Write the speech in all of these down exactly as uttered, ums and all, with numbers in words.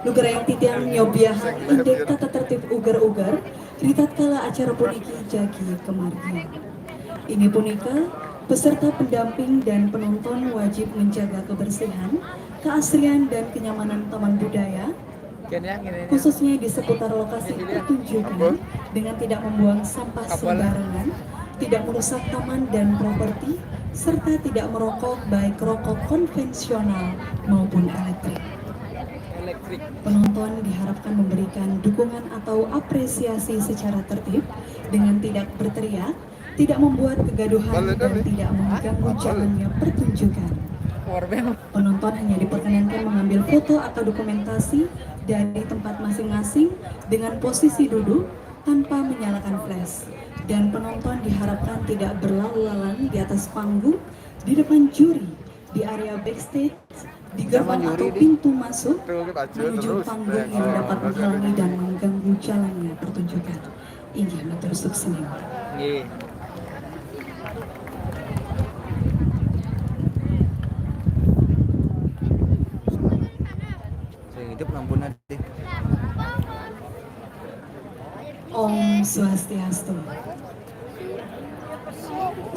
Lugrayang titiang nyobiahang indik tata tertib uger-uger, ritatkala acara puniki jagi kamargiang. Inggih punika, peserta pendamping dan penonton wajib menjaga kebersihan, keasrian, dan kenyamanan Taman Budaya, khususnya di seputar lokasi pertunjukan, dengan tidak membuang sampah sembarangan, tidak merusak taman dan properti, serta tidak merokok baik rokok konvensional maupun elektrik. Penonton diharapkan memberikan dukungan atau apresiasi secara tertib dengan tidak berteriak, tidak membuat kegaduhan, dan tidak mengganggu jalannya pertunjukan. Penonton hanya diperkenankan mengambil foto atau dokumentasi dari tempat masing-masing dengan posisi duduk tanpa menyalakan flash. Dan penonton diharapkan tidak berlalu lalang di atas panggung, di depan juri, di area backstage, di gerbang atau pintu masuk menuju panggung yang dapat menghalangi dan mengganggu jalannya pertunjukan. Inggih matur suksma. Nggih. Sing hidup lampunya deh. Om Swastiastu.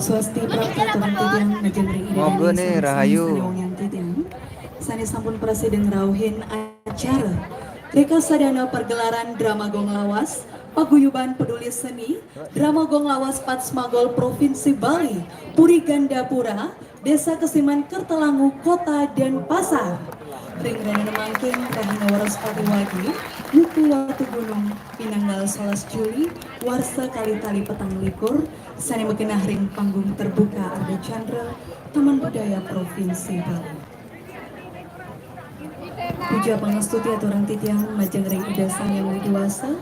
Swasti prapta titiang majeng ring Ida Dané nih, sareng rahayu. Sami sané wong yang titiang. Sané sampun prasida ngrauhin acara Reka Sadana pergelaran drama gong lawas, paguyuban peduli seni, drama gong lawas Patsmagol Provinsi Bali, Puri Gandapura, Desa Kesiman, Kertalangu, Kota Denpasar. Ring rahina mangkin, rahina Wraspati Wage, wuku Watu Gunung, pinanggal solas Juli, warsa kalih tali petang likur, sané magenah ring panggung terbuka Ardha Candra, Taman Budaya Provinsi Bali. Puja pangastuti aturang titiang majeng ring Ida Sang Hyang Widhi Wasa,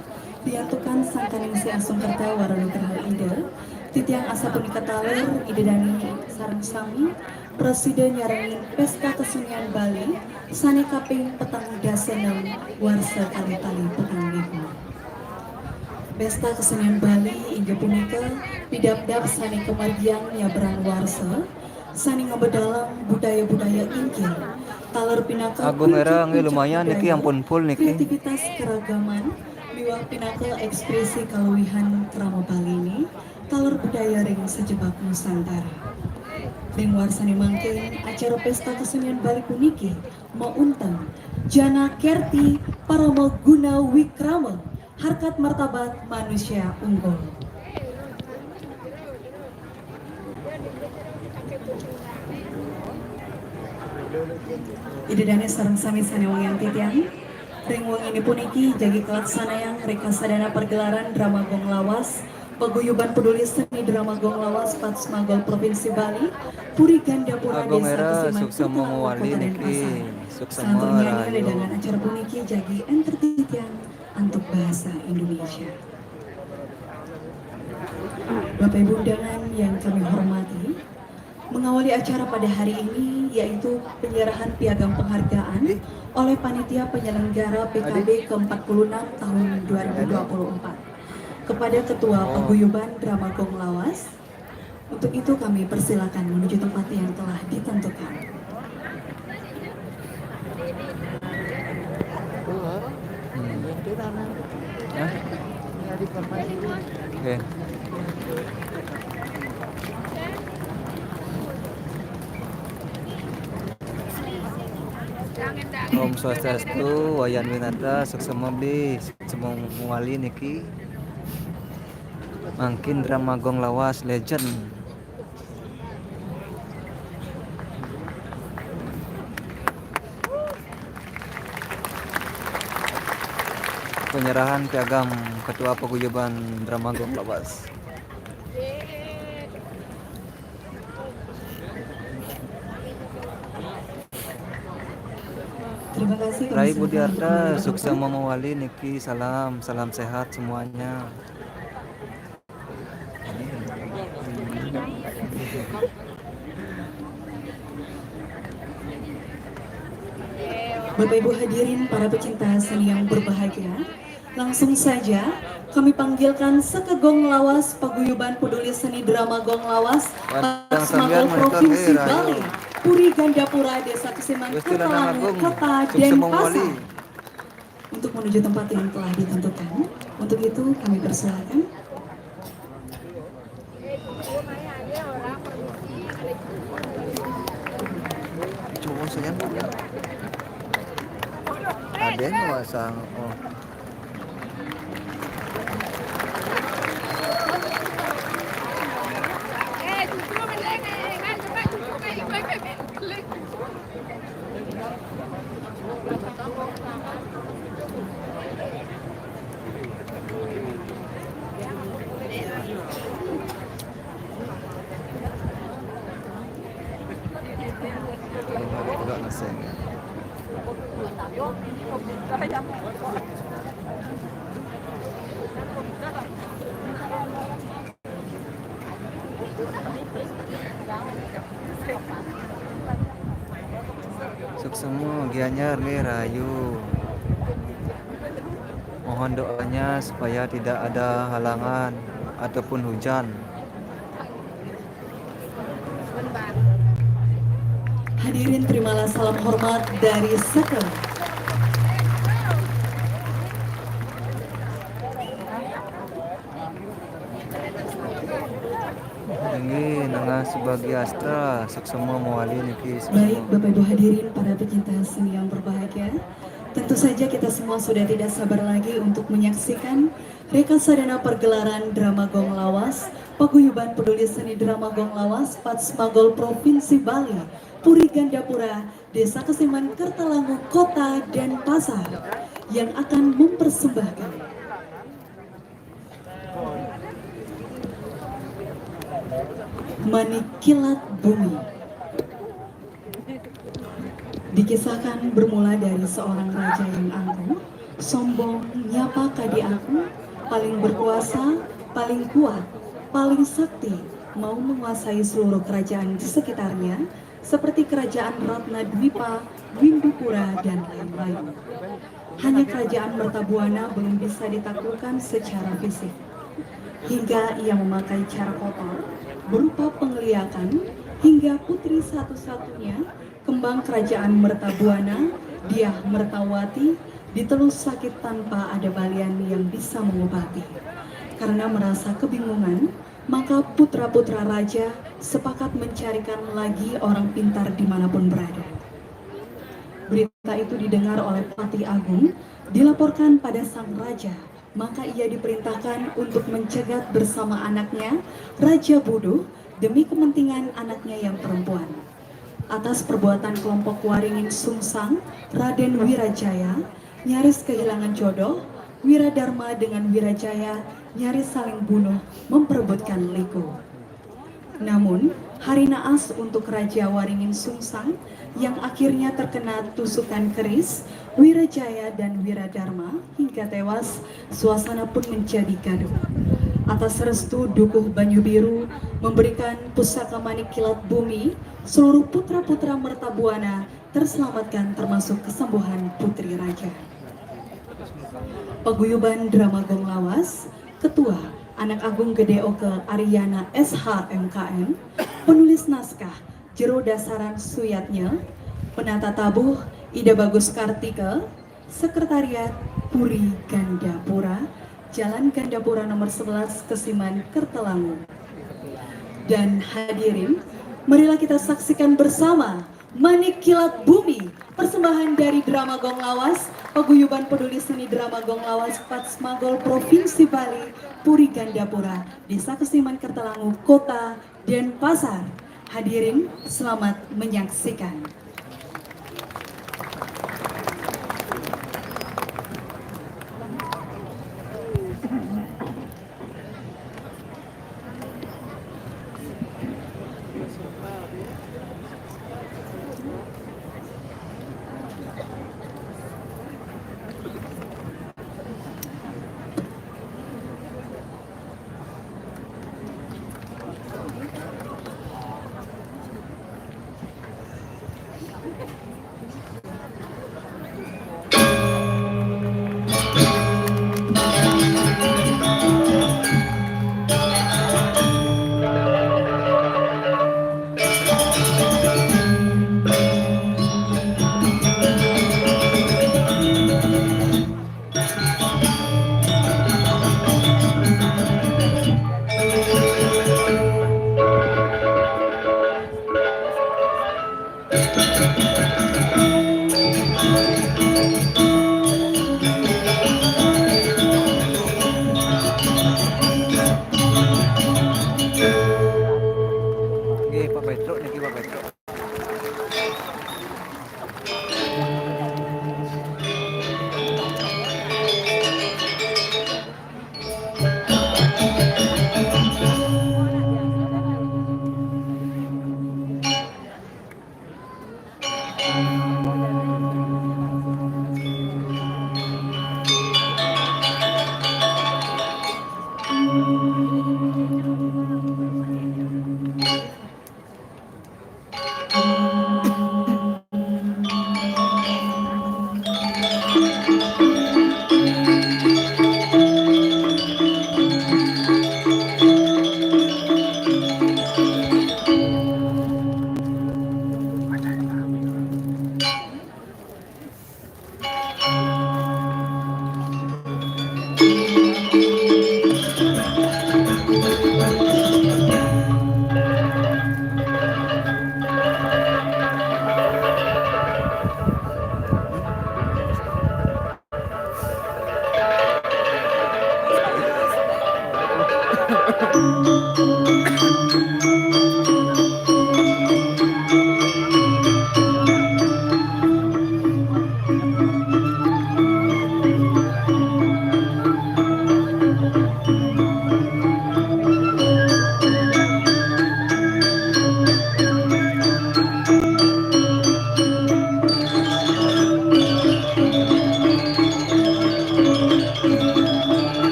diantukan sangkaning siasung kerta wara nugraha Ida, titiang asapunika taler Ida Dané sareng sami, prasida nyarengin Pesta Kesenian Bali sané kaping petang dasa enem warsa kalih tali petang likur. Pesta Kesenian Bali inggih punika pidabdab sané kamargiang nyabrang warsa, sané ngambedalang budaya-budaya inggil. Taler pinaka Agung Era nggih lumayan niki ampun full niki. Kreativitas keragaman miwah pinaka ekspresi kaluwihan krama Baliné, taler budaya ring sajebag Nusantara. Ring warsané mangkin, acara Pesta Kesenian Bali puniki maunteng Jana Kerti Parama Guna Wikrama, harkat martabat manusia unggul. Ida Dané sareng sami sané wong yang titiang, ring wengi puniki jagi kalaksanayang Reka Sadana pergelaran drama gong lawas, paguyuban peduli seni drama gong lawas Patsmagol Provinsi Bali, Puri Gandapura, Agung Desa Era, Kesiman, suksma Kertalangu, mawali Kota niki, Denpasar. Suksma rahayu. Acara puniki jagi énter titiang antuk bahasa Indonesia. Bapak Ibu undangan yang kami hormati, mengawali acara pada hari ini yaitu penyerahan piagam penghargaan oleh panitia penyelenggara P K B ke empat puluh enam tahun dua ribu dua puluh empat kepada Ketua Paguyuban Drama Gong Lawas. Untuk itu kami persilakan menuju tempat yang telah ditentukan. Om Swastiastu, Wayan Winata, suksma beli, suksma mawali niki. Mangkin drama gong lawas legend. Penyerahan piagam Ketua Paguyuban Drama Gong Lawas. Terima kasih. Rai Budiarta, suksma mawali niki, salam, salam sehat semuanya. Bapak Ibu hadirin para pecinta seni yang berbahagia, langsung saja kami panggilkan Sekagong Lawas Paguyuban Peduli Seni Drama Gong Lawas Patsmagol Provinsi Bali, Puri Gandapura, Desa Kesiman, Kertalangu, Kota Denpasar. untuk menuju tempat yang telah ditentukan. Untuk itu, kami persilakan. Cuma sayang dulu. Ada yang masang. Oh. Suksma Gianyar nggih rahayu. Mohon doanya supaya tidak ada halangan ataupun hujan. Hadirin, terimalah salam hormat dari Seke. Inggih, nengah subagi astra, suksma mawali niki. Baik, Bapak Ibu hadirin, para pecinta seni yang berbahagia, tentu saja kita semua sudah tidak sabar lagi untuk menyaksikan reksadana pergelaran drama Gong Lawas, Paguyuban Peduli Seni Drama Gong Lawas, Patsmagol Provinsi Bali, Puri Gandapura, Desa Kesiman, Kertalangu, Kota Denpasar, yang akan mempersembahkan Manik Kilat Bumi. Dikisahkan bermula dari seorang raja yang angkuh, sombong, nyapa kadi aku, paling berkuasa, paling kuat, paling sakti, mau menguasai seluruh kerajaan di sekitarnya, seperti kerajaan Ratna Dwipa, Windupura, dan lain-lain. Hanya kerajaan Mertabuana belum bisa ditaklukkan secara fisik. Hingga ia memakai cara kotor, berupa pengeliakan, hingga putri satu-satunya, kembang kerajaan Mertabuana, Diah Mertawati, ditelus sakit tanpa ada balian yang bisa mengobati. Karena merasa kebingungan, maka putra-putra raja sepakat mencarikan lagi orang pintar dimanapun berada. Berita itu didengar oleh Patih Agung, dilaporkan pada sang raja, maka ia diperintahkan untuk mencegat bersama anaknya, Raja Buduh, demi kepentingan anaknya yang perempuan. Atas perbuatan kelompok Waringin Sungsang, Raden Wirajaya nyaris kehilangan jodoh, Wiradharma dengan Wirajaya nyaris saling bunuh memperebutkan Liku. Namun, hari naas untuk Raja Waringin Sungsang yang akhirnya terkena tusukan keris, Wirajaya dan Wiradharma hingga tewas, suasana pun menjadi gaduh. Atas restu Dukuh Banyu Biru memberikan pusaka manik kilat bumi, seluruh putra-putra Mertabuana terselamatkan, termasuk kesembuhan Putri Raja. Paguyuban Drama Gong Lawas, Ketua, Anak Agung Gede Oke Ariana S H M K M, penulis naskah, Jero Dasaran Suyatnya, penata tabuh, Ida Bagus Kartika, sekretariat, Puri Gandapura, Jalan Gandapura nomor sebelas, Kesiman, Kertalangu. Dan hadirin, marilah kita saksikan bersama Manik Kilat Bumi, persembahan dari Drama Gong Lawas, Paguyuban Peduli Seni Drama Gong Lawas, Patsmagol, Provinsi Bali, Puri Gandapura, Desa Kesiman, Kertalangu, Kota Denpasar. Hadirin, selamat menyaksikan.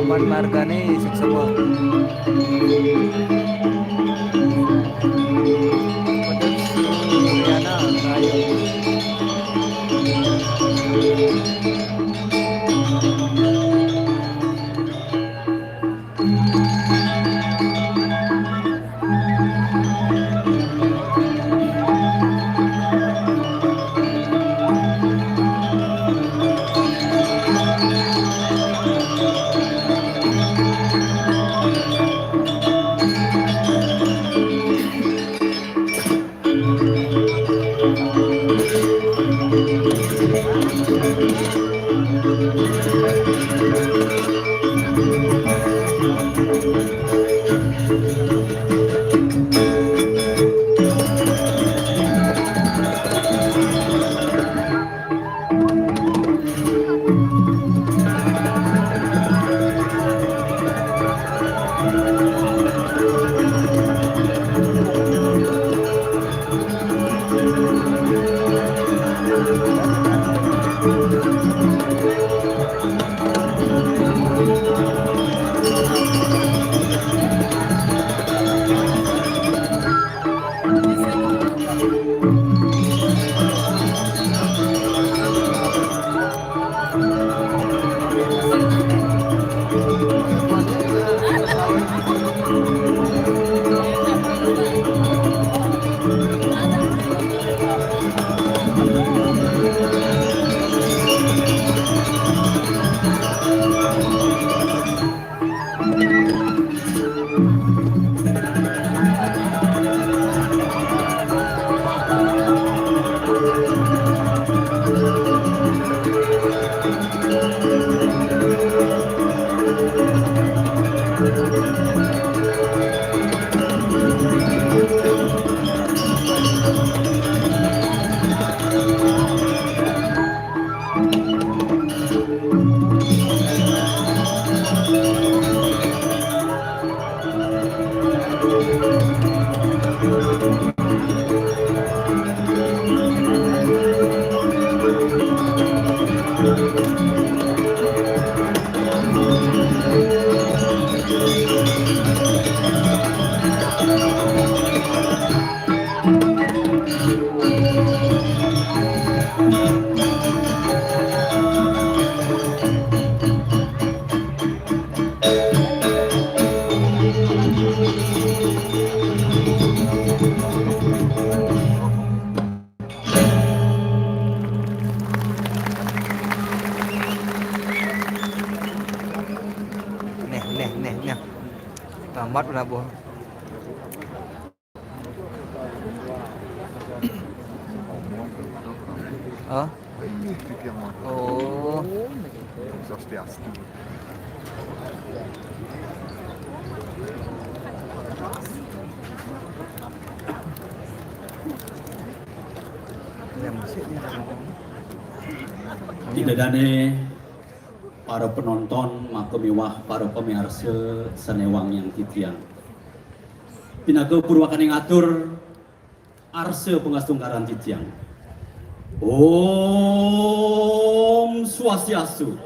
Pan margane sing sepuh. Pedes Suryana Rahayu. Neh, neh, neh, neh. Tamat lah, Bu. Oh. Oh. Swastiastu. Ida dane para penonton, maka miwah para pamiarsa sane wangiang titiang. Pinaka purwakaning atur arsa pangastungkaran titiang. Om Swastiastu.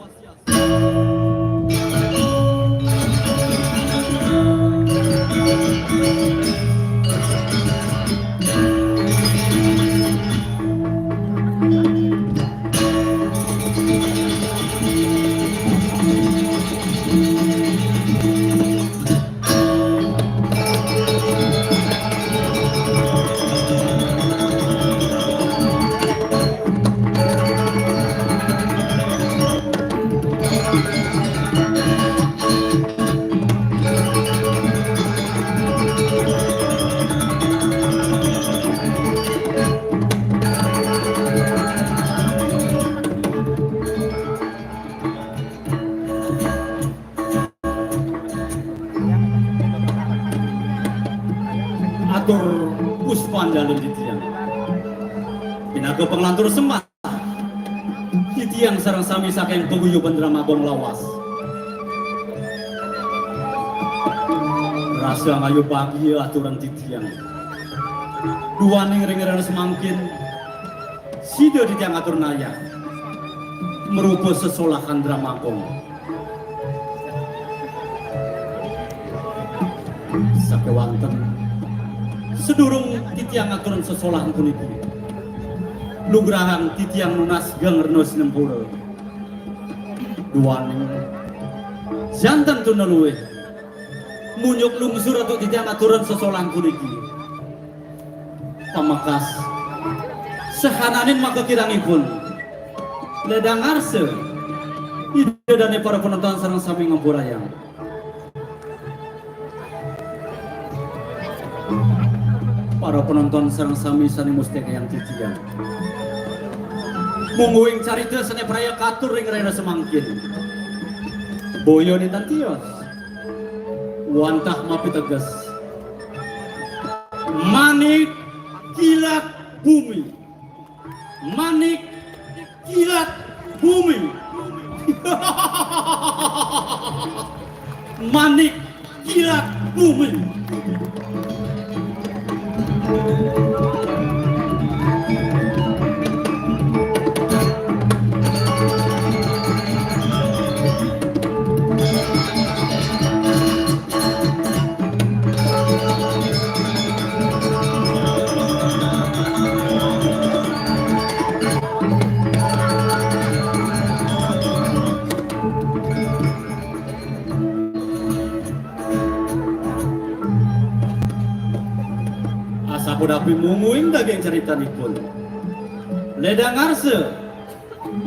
Atur puspanjali titiang. Pinaka panglantur sembah titiang sareng sami saking paguyuban Drama Gong lawas. Rasa angayu bagia aturan titiang. Duaning ring rena semangkin, sida titiang atur nayah marupa sesolahan Drama Gong. sakéwanten. Sedurung titiang ngaturang sesolahan puniki, lugrahang titiang nunas geng rena sinempura. Duaning janten tuna luih, munjuk lungsur antuk titiang ngaturang sesolahan puniki. Pamekas, sahananing makakirangipun, ledang ngarsa, Ida dané para penonton sareng sami ngampurayang. Para penonton sareng sami sané mustikayang titiang, mungguing carita sané praya katur ring rahina samangkin, boya nénten tios, wantah mapiteges. Manik kilat bumi. Manik kilat bumi. Manik kilat bumi. Asapunapi mungguing daging caritanipun, ledang ngarsa,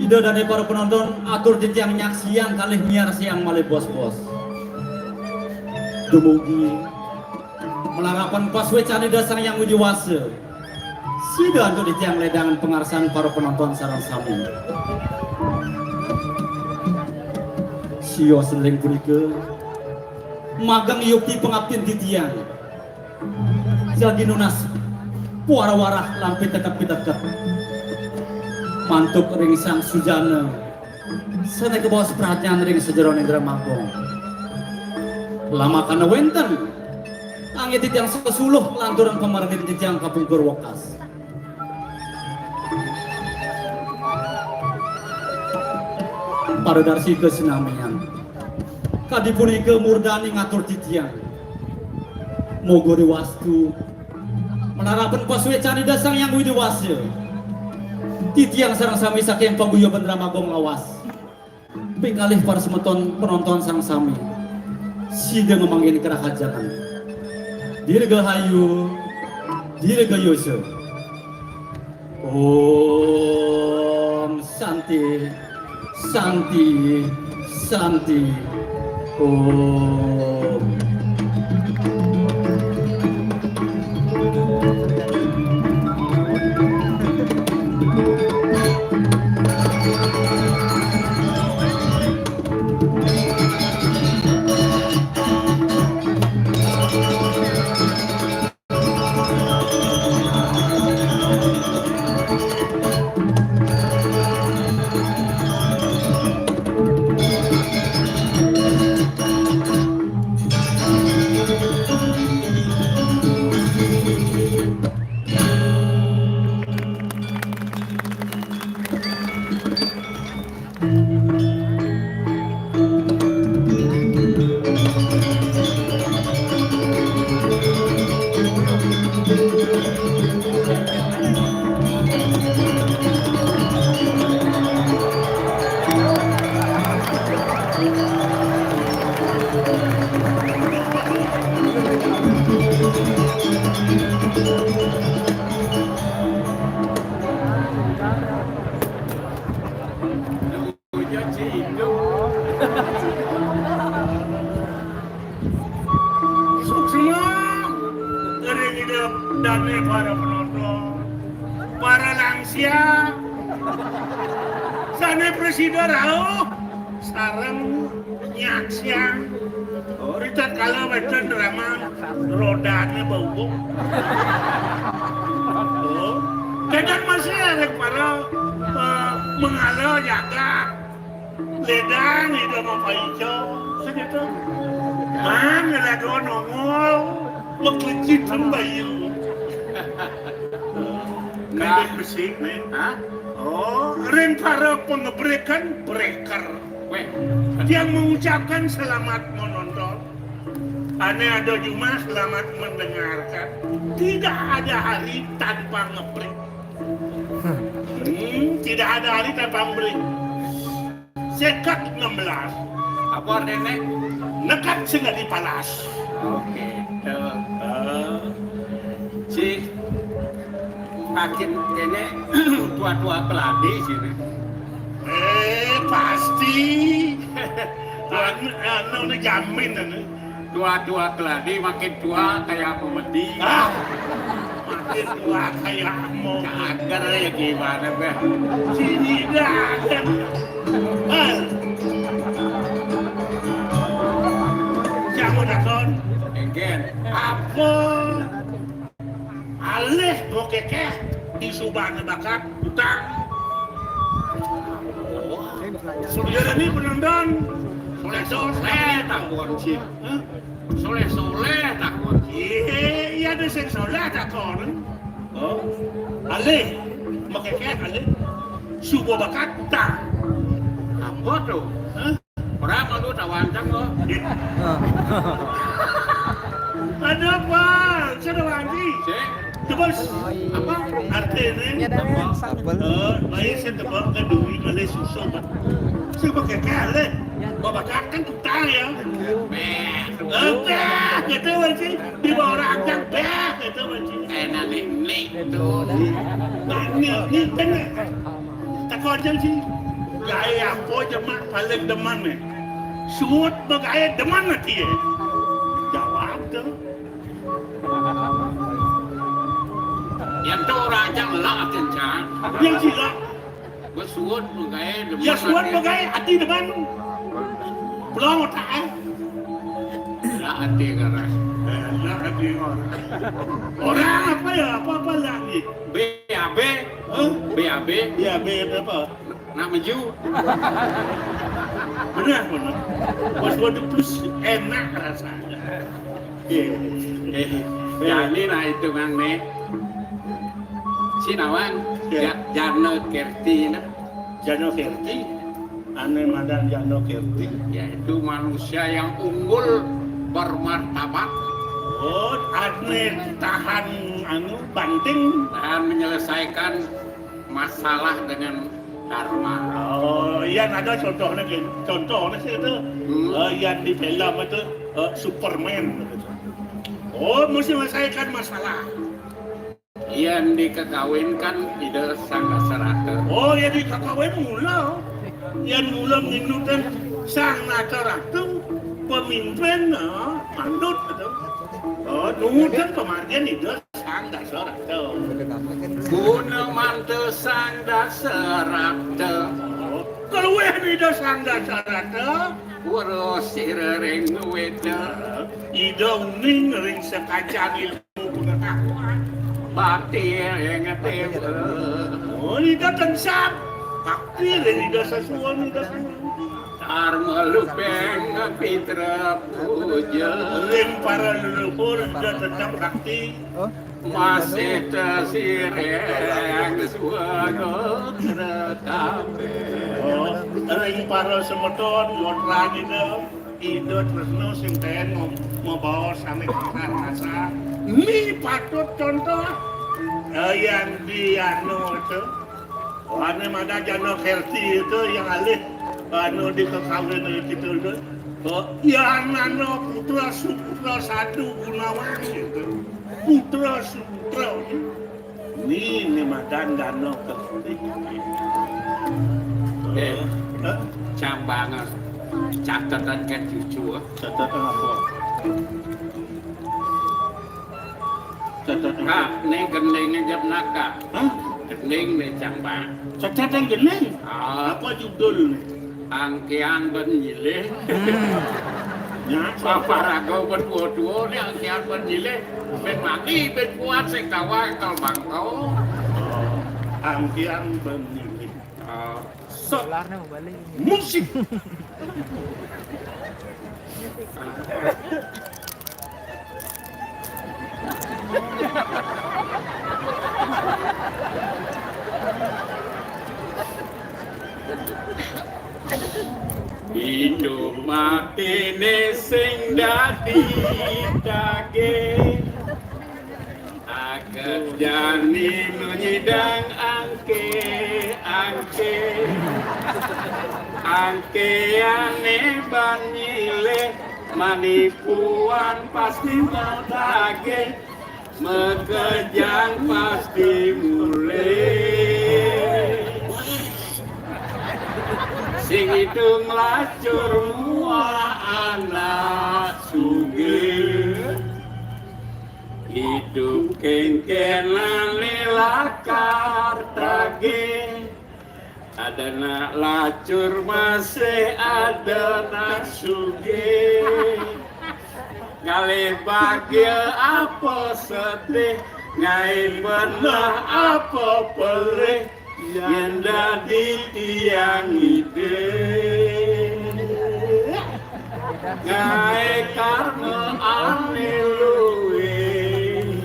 Ida dané para penonton, atur titiang nyaksiang kalih miarsayang malih bos-bos. Dumugi malarapan pasuécan Ida Sang Hyang Widhi Wasa, sida antuk titiang ledangan pangarsan para penonton sareng sami. Sios ring punika, mageng yukti pangaptin titiang jagi nunas puara-warah lan piteket-piteket mantuk ring Sang Sujana sané kabaos pradnyan ring sajeroning Drama Gong. Lamakana wénten, anggé titiang sesuluh lanturang pamargin titiang kapungkur wekas. Paradarsika sinamian, kadi punika murdaning atur titiang. Moga diwastu, malarapan pasuécan Ida Sang Hyang Widhi Wasa, titiang sareng sami saking paguyuban Drama Gong lawas, ping kalih para semeton penonton sareng sami, sida ngamanggihin karahajengan. Dirgahayu, dirgayusa. Om Santi, Santi, Santi. Om. Suksma ring Ida dané para penonton, para lansia, sané prasida rauh sareng nyaksiang ritatkala wénten drama Rodané Baubuh. Oh, kénten masih ada para, eh, mengala jagat. Ledang Ida mapaica, sakéto. Man raga nongol, maklejit bayu. Nah. Besik, nih, ha? Oh, ring para pangebrekan, breker. Wéh. Tiang mengucapkan selamat menonton. Ane ada jumah, selamat mendengarkan. Tidak ada hari tanpa ngebreak. Hmm, tidak ada hari tanpa ngebreak. Sekat enam belas. Apa artinya? Nekat sing dadi palas. Oke. Eh, si makin kene tua-tua keladi sini. Eh, pasti. Anu, anu ne jamin anu. Tua-tua keladi makin tua kayak pemedi. Ah, makin tua kayak mau. Cager ya gimana, Beh? Sini dah. Hal. Siapa takon? Engken. Apa? Alih bokekeh di subane bakat utang. Sudah ini penonton. Soleh-soleh takon sih. Hah? Soleh-soleh takon. Iya, iya, ada sing soleh takon. Oh. Alih, bokekeh alih. Suba bakat utang. Apa tuh? Hah? Orang malu tawancang kok. Ada apa? Saya wangi. Cek. Terus apa? Artinya apa? Eh, baik saya tebak ke duit oleh susu, Pak. Saya pakai kale. Bapak kan utang ya. Beh. Oke, gitu masih di bawah ranjang, beh, gitu masih. Enak nih, nih. Nah, nih, nih, bener. Takon aja sih. Gawe apa aja mak paling demen nih. Suut begawe demen ati ya. Jawab tuh. Yang tuh orang aja ngelak atin cang. Yang sila. Gue suut begawe demen. Ya suut begawe ati demen. Pulang otak eh. Lah ati keras. Lah ati orang. Orang apa ya? Apa-apa lah nih. B A B. Hah? B A B. B A B apa? Nak meju. Benar, benar. Pas waduh plus enak rasanya. Iya. Eh, jadi nah itu mang nih. Si nawan, ya, Jano Kerti nah. Jano Kerti. Ane madan Jano Kerti. Yaitu manusia yang unggul bermartabat. Oh, ane tahan anu banting. Tahan menyelesaikan masalah dengan dharma. Oh, iya ada contohnya gitu. Contohnya sih itu. Hmm. Eh, yang di film itu eh, Superman. Oh, mesti menyelesaikan masalah. Yang dikekawinkan Ida Sang Dasarata. Oh, yang dikekawin mula. Yang mula ngindutan Sang Dasarata, pemimpin, eh, mandut gitu. Oh, nungutan pemargian Ida Sang Dasarata. Guna manta Sang Dasarata. Oh, keluih Ida Sang Dasarata. Wara sira ring weda. Ida uning ring sekacan ilmu pengetahuan. Bakti ring dewa. Oh, Ida tansah bakti ring Ida sesuwun Ida. Dharma lupeng pitra puja. Ring para leluhur Ida tetap bakti. Masih tesireng swaga kabeh. Oh, ring para semeton, putra Ida, Ida tresna sing ten mem-, mabaos sane kasar-kasar. Ni patut contoh. Eh, yang di anu itu. Ane madan Jano Kerti itu yang alih anu di kekawin itu. Oh, yang nano putra suputra sadu gunawan itu. Putra suputra. Ni, ni madan Jano Kerti. Eh, hah? Cang banget. Catatan kan cucu, ah. Catatan apa? Catatan apa? Kak, ning gendinge jep naka. Hah? Gending ne cang bang. Catatan gending? Ah. Apa judul ne? Angkian ben nyilih. Hmm. Ya, apa raga ben tua-tua ne angkian ben nyilih. Ben mati, ben kuat, sing kawal kal bangkau. Angkian ben nyilih. Ah. Sok. Musik. Idup matiné sing dadi daging. Akerjané nu nyidang angké-angké. Angkéané ban nyilih manipuan pasti matagih. Makejang pasti mulih. Sing idup nglacur mua anak sugih. Idup kéngkénané lakar tagih. Ada nak lacur masih ada nak sugih. Ngalih bahagia apa sedih, ngai benah apa pelih, yén dadi tiang idup. Ngai karma ané luwih.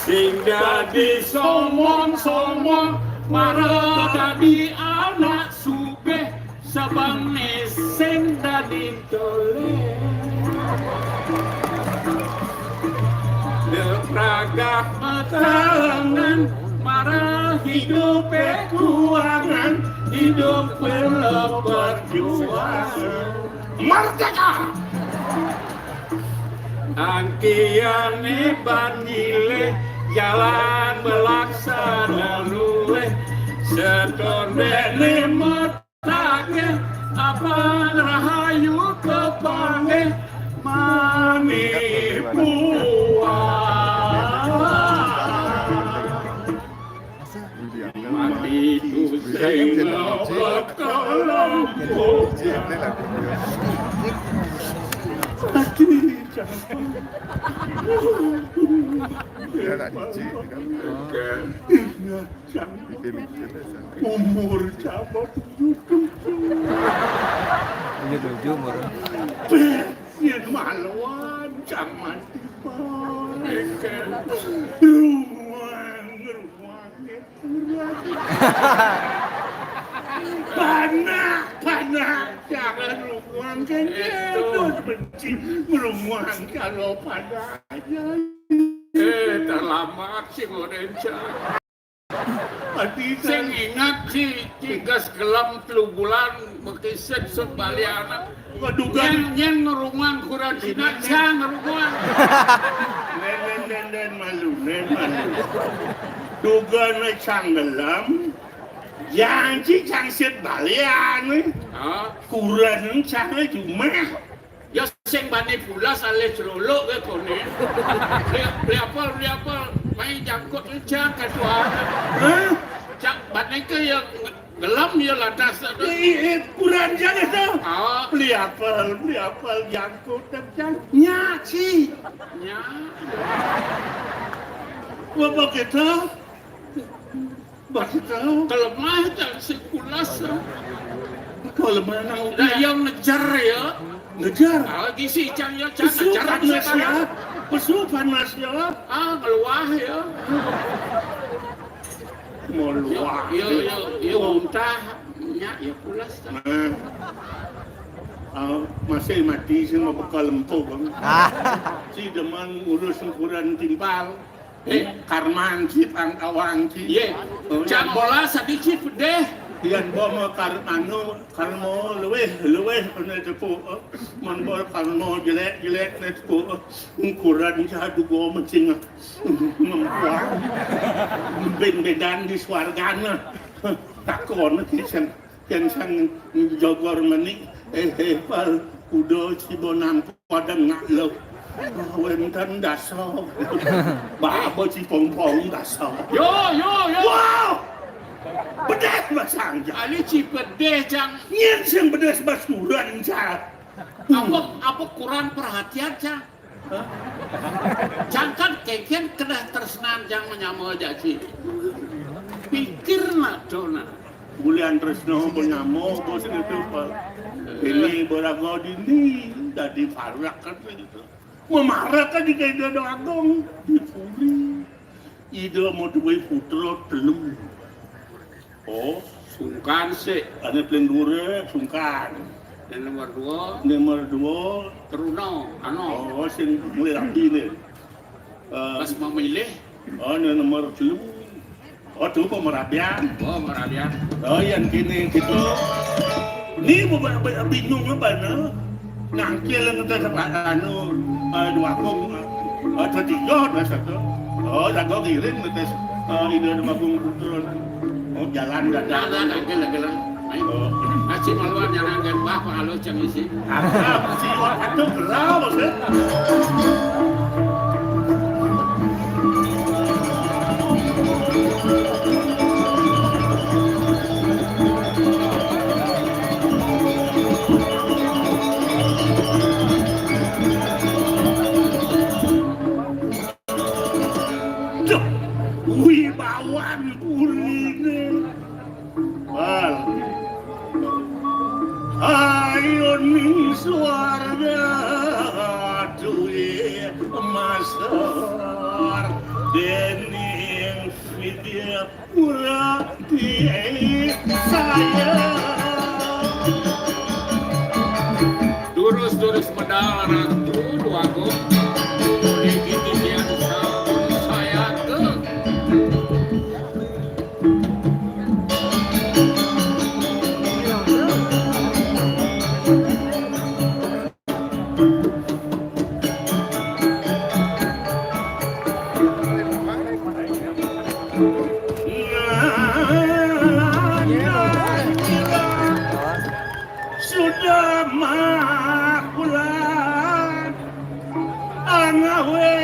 Sing dadi somong-somong, mara dadi anak sugih, sabané sing dadi tolih. Depragah makalangan, mara hidupé kuangan, hidupé perjuangan. Merdeka! Angkiané ban nyilih, jalan belaksana luwih. Setondéné matagih, abang rahayu kepanggih, manipuan. Mati tusing ngeplek ke lembung. Umur siapa tujuh tujuh? Tujuh tujuh umur. Yang maluan, jangan tiba. Ruang, ruang. Panak, panak, jangan rumuang kan. Itu benci rumuang kalau panak aja. Eh, terlambat si Lorenza. Sing ingat si, si gas gelem telu bulan, bekisit sut bali anak. Waduh, nyén, nyén ngerunguang kuran Cina, cang ngerunguang. Nén, nén, nén, nén, malu, nén, malu. Duga né cang gelem, janji cang sit balian. Hah? Kuran cang cuma. Ya sing bani pulas alih celuluk ké koné. Beli, beli apel, beli apel, mai jangkut cang ketua. Hah? Cang bani ké ya Gelem ya lantas. Ih, ih, kuran jane to. Ah. Beli apel, beli apel jangkut dan jang. Nyaci. Nya. Bapak kita. Bapak kita. Kelemah dan sikulas. Kelemah nang. Lah yang ngejar ya. Ngejar. Ah, gisi cang ya, cang ngejar panas ya. Pesu panas ya. Ah, ngeluah ya. Mau luar. Yo, yo, yo, muntah. Nya, ya pulas. Nah. Ah, masih mati sih mau bekal empuk, Bang. Ah. Si demen ngurus ukuran timpal. Eh, karman si pangkawang si. Ye. Oh, cang ya. Bola sedikit pedih. Dian bomo karmano, karmo luweh, luweh, kena tepuk. Mon bol karmo jelek, jelek, kena tepuk. Ukuran si adu gua mencing. Ngempuan. Bén-bédan di swargana. Takon ki sing, sing, sing jogor meni, eh, eh, pal, kuda si bonang padang ngak lo. Wénten dasa. Baba si pong-pong dasa. Yo, yo, yo. Wow! Pedih basang ja. Ali si pedih, Cang. Nyén sing pedih basuran ja. Apa, apa kurang perhatian, Cang? Hah? Cang kan kéngkén kedah tresnan cang menyama jaji. Pikir nak dona. Bulian tresna menyama bos itu, Pak. Ini beraga dini, dadi parak kan begitu. Memarak kan di Ida Agung, di Puri. Ida mau duwe putra telu. Oh, Sungkan sih. Ane paling dhuwure sungkan. Yang nomor dua. Nomor dua. Teruna, ano. Oh, sing mulai rapi nih. Eh, pas memilih. Oh, ini nomor telu. Oh, telu kok merabian. Oh, merabian. Oh, yang kini gitu. Ini bu-, bu-, bingung apa, no? Nangkil ngetes apa, anu, eh, dua kong, eh, ada tiga, ada satu. Oh, jago kirim ngetes, eh, ide dua kong putra. Oh, jalan dadah. Jalan, nangkil, nangkil. Ayo. Oh. Aci maluan yang nangkil, wah, kok halus, cang isi. Apa sih, wah, itu gerau, sih. Duh, wibawan purine. Wal. Ayo ning swarga duwe masar dening Widya Pura di saya. Durus-durus medal ratu dua go. Niki titiang sampun saya ke. Sudah makulan angawe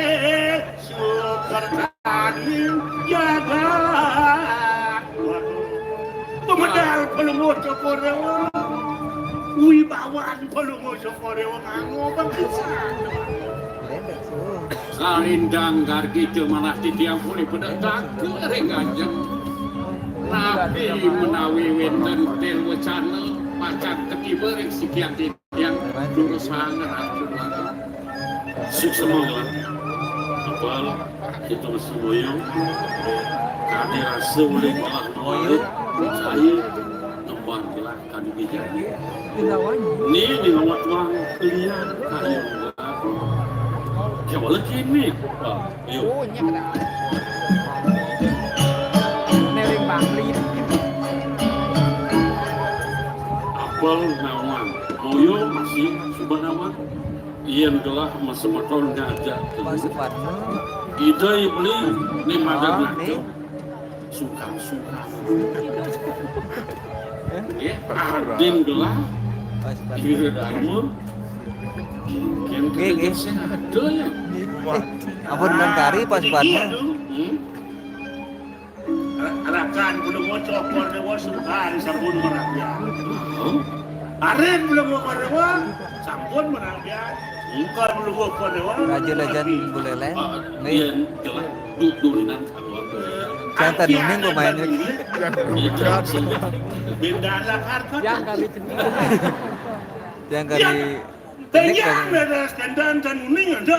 sukertaning jagat. Pemedal pelungguh Cokor Dewa. Wibawan pelungguh Cokor Dewa nganggo bangsa. Kalindang gargi ke manah titiang pulih pedek takut ring ganjeng. Napi menawi wenten til wecana pacang ketiba ring sikian titiang durusang ratu. Suksma gelah. Apal kita mesti moyong. Kadi rasa oleh malah moyong. Saya ngemban gelah kadi bijak. Ni ni lawat wang kelian kayu. Kewala kini. Ah, yo. Apal nawang. Moyo masih suba nawang. Yen gelah masemeton ngajak. Ida ibli ni madan ni. Sungkan-sungkan. Nggih, adin gelah. Ira dharma. Nggih, nggih. Sing ada ya. Ampun, Nan Kari, pas banget. Hmm? Rakan belum Cokor Dewa sukan sampun merabian. Arin belum Cokor Dewa sampun merabian. Engkau belum Cokor Dewa. Raja Lejan Buleleng. Nih. Jantan uning kok main lagi. Beda lah harga. Yang kali ini. Yang kali ini. Jantan uning ada.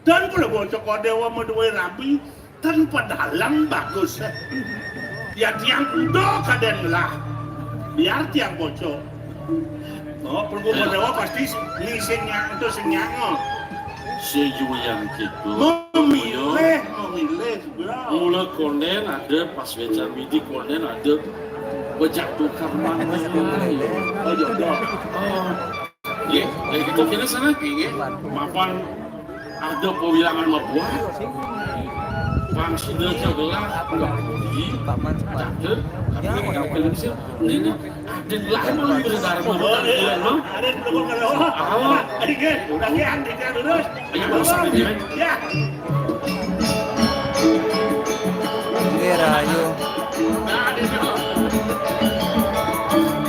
Dan kula bocah Kodewa maduwe rabi, ten pedalang bagus. Ya tiang kuda kaden lah. Biar tiang bocah. Oh, perlu Kodewa pasti ni sing nyang itu sing nyang. Sejuyan gitu. Memilih, memilih, bro. Mula konden ada pas wecan midi konden ada bejak tukar mana. Oh, jodoh. Oh. Nggih, nggih, gitu kene sana, nggih. Mapan ada pawilangan mabuat. Pang sida jagelah, enggak di paman sepat. Ada, ada yang film sih. Ini ada lah mau lebih besar mau. Ada belum kalau. Ah, oke, lagi anti terus. Ayo, usah ini. Ya. Nggih, rahayu.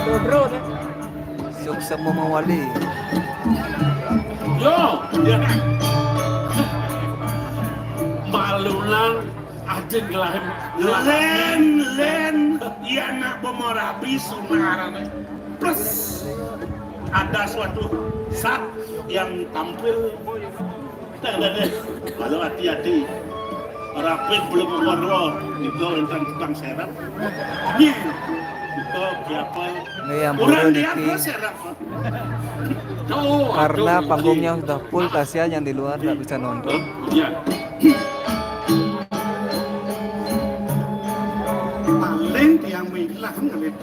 Bro, bro. Suksma mawali. Yo, ya. Malunan adin lahir. Len, len, ya nak pemerabi sunarane. Plus ada suatu saat yang tampil. Lalu hati-hati. Rapid belum keluar. Itu tentang tukang serap. Nih, itu siapa? Nggih, ampura niki. Karena panggungnya sudah full, kasihan yang di luar nggak bisa nonton. Paling tiang menghilang ngelit.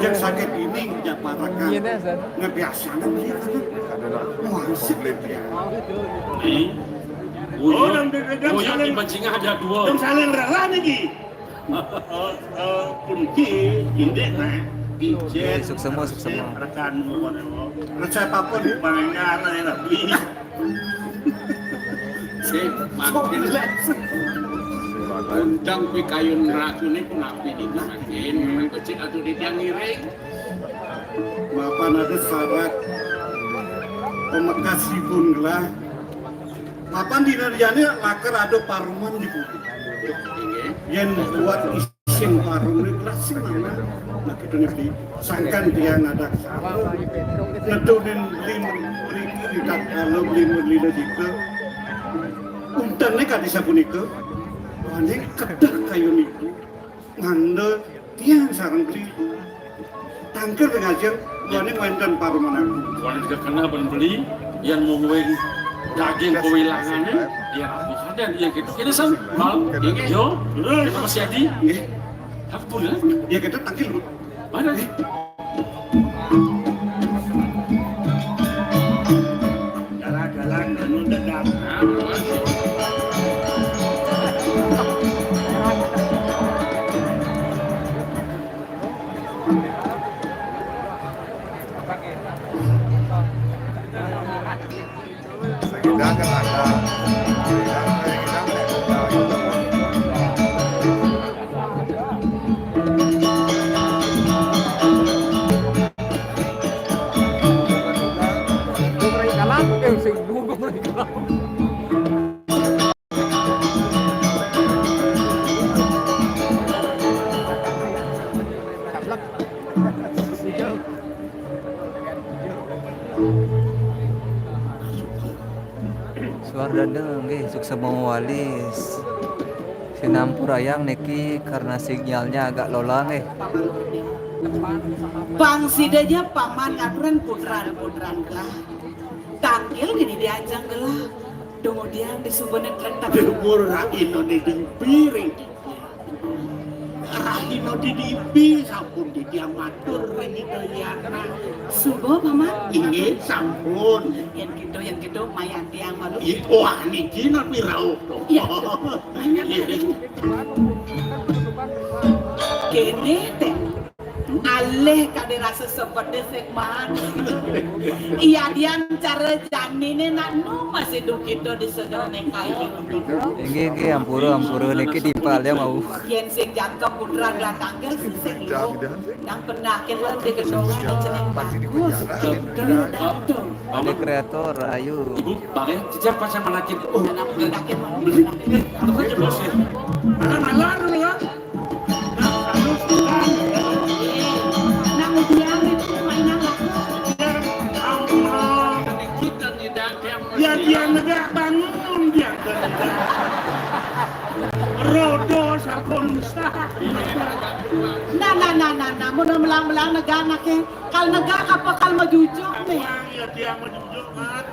Yang sakit ini, yang parakan. Ngebiasaan dia. Wah, asik dia. Oh, dan beda-beda. Oh, yang saling, di Bancingah ada dua. Dan saling rela nih, Ki. Eh, eh, puniki, indik, nah. Oke, suksema, suksema. Rekan, resep apa nih? Pangan, nah, enak. Sing makin undang pikayun ratu niku napi dinaken, becik atuh titiang ngiring. Mapan ada syarat pamekasipun gelah. Mapan dina liyane lakar ada paruman di bumi. Inggih. Yen kuat sing parung niku lah sing mana. Nah, kita ngerti. Sangkan tiang ada ngedunin beli mriki di tatkala beli mriki kita. Untene kadi sapunika. Wane kedah kayu niku. Nganda tiang sareng beli. Tangkil ngajeng, wane wenten paruman aku. Wane juga kena ben beli, yang mungguing daging kewilangane, ya apa ada yang kita. Ini sang, mal, inggih, yo, terus, Mas Yadi. Nggih. Ampun, ya? Ya, kita tangkil, Bu. Mana? Jalan-jalan, anu, dadak. Suardana nggih, suksema mawali. Sinampurayang niki karena sinyalnya agak lola nggih. Pang sidanya paman ngaturan putran-putran gelah. Tangkil gini diajang gelah. Kemudian disubene kentang. Umur raino di piring. Rahina didipi sampun titiang matur ring Ida Hyang. Suba, Paman? Inggih, sampun. Yen gitu, yen gitu, mayan tiang malu. Wah, niki napi rauh to? Iya. Kene, Teh. Alih kade rasa sepedis sing maan. Iya, dian cara janine nak nu masih dukito di sedone kayu. Inggih, inggih, ampura, ampura, niki timpal ya mau. Yen sing jangkep putra gelah tangkil sing sing ibu. Nang penakil lan di gedongan di jeneng bagus. Ada kreator, ayo. Ibu, pakai cicak pas sama laki. Oh, anak penakil mana? Itu kan jeblos ya. Anak malar ya. Nang ujian itu mainan lah. Ya, dia negak bangun, dia negak. Rodo sampun sah. Nah, nah, nah, nah, nah, mun melang-melang negak anake. Kal negak apa kal majujuk nih? Wah, ya, dia majujuk, Mat.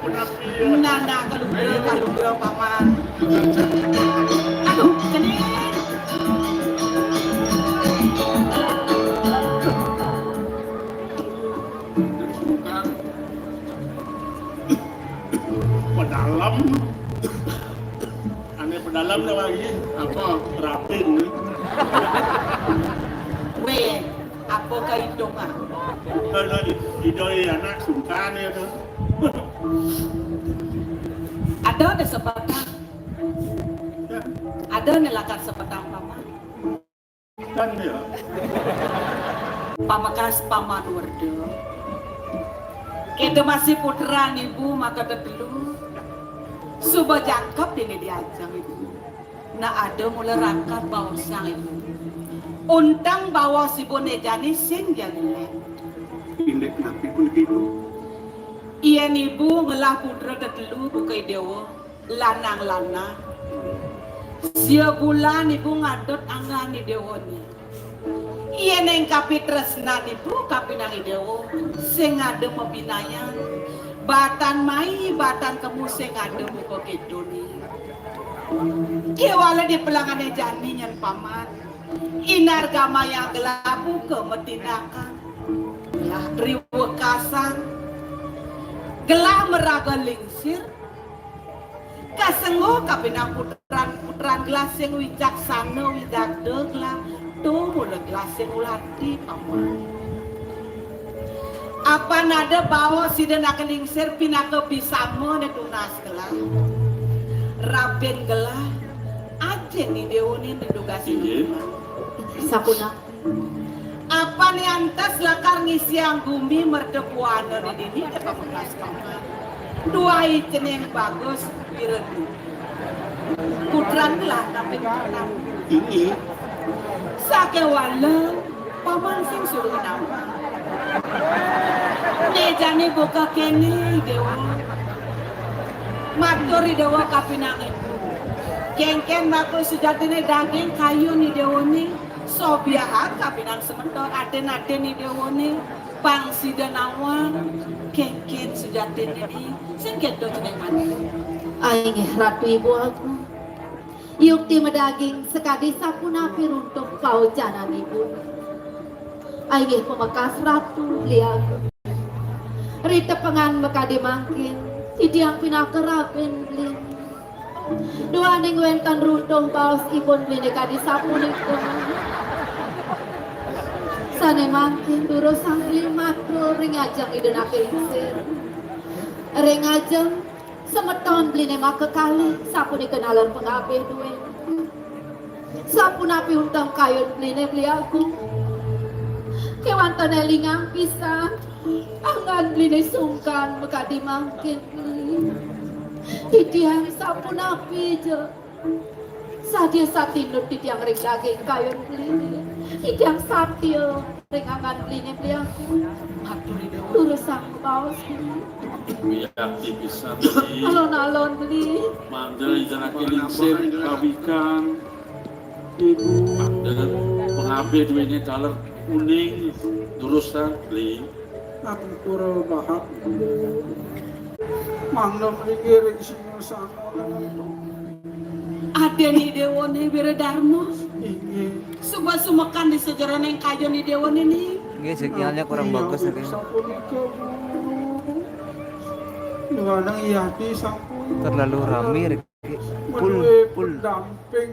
Nah, nah, kalugra, kalugra, Paman. Aduh, cening. Pedalem. Ane pedalem lagi. Apa? Rapin. Weh, apa kaitungan? Kalau di, di doi anak sungkan ya tuh. Ada, ada sepatah. Ada nelakan sepatah, Paman. Kan ya. Pamekas Paman Werda. Kita masih puteran ibu maka tetelu. Suba jangkep ini diajang ibu. Nah, ada mula rangkat baosang ibu. Untang baos ibu nejani sing jani. Indik napi pun ibu. Yen ibu ngelah putra tetelu bukai dewa. Lanang-lanang, Sia bulan ibu ngadot anggan Ida Déwa né. Yén ing kapitresnan ibu kapinang Ida Déwa sing ada mabinayan. Batan mai, batan kemu sing ada muka kéto né. Kéwala di pelangané jani nyén paman. Inar gamayang gelah buka matindakan. Gelah triwekasan. Gelah maraga lingsir. Kasengguh kapinang putran-putran gelah sing wicaksana widagda gelah, to mula gelah sing ulati paman. Apan ada baos Ida Naka Lingsir pinaka bisama né tunas gelah. Rabin gelah, ajin Ida Déwa né nedugasin. Inggih. Sapunak. Apané antes lakar ngisiang gumi merta buana né dini, dé pamekas paman. Duai cening bagus, Wiradu. Putran gelah tapi putran. Inggih. Sakéwala paman sing suruh nawang. Né jani buka kéné, Déwa. Matur Ida Déwa kapinang ibu. Kénkén maka sujatiné daging kayun Ida Déwa né. Sobiahan kapinang semeton adin-adin Ida Déwa né. Pang sida nawang, kénkén sujatiné né. Sing kéto jeneng manah. Inggih Ratu Ibu Agung. Yukti madaging sakadi sapunapi runtuh paucanan ibu. Inggih pamekas Ratu Beli Agung. Ritepengan makadi mangkin, titiang pinaka rabin beli. Duaning wénten runtuh baos ipun beliné kadi sapunika. Sané mangkin durusang beli matur ring ajeng Ida Naka Lingsir. Ring ajeng semeton beliné makakalih, sapunika naler pangabih duwé. Sapunapi unteng kayun beliné Beli Agung. Kéwanten élingang pisan, anggan beliné sungkan makadi mangkin beli. Titiang sapunapi ja. Sadia satinut titiang ring daging kayun beliné. Titiang satia ring anggan beliné Beli Agung. Matur Ida. Durusang baos beli. Wiakti pisan beli. Alon-alon beli. Mangda Ida Naka Lingsir pawikan. Ibu. Mangda pangabih duwéné taler uning durusang beli. Ampura bahak. Mangda mlinggih ring singasana. Adin Ida Déwa né Wiradarma. Inggih. Suba sumekan di sajeroning kayun Ida Déwa né. Nggih, sinyalnya kurang bagus, nggih. Sapunika, Bu. Nuwunang yati sampun. Terlalu rame, Rik. Pul, pul. Damping.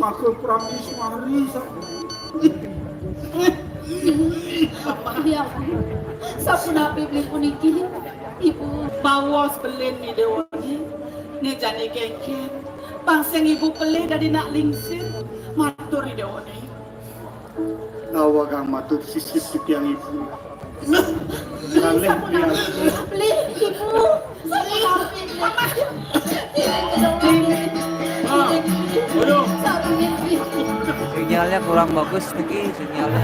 Maka pramis mari sampun. Iya, sapunapi beli puniki, Ibu? Baos beliné Ida Déwa né, né jani kénkén. Pang sing Ibu pelih dadi nak lingsir, matur Ida Déwa né. Nawegang matur sisip titiang Ibu. Kalih sapunapi. Beli, Ibu. Sapunapi, Beli. Beli. Ah, aduh. Sapunapi, Beli. Sinyalnya kurang bagus niki, sinyalnya.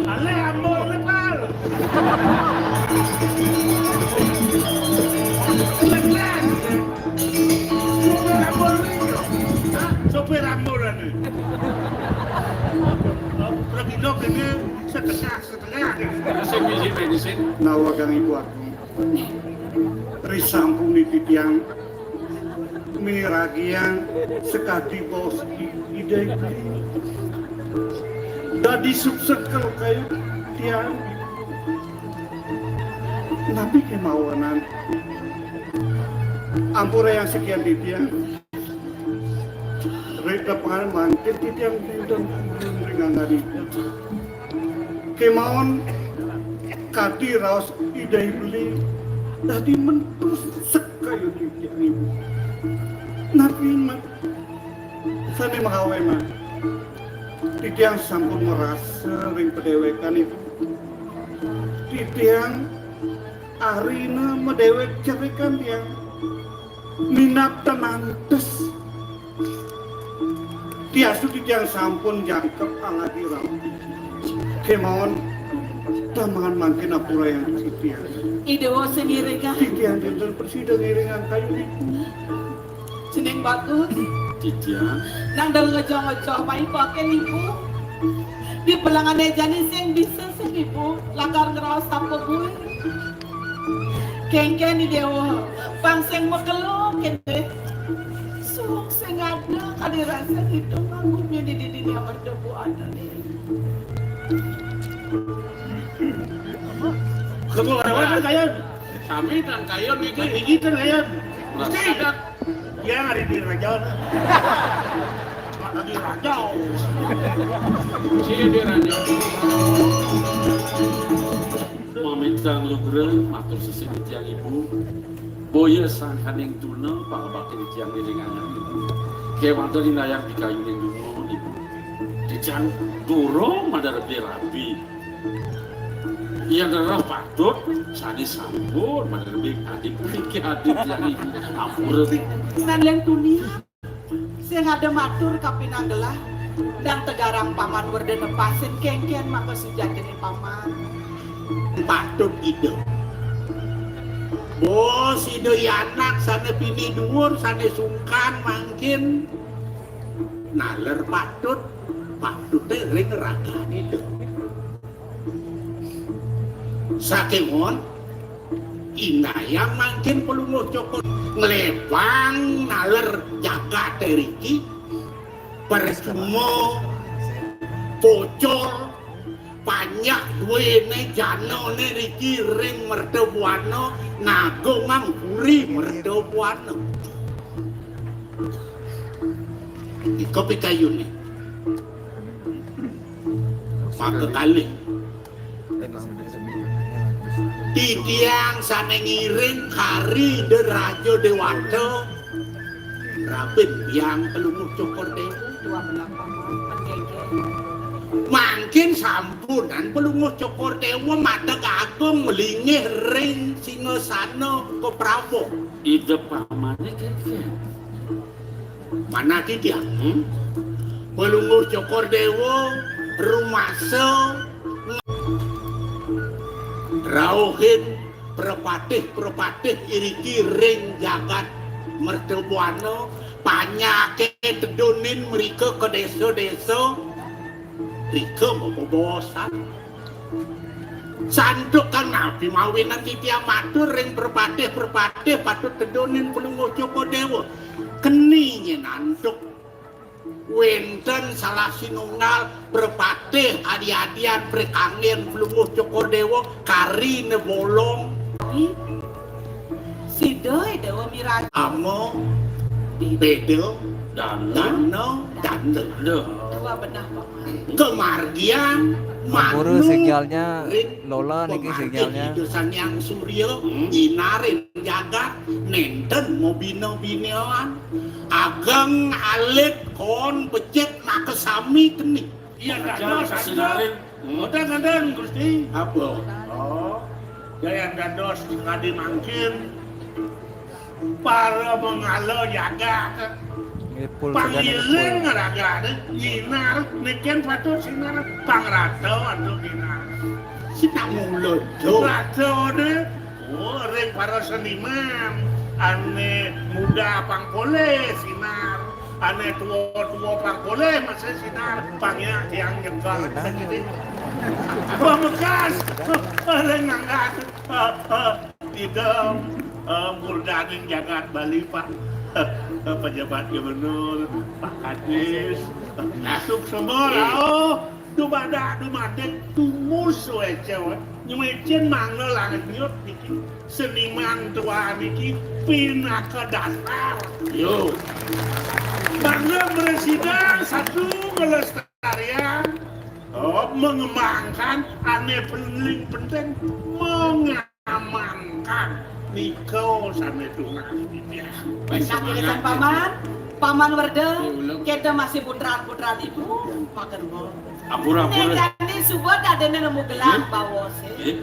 Kalih ambon lepal. Lepal. Supir ambon iki. Hah? Supir ambon iki. Lagi dok ini setengah, setengah. Sing bisi bensin. Nawegang Ibu Agung. Risampun titiang miragiang sakadi baos I-, Ida Ibu. Dadi subsekel kayun tiang. Napi kémawanan? Ampura yang sekian titiang. Rita pangan mangkin titiang dinten ring anggan Ida. Kémaon kadi raos Ida Beli dadi mentus sekayun titiang Ibu. Napi mat-, sané makaweman? Titiang sampun marasa ring padéwékan Ibu. Titiang arina madéwék cerikan tiang. Minab tanantes. Tiastu titiang sampun jangkep aladi rabi. Kémaon Tamangan mangkin ampura yang titiang. Ida wau sing ngiringang. Titiang dinten prasida ngiringang kayun ibu. Cening bagus. Titiang. Nang dal ngejoh-ngejoh mai paken ibu. Di pelangane jani sing bisa sing ibu lakar ngraos apa kuwi. Kengken i dewa, pang sing makelo kene. Suwung sing ada kadi rasa kita nganggupi di dini amarga buana. Kebo karawan kan kayun. Sami kan kayun iki. Iki kan kayun. Mesti. Yang ada di raja. Mak tadi raja. Sini di raja. Mamitang lugra matur sesih titiang ibu. Boya sangkaning tuna pangabakti titiang ngiringangan ibu. Kewanten inayang pikayuning dumun ibu. Titiang durung madar rabi-rabi. Yen rereh patut, sane sampun madar rabi adi puniki adi titiang ibu. Ampura. Nan yen tuni. Sing ada matur kapinanggelah, dang tegarang paman werda nepasin kengken maka sujatine paman. Patut ida. Bos ida i anak sane pini duur, sane sungkan mangkin naler patut, patute ring ragane ida. Saking mon, inayang mangkin Palungguh Cokor nglebang naler jagate riki, percuma pocol panjak duene janane riki ring mertabuana ngagongang puri mertabuana. Ika pikayune. Maka kalih. Titiang sane ngiring kari Ida Raja Dewata, rabin biang Palungguh Cokor Dewa. Mangkin sampunan Palungguh Cokor Dewa madeg agung malinggih ring singasana kaprabon. Ida pamane kengken. Manah titiang, hmm? Palungguh Cokor Dewa rumasa rauhin prapatih-prapatih iriki ring jagat mertabuana, panyake tedunin mrika ka desa-desa, rika mabobosan. Santukan napi mawinan titiang matur ring prapatih-prapatih patut tedunin Palungguh Cokor Dewa. Keni nyen antuk wenten salah sinunggal prapatih adi-adian prekanggen Palungguh Cokor Dewa kari ne bolong. Sida Dewa Miraja. Ama, beda, dana, dana. Dua benah paman. Kemargian, ampura manu, sinyalnya ring Lola niki pemargin sinyalnya. Ida Sang Hyang Surya, hmm, nyinarin jagat, nenten mabina-binaan. Ageng alit kon becik makasami keni. Iya, dados, sinarin. Hmm. Boten nenten, Gusti. Apa? Oh. Daya dados kadi mangkin. Para mangala jagat. Nggih, full sajan. Pangiling ragane nyinar, niken patut sinar pangrata antuk nyinar. Sinak mula, Cuk. Ratane, oh, ring para seniman, ane muda pang polih sinar, ane tua-tua pang polih masih sinar, pangya tiang nyekel. Wah, bekas. Ring mangga. Ida, eh, murdaning jagat Bali, Pak. Pejabat Gubernur, Pak Kadis, suksma rauh, dumadak dumadik tumus wécé, nyuwécén mangga langit niki. Seniman tua niki pinaka dasar. Yo. Mangga presida satu ngelestarian, oh, mengembangkan ane paling penting mengamankan nika sane tunas. Wis, semangat, Paman, Paman Werda, kita masih puteran-puteran ibu, makan gol. Ampura, ampura. Nek jani suba dadene nemu gelang bawa sih. Nggih.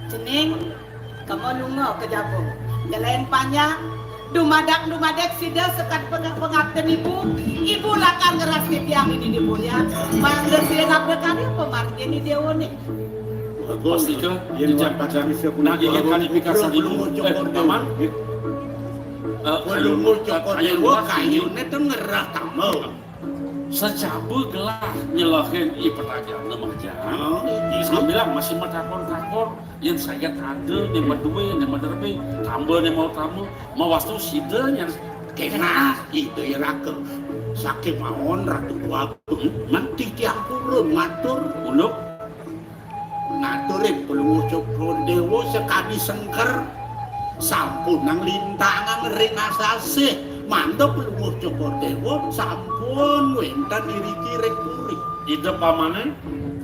Cening, kamu lunga ke jaba. Jelain panjang, dumadak-dumadak sida sekat pengak-pengakten ibu. Ibu lakar ngeras titiang ini di mulia. Mangga sira ngabda karya pemargin di dewa nih. Bagus. Pastika, yén jejak wacana bisa nah, iya, pulang kali pikasan pulang ibu. Cokor eh, Déwa. Paman. Eh, Pulang cokor ayo, déwa, ayo. Kayuné tuh ngerah tambel. Sacaba gelah nyelehin i pertanyaan mah, Jang. Oh, iya. Sambilang masih matakon-takon, yén saget ada, yén madué, yén maderbe, tambel, yén mau tambel, mawastu sida nyén kénak, ida ya raka. Sakémaon Ratu Déwa Agung, mén titiang purun matur. Unduk. Ngaturin Palungguh Cokor Déwa sakadi sengker sampunang lintangan ring asasih. Mangda Palungguh Cokor Déwa sampun wénten iriki ring puri. Ida pamané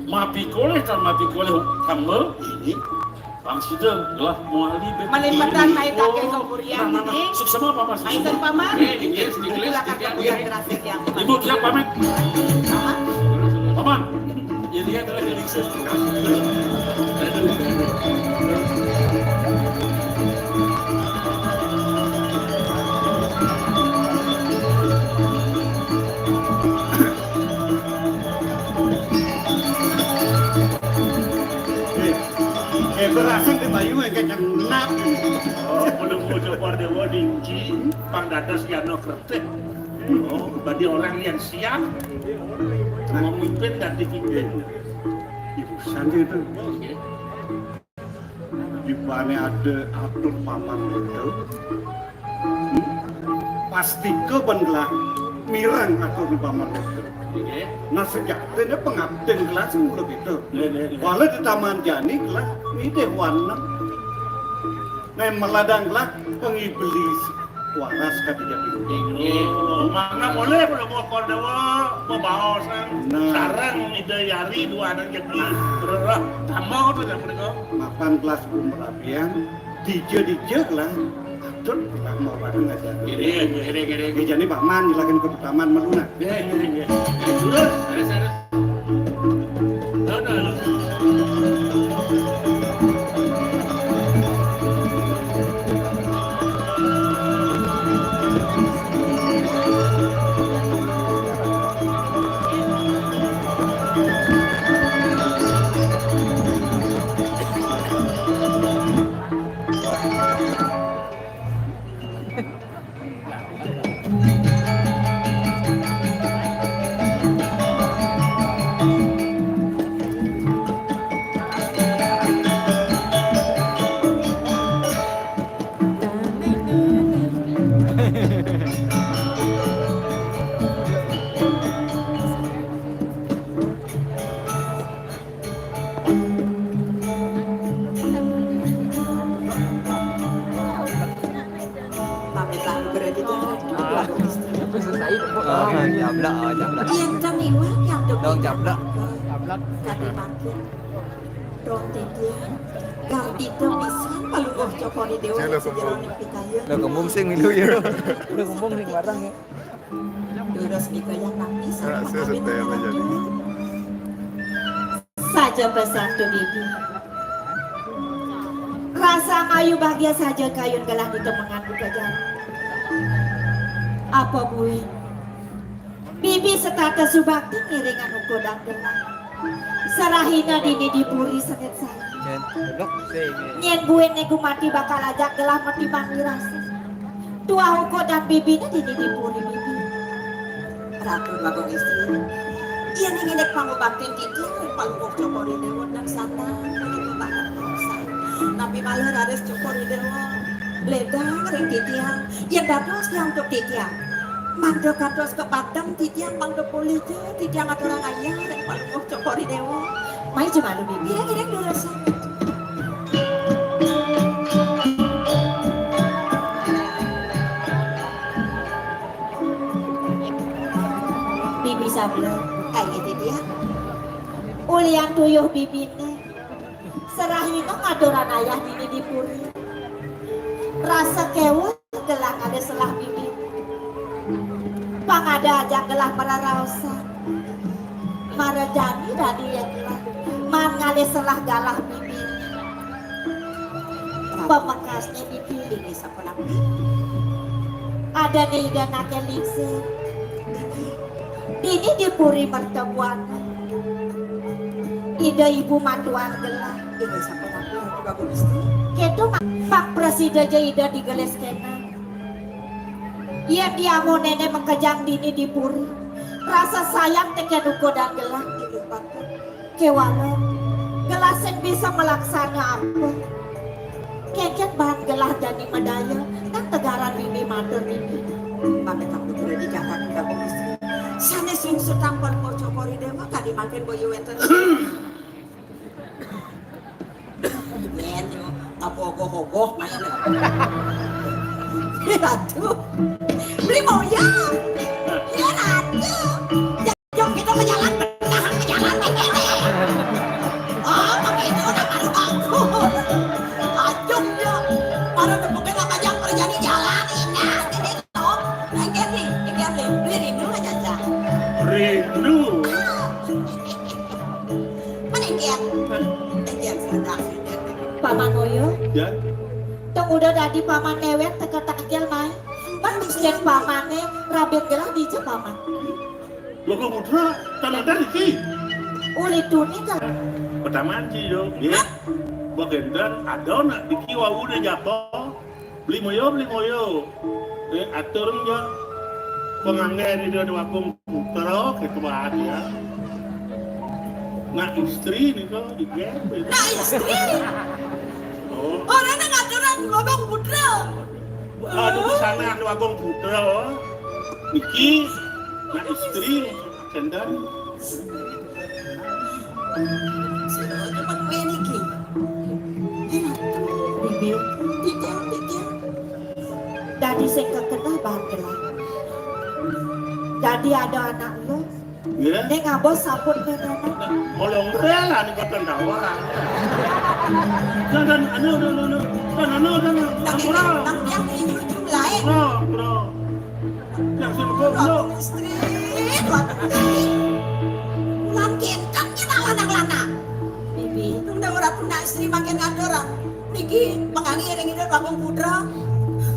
mapikolih tan mapikolih tambel. Inggih. Pang sida gelah muali bé. Malimpetang naitaké kapurian nah, nah, nah. Inggih. Suksema, Paman, suksema. Paman. Inggih, inggih, inggih. Silakan kapurian terasik yang Ibu, siap pamit. Paman. Paman. Ya, dia telah jadi sukses. Eh, berasing di bayu engké cenap. Oh, belum ngucap Déwa Dingki, pang dados Yano Kretih. Oh, bagi orang yang siap memimpin dan dipimpin. Ibu Santi itu. Oke. Ibané ada atur paman itu. Hmm? Pastika ban gelah mireng atur paman itu. Oke. Nah, sejatiné pangabdin gelah sing mula itu. Nggih, nggih, nggih. Wala di taman jani gelah ngidih warna. Nah, meladang gelah pengiblis. Waras kadi jati. Inggih. Mangga boleh Palungguh Cokor Déwa bebaosan nah. Sareng Ida Yari dua anak jati. Bererah tambah apa dah mereka? Mapan kelas umur apian, dija-dija lah. Atur lah mau bareng aja. Kiri, kiri, kiri. Dijani paman, lagi ke taman meluna. Kiri, kiri, kiri. Terus, terus, terus. Pamit lah, berarti itu. Ah, jablak, ah, jablak. Yang kami wah, yang dong jablak. Jablak. Kami mampir. Dong titian. Gardika pisan, Palungguh Cokor Déwa. Sila kumpul. Sejarah pitaya. Lah, kembung sing milu ya. Lah, kembung sing barang ya. Durus nika yang napi. Nah, saya setel aja nih. Saja pesan tu bibi. Rasa mayu bahagia saja kayun gelah ditemengan buka jalan. Apa buin? Bibi setata subakti ngiringan ukudan gelah. Sarahina dini di puri sengit saya. Nyén buin né gumati bakal ajak gelah mati mati rasa. Tuah ukudan bibiné dini di puri bibi. Ratu Bagong Istri. Yén ngidik pangubaktin titiang, Palungguh Cokor Déwa dan Sandang, menika banget dosa. Napi malih raris Cokor Déwa ledang ring titiang, yén dados tiang untuk titiang. Mangda kados kepateng titiang, mangda polih ja titiang aturang ayah ring Palungguh Cokor Déwa. Mai jemalu bibi, ngiring durus. Bibi sabda, kaya titiang. Ulian tuyuh bibiné. Sarahina ngaturang ayah dini di puri. Rasa kéweh gelah ngalih selah bibi. Pang ada ajak gelah mararaosan. Mara jani dadi yén gelah. Maan ngalih selah galah bibi. Pamekasné bibi dini sapunapi. Adané Ida naké lingsir. Dini di puri mertabuana. Ida ibu mantuan gelah. Ini sampun aku, Ratu Bagong Istri. Kéto, Mak, prasida ja Ida digelis kéné. Yén diamu néné makejang dini di puri, rasa sayang tekén ukudan gelah. Inggih, Patih. Kéwala, gelah sing bisa malaksana apa? Kénkén baan gelah jani madaya, tan tegaran Bibi matur niki. Mangda Ratu Bagong Istri. Sané sungsut tampel moco kori déwa kadi mangkin boya wénten. Yén yo, apa ogoh-ogoh, Mas? Ratu. Beli moyang. Ya, Ratu. Jok kita ke jalan, benar ke jalan, benar. Oh, begitu, udah baru bagus. Ajuk, ya. Para nepukin apa jam kerja di jalan, ini, ini, toh. Enggak nih, enggak nih. Beli rindu aja, Cak. Rindu. Mana enggak? Enggak, sudah. Paman Oyo. Ya. Tong udah dadi paman néwén teka takjil, Mai. Pan miskin pamané, rabit gelah dija, Paman. Lho, kok Putra, tan ada niki? Uli tuni ka. Pertama sih, yo, nggih. Bagénten ada nak niki wau udah jatuh. Beli moyo, beli moyo. Eh, atur ya. Penganggé di dua wakung Putra, gitu bahagia. Nak istri nika, nggih. Nak istri? Oh. Orang nak aturan ngomong Putra. Aduh, di sana anu Agung Putra. Niki, nak istri, Kendari. Sira cepet waé niki. Bibi, Titah, Titah. Dadi sing kekenah bandelan. Dadi ada anak lu. Nggih. Ning abos sampun menanan. Molong rela ning boten dawah. Dan, dan, anu, anu, anu, anu. Dan, anu, dan, anu. Ampura. Nang yang di ujung lain. Bro, bro. Yang sing kok, bro. Istri, Tuan Putri. Mangkin kan kita lanang-lanang. Bibi. Tunda ora pundak istri mangkin ngatur. Niki, penggangi ring Ida Bagong Putra.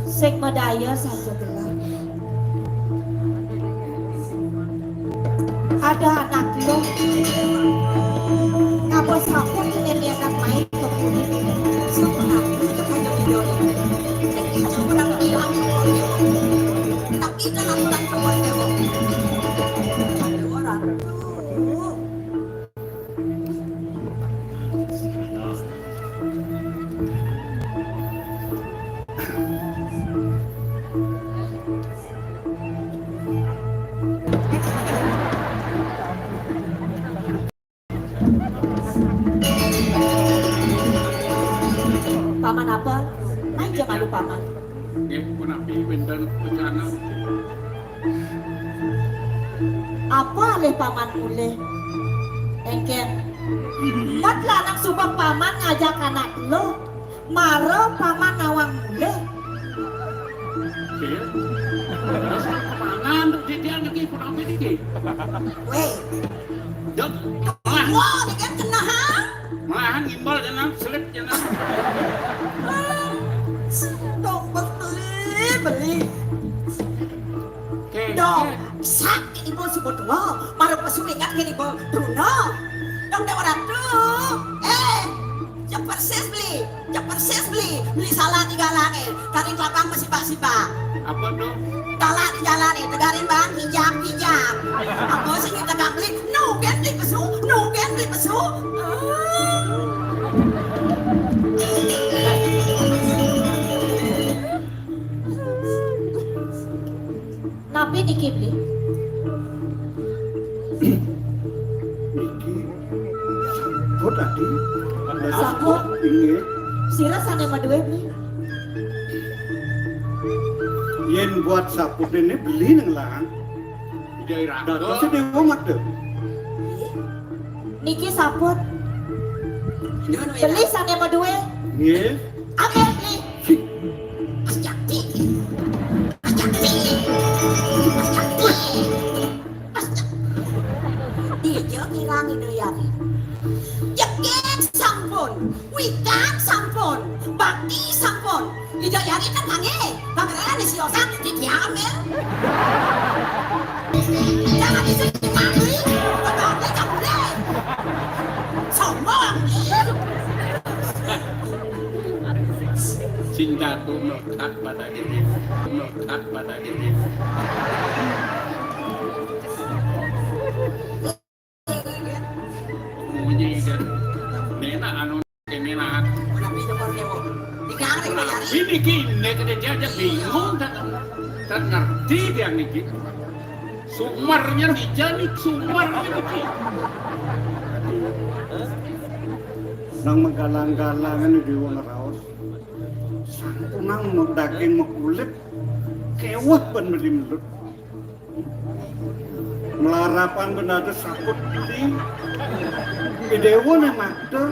Sing madaya saja gelah. Ada anak lu. Ngapa sampun ini anak main ke bumi? Sampun aku ke kaya Ida. Niki sampun aku bilang. Tapi kan aku lan keluar dewa. Dewa Ratu. Paman apa? Aja malu, Paman. Nggih, punapi wénten wacana? Apa alih Paman mulih? Éngkén. Mat lanang suba Paman ngajak anak lu. Mara Paman nawang mulih. Nggih. Terus mangan, Dék, Dék, niki, punapi niki? Wéh. Dok, wah, niki cenah, ha? Malahan ngimbal jenengan, selip jenengan. Dong, beli, beli. Oke, dong, oke. Sak ibu sebut dua, marep pesu ingat kene ibu. Bruno. Dong, Dewa Ratu. Eh, cepet ses beli, cepet ses beli. Beli salah tiga langit. Tarik lapang masih bak-sibak. Apa tuh? Talak di jalan nih, tegarin bang, pinjam, pinjam. Apa sih kita gak beli? Nungguin beli pesu, nungguin beli pesu. Napi niki, Bli? Niki samput, Adi. Samput? Inggih. Sira sané madué, Bli? Yén buat samput ini beli nang lahan. Jai Rangga. Dados Déwa Mada. Niki samput. Beli sané madué. Nggih. Ambil, Bli. Mas Jakti. Mas Jakti. Mas Jakti. Mas Jakti. Dija kirang Ida Yari. Jegég sampun, wikan sampun, bakti sampun. Ida Yari kan kanggé, bangkana isi osak di diambil. Jangan isi diambil, kembali kabulé. Sombong. Satu melekat pada diri, melekat pada diri. Bunyi dan nena anu, nena. Ini kini kita aja bingung, tak, tak ngerti dia niki. Sumernya dijalik, sumernya niki. Nang menggalang-galangan di wong raos. Sampunang daging makulit, keweh ban beli melut. Melarapan ben dados saput beli. Dewa nang makta.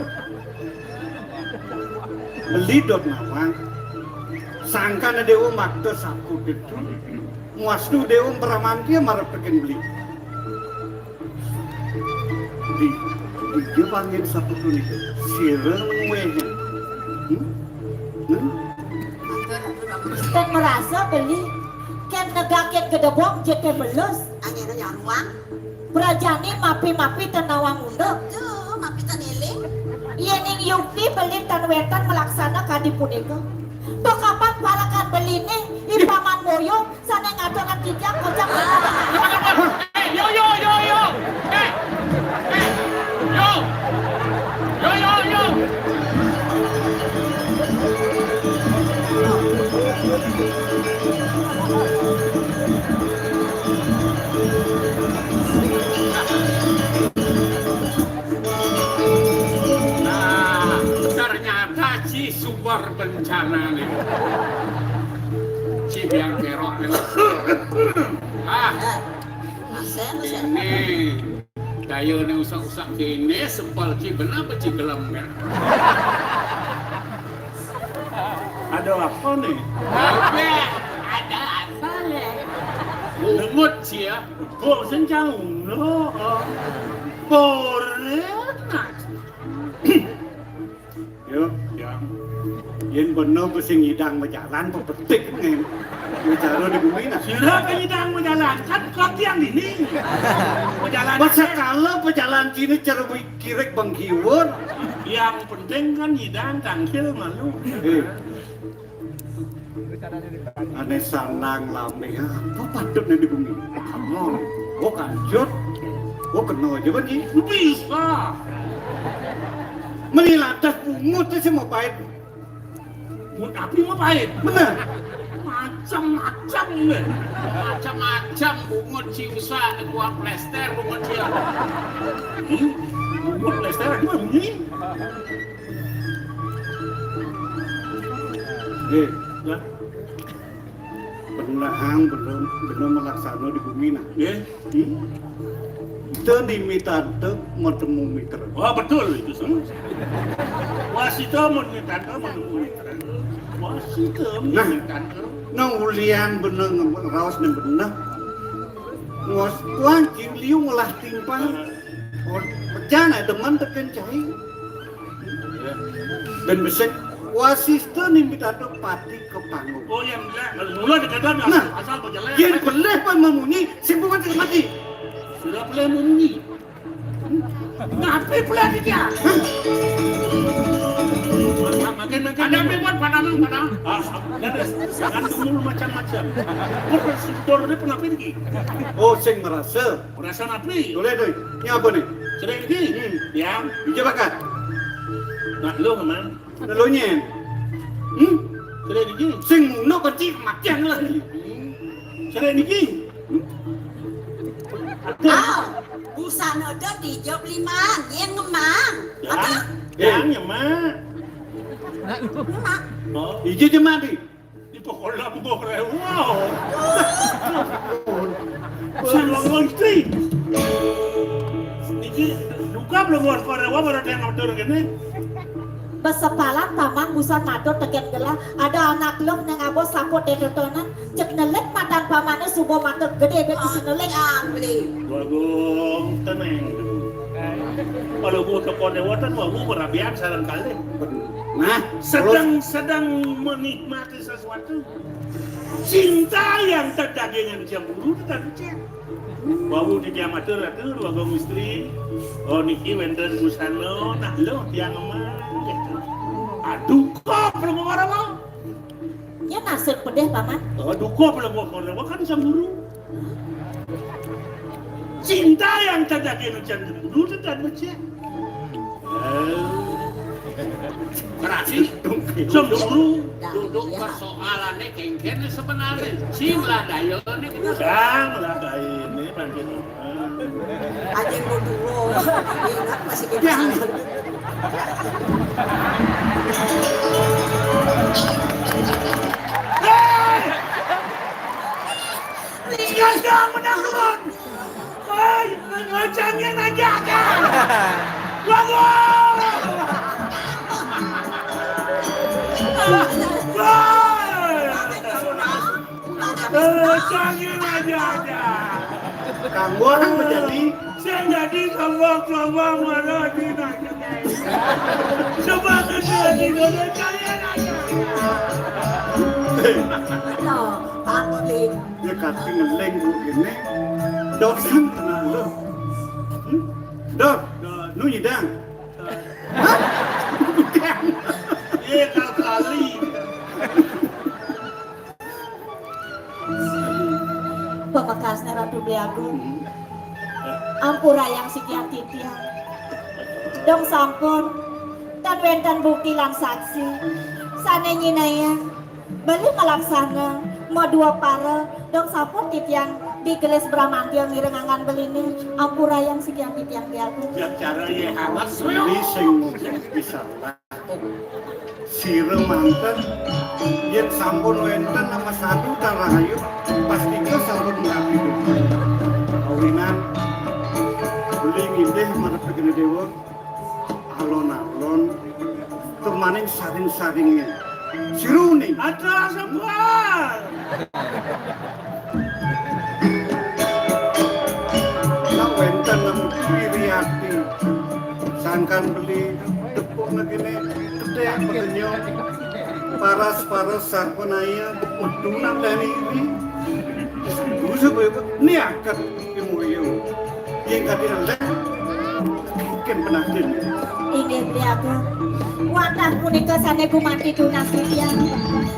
Beli dot nawang. Sangkan dewa makta saput itu. Muastu dewa meramantia marep tekin beli. Di, di dia panggil saput itu. Sira nguweh. Hmm? Hmm? Kok merasa beli? Ken negakin gedebong jete belus. Angin nyaruang. Berajani mapi-mapi tenawang unduk. Tuh, mapi teneling. Iya ning yukti beli tan wetan melaksana kadi punika. Tuh kapan parakan beli nih, impaman boyo, sana ngadonan kijang, kocak. Eh, yo, yo, yo, yo. Eh, eh, yo. Yo, yo, yo. Nah, ternyata ci sumber bencana nih. Ci biang kerok nih. Ah, ini. Daya ni usah-usah kene, sempal ci bener apa ci gelem kan? Ada apa nih? Ada, ada apa nih? Lengut ci ya. Bok sencang uno. Boret nak. Yo, ya. Yen bener sing nyidang majalan, pepetik nih. Bicara di bumi nah. Sira kan nyidang majalan, kan kok yang ini. Majalan. Masa kala pejalan sini cara kirik bengkiwur. Yang penting kan nyidang tangkil malu. Eh. Ane sanang lame apa patut nih di bumi? Kamu, oh kancut, oh kena aja kan ji. Bisa. Meni lantas bungut sih mau pahit. Bungut api mau pahit. Bener. Macam-macam nih. Macam-macam bungut ci usah kuah plester bungut ci. Hmm? Bungut plester apa bunyi? Eh, ya. Benehang belum belum melaksana di bumi nah. Nggih. Hmm? Kita dimitante matemu mitra. Wah, betul itu, Sir. Wasita mun mitante matemu mitra. Wasita nah, mitante. Nang ulian beneh raos ning beneh. Ngos tuan jing liu ngolah timpal. Oh, pecah nak demen teken cai. Dan besek wasista nimbitado pati ke panggung. Oh, yang enggak. Mula dikatakan nah, asal berjalan. Yang boleh pun memunyi, simpulan tidak mati. Sudah boleh memunyi. Ngapain pula dia? Makan, makan, ada makan. Memang pada lu, pada. Ah, ada. Jangan dulu macam-macam. Prosedur dia pernah pergi. Oh, sing merasa. Perasaan apa? Boleh tu. Ini apa ni? Cerai lagi. Hmm. Ya. Ija bakat. Nak lu, Mang. Lalu nyen. Hmm? Cerai lagi. Sing muno kecil makan lagi. Hmm. Cerai lagi. Hmm? Aw, busana da dijawab lima, nyen ngemang. Ya. Apa? Yang nyemak. Nyemak. Oh. Ija jemak di. Di pokola buka rewa. Sang Gusti. Niki duka belum buat korewa baru ada yang ngatur gini. Besepalan paman busan matur teken gelah, ada anak lem nang abos saput detotonan, cek nelik matan pamane subo matur gede bet isi nelik. Bagong tenang. Kalau gua teko dewatan, wah gua berabian sarang kali. Nah, sedang sedang menikmati sesuatu. Cinta yang terdagingan cemburu dan cek. Wau di diamatur atuh dua gong istri. Oh niki wenten busana nah lo tiang emang gitu. Aduh kok belum orang mau. Ya nasib pedih, Paman. Oh, duka pula gua kalau kan sang guru. Cinta yang terjadi macam dulu tu tak macam. Berarti cemburu duduk persoalannya kengken sebenarnya. Sing lah daya ni kita. Sang lah daya ini macam. Aja yang mau dulu. Ingat masih kita. Hei! Tiga jam menang turun. Hei, ngacangnya ngajak kan. Bangun. Hei! Ngacangnya ngajak kan. Kamu menjadi Sing dadi kelompok-kelompok mara di Naga. Sebab itu di Naga kalian aja. Loh, Pak Lim. Ya kaki ngeleng bu ini. Dok sing kenal lo. Hmm? Dok, nu nyidang. Hah? Bukan. Iya, kali. Pamekasné Ratu Beli Agung. Ampurayang sikian titiang. Dong sampun, tan wénten bukti lan saksi sané nyinayang beli malaksana madua para, dong sampun titiang digelis bramantil ngiring angan beliné. Ampurayang sikian titiang Beli Agung. Ya cara ya awas. Beli sing bisa. Sira manten, yén sampun wénten nama sadu tan rahayu, pastika sampun ngabdi. Awinan, beli ngidih marep kene dewa, alon-alon, tur maning saring-saringin. Sira uning. Ada sembah. Nak wénten nemu Wiriati, sangkan beli tepuk negene, gedhe penyo, paras-paras sarpanaya, metu nak tani iri. Busu bebek, niaket imuyu. Yen kadhi elek, mungkin penaden. Inggih, Beli Agung. Wantah punika sané gumanti tunas titiang.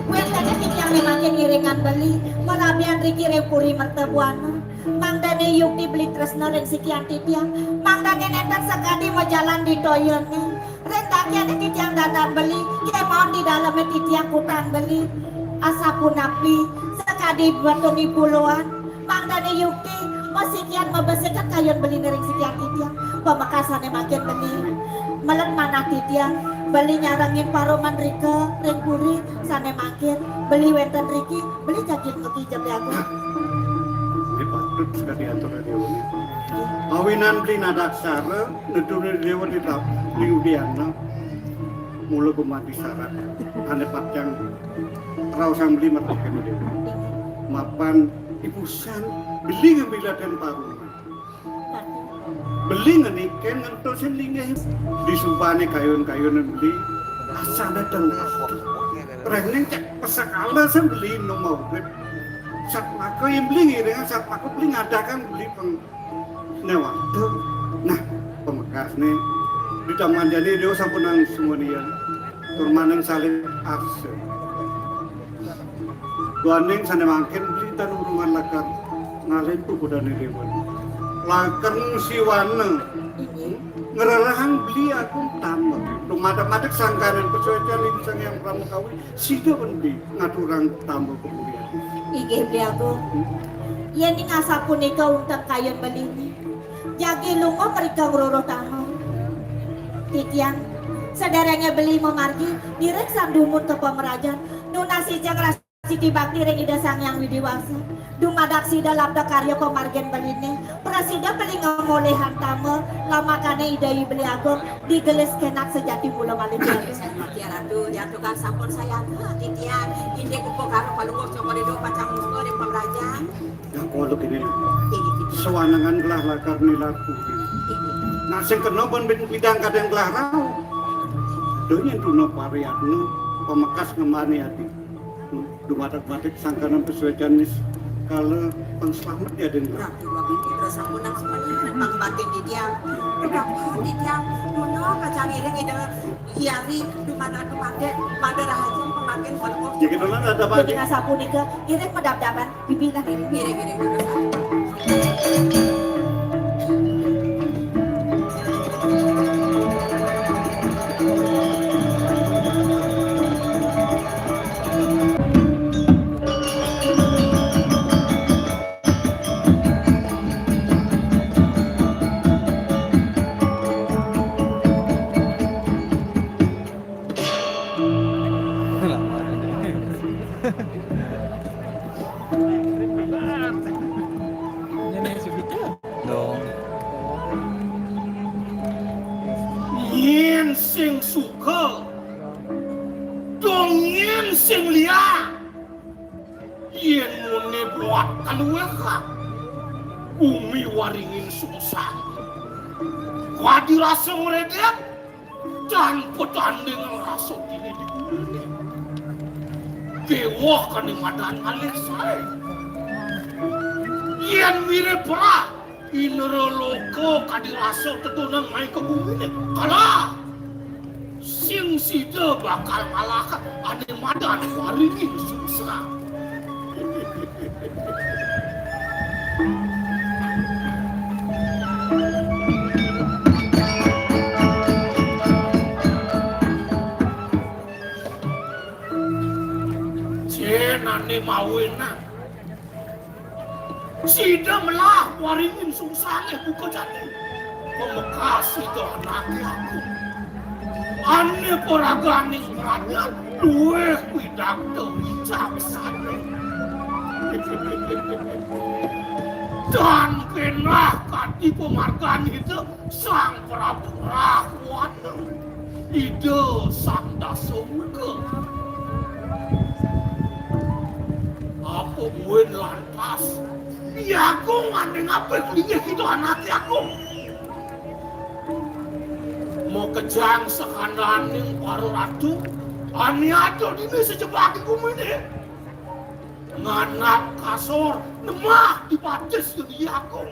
Wénten titiang mangkin ngiringan beli, marabian riki ring puri mertabuana. Mangdane yukti beli tresna ring sikian titiang. Mangdane nenten sakadi majalan di toyane. Ring dakyane titiang dandan beli, kemaon di daleme titiang kutan beli. Asapunapi, sakadi batuni puluan. Mangdane yukti, masikian mabesikan kayun beliné ring sikian titiang. Pamekasane mangkin beli. Melet manah titiang, beli nyarengin paruman rika, ring puri, sane mangkin, beli wenten riki, beli jagi ngegi jam jago. Ini patut sekali atur dewa ini. Awinan beli nadaksara, nedune dewa di tap, di udiana. Mula gumanti syarat, ane patjang raosang beli merteken dewa. Mapan ipusan, beli ngambilaken paruman. Beli ngeniken ngentosin linggih. Disumpahne kayun-kayunan beli, asane tengah. Rengning cek pesakala sen beli nu mau urip. Satmaka yang beli ngiringan, satmaka beli ngadakan beli peng-, newangtu. Nah, pamekasne ditamanjani dewa sampun nang sumonian. Tur maning salib arsa. Duaning sane mangkin beli tan urungan lakar ngalih pupudane dewa. Lakar siwana ngrerehang beli aku tambah. Tumadak-madak sangkanan persuacan ing Sang Hyang Pramakawi, sida pun beli ngaturang tambah kemuliaan. Inggih, Beli Agung. Yen ing asapunika untek kayun beliné. Jagi lunga mrika ngruruh tamu. Titiang, sederenge beli mamargi, ngiring sang dumun ka pamrajan, nunas ijeng rasa siti bakti ring Ida Sang Hyang Widi Wasa. Dumadak sida labda karya pamargin beliné, prasida beli ngamolihang tama, lamakane Ida I Beli Agung, digelis kenak sejati mula malih. Ratu, ya tukang sampun sayaga, titiang, indik upa karo palungguh Cokor Ido pacang muka ring pamrajan. Nah, kalau gini, nah. Sawanengan gelah lakar nilar puri. Nah, sing kena pun bid-, bidang kadang gelah rau. Donya tuna pariyatna, pamekas ngembani ati. Dumadak-madak sangkanan pesuecan nis. Kala pang slamet ya, Den. Ratu Wagin Putra sampun nang semuanya. Pang batin titiang. Pang batin titiang. Mono kacang iring ida hiari dumadak dumadak pada rahajeng panganggen walaupun. Jadi, Nona, ada apa? Jadi, asapunika iring madabdaban, bibih nang iring. Iring, iring, iring. Dong. Nyén sing suka, dong nyén sing liak. Yén muné buat kaluéhan, bumi waringin sungsang. Kadi rasa ngredek, tan patanding rasa dini di guminé. Déwa kani madan ngalih saé. Yén mirib perah, indra loka kadi rasa tetunan mai ka guminé. Kalah. Sing sida bakal ngalahang ané madan waringin sungsang. Jén ané mawinan. Sida melah waringin sungsangé buka jani. Pamekas sida anaké agung. Ané paraganing pradnyan luwih widagta wicaksana. Tan kénah kadi pamargan Ida Sang Prabu Rahwana. Ida Sang Dasamuka. Apa buin lantas? Agung ané ngapit linggih kita anaké agung. Makejang sakandaning para ratu, ané ada dini sajebag guminé. Nganggap kasor, nemah dibatis Ida Agung.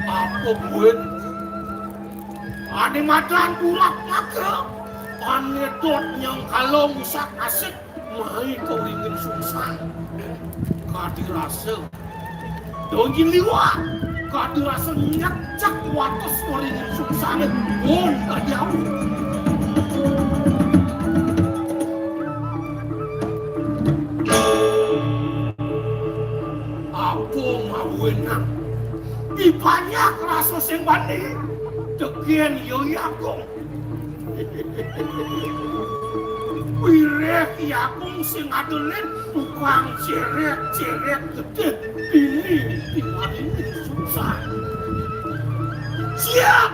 Apa buin? Ané madan burak naga, ané dot nyengkala ngusak-asik, mai ka waringin sungsang. Kadi rasa. Dong nyén liwat. Kadi rasa nyekcek wates waringin sungsangé. Pun kadi awu. Apa mawinan? Dipanjak rasa sing bani. Tekén Hyang Agung. Wiréh Hyang Agung sing adelin tukang cérét-cérét gedé dini tingalin sungsang. Siap!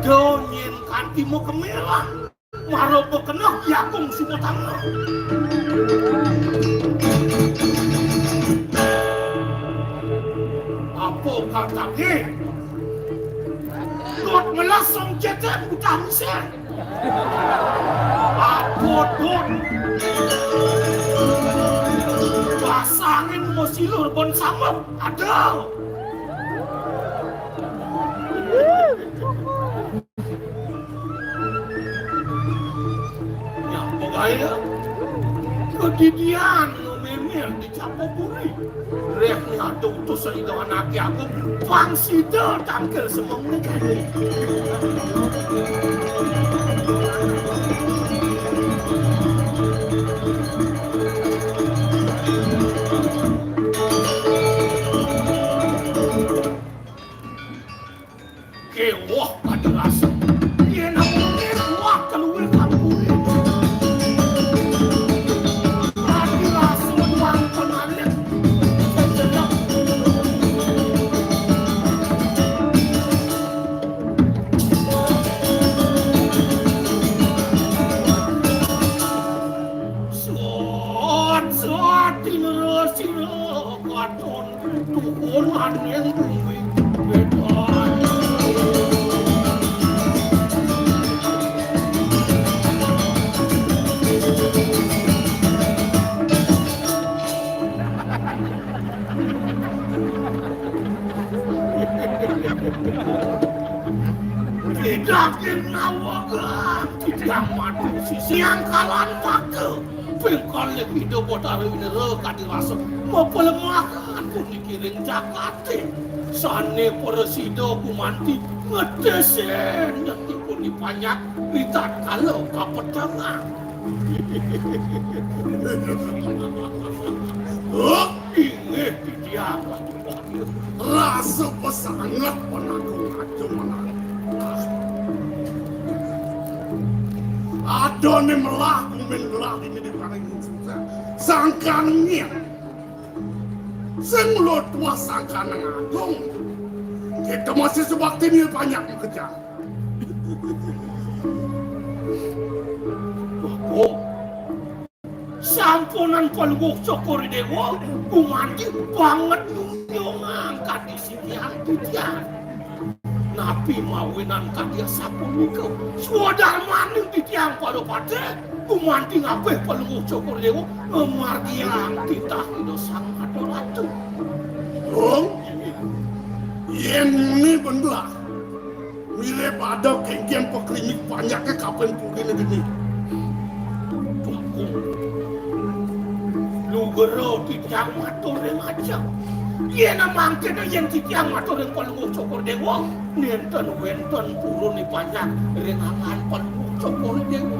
Dong nyén kanti mau kemerah. Mara bekeneh Hyang Agung suba tangga. Apa katangé? Dot melas song cecen butah misir. Apa dot? Basangin mau silur bon sambep. Ada. Nyapa gaya? Kedidian nu mémél di Japapuri. Réh ni ada utusan Ida Anaké Agung, pang sida tangkil semeng né. Kéweh pada rasa. Yén ampun kéweh kaluwih kampuri. Pada rasa wang pengalit. Sejelek. Suat, suat, tinera sira katon. Tuhunan ing bumi wetan. Wagang titiang matur sisi angkalan maka ping kalih Ida Batara Winera kadi rasa mapalemahan puniki ring jagate sane prasida gumanti ngetesin nyatipun di panjak ritatkala kapetengan. Oh, inggih titiang. Rasa pesanget penagung aja menang. Ada ni melah kumin melah ini di paling susah. Sangkan ngin. Sing lo tuah sangkan agung. Kita masih sebakti ni banyak mengejar. Wah, sampunan Palungguh Cokor Dewa, gumanti banget nyunyungang kadi sisian titiang. Napi mawinan kadi asapunika? Swadarmaning titiang pada pateh, gumanti ngapih Palungguh Cokor Dewa, ngamargiang titah Ida Sang Nata Ratu. Hong, yen ini bener. Mirip ada kengken pekrimik panjake kapen purine geni. Tuku. Lugera titiang matur ring ajeng. Yen mangkene yen titiang matur ring Palungguh Cokor Dewa, nenten wenten purun panjak ring angan Palungguh Cokor Dewa.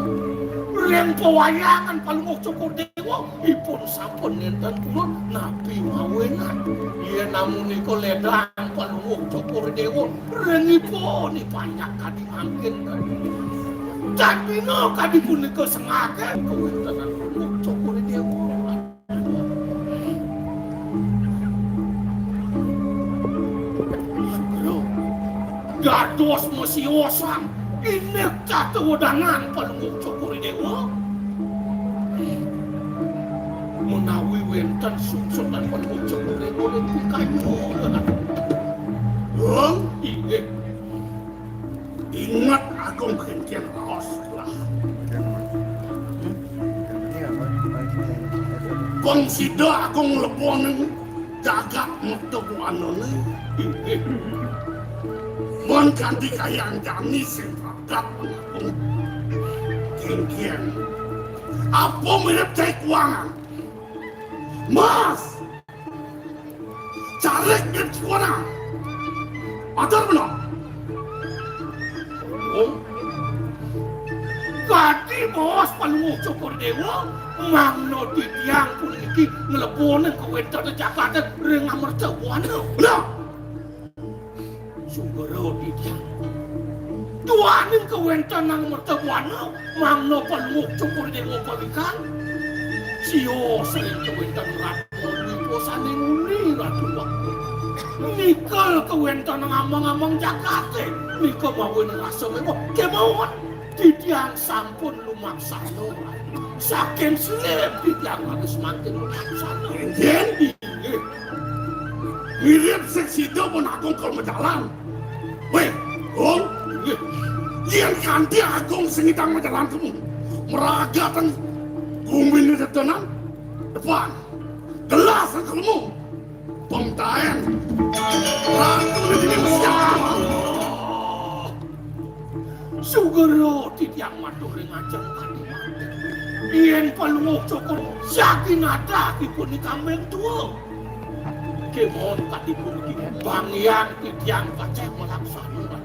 Ring pawayangan Palungguh Cokor Dewa, ipun sampun nenten purun napi mawinan. Yen amunika ledang Palungguh Cokor Dewa, ring ipun panjak kadi mangkin. Tan bina kadi punika sengake kawentenan Palungguh Cokor Dewa. Dados masiosan indik tata wedangan Palungguh Cokor Dewa. Menawi wenten sungsutan Palungguh Cokor Dewa ring pikayunan. Hong, inggih. Ingat Agung kengken raos lah. Pang sida Agung leboning jagat mata buanane. Mon kanti kayang jani sing pragat Agung. Kengken. Apa mirip cai kuangan? Mas! Carik dip suara. Atur bena. Oh. Kadi baos Palungguh Cokor Dewa, mangda titiang puniki nglebonin kawéntenan jagaté ring amerta buana. Nah. Sugera titiang. Duaning kawéntenan merta buana, mangda Palungguh Cokor Dewa pawikan. Sia sering kawéntenan ratu wiposane nguni ratu waktu. Nika kawéntenan amang-amang jagaté, nika mawinan rasa mewah. Kemawon, titiang sampun lumaksana. Saking selip titiang harus mangkin lumaksana. Inggih. Mirip sing sida pun Agung kal majalan. Wéh, Gung, yén kanti Agung sing ngidang majalan kemu, mragatang guminé tetenan, depan, gelas kemu, pemtaen, ratu di sini mesti. Sugera titiang matur ring ajeng kadi mangkin. Yén Palungguh Cokor sakinatah ipun kambing tua. Kemon kadi puniki, banggian titiang pacang malaksana.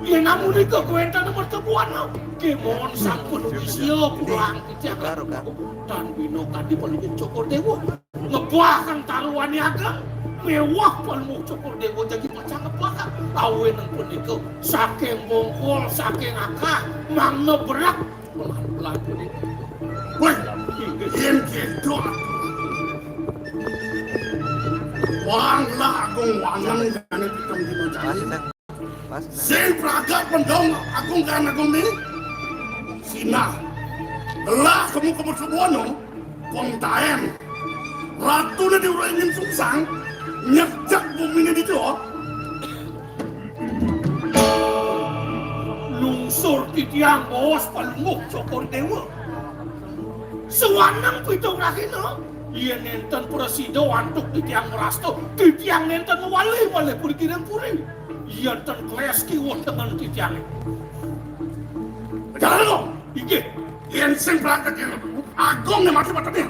Yén amunika kawéntenan merta buana, kemon sampun wisia pulang titiang. Tan bina kadi Palungguh Cokor Dewa. Ngebahang taruhane ageng, mewah Palungguh Cokor Dewa jagi pacang ngebahang. Awinan punika, saking bongkol, saking akah, mangda berak, pelan-pelan punika. Wah, yén kéto, wanglah Agung waneng jane pitung dina jani. Sing pragat pendong Agung kan Agung ni. Sinah. Telah kemu kemu sebuah no. Pong taen. Ratune di urang ingin sungsang. Nyekcek bumine di jok. Lungsur titiang baos Palungguh Cokor Dewa. Sawaneng pitung rahina. Yén nénten prasida antuk titiang mrasta, titiang nénten walih-walih puri kiring puri. Yén ten kles kiwuh tengen titiangé. Jangan kok. Iki, yen sing berangkat yang agung nih mati mati.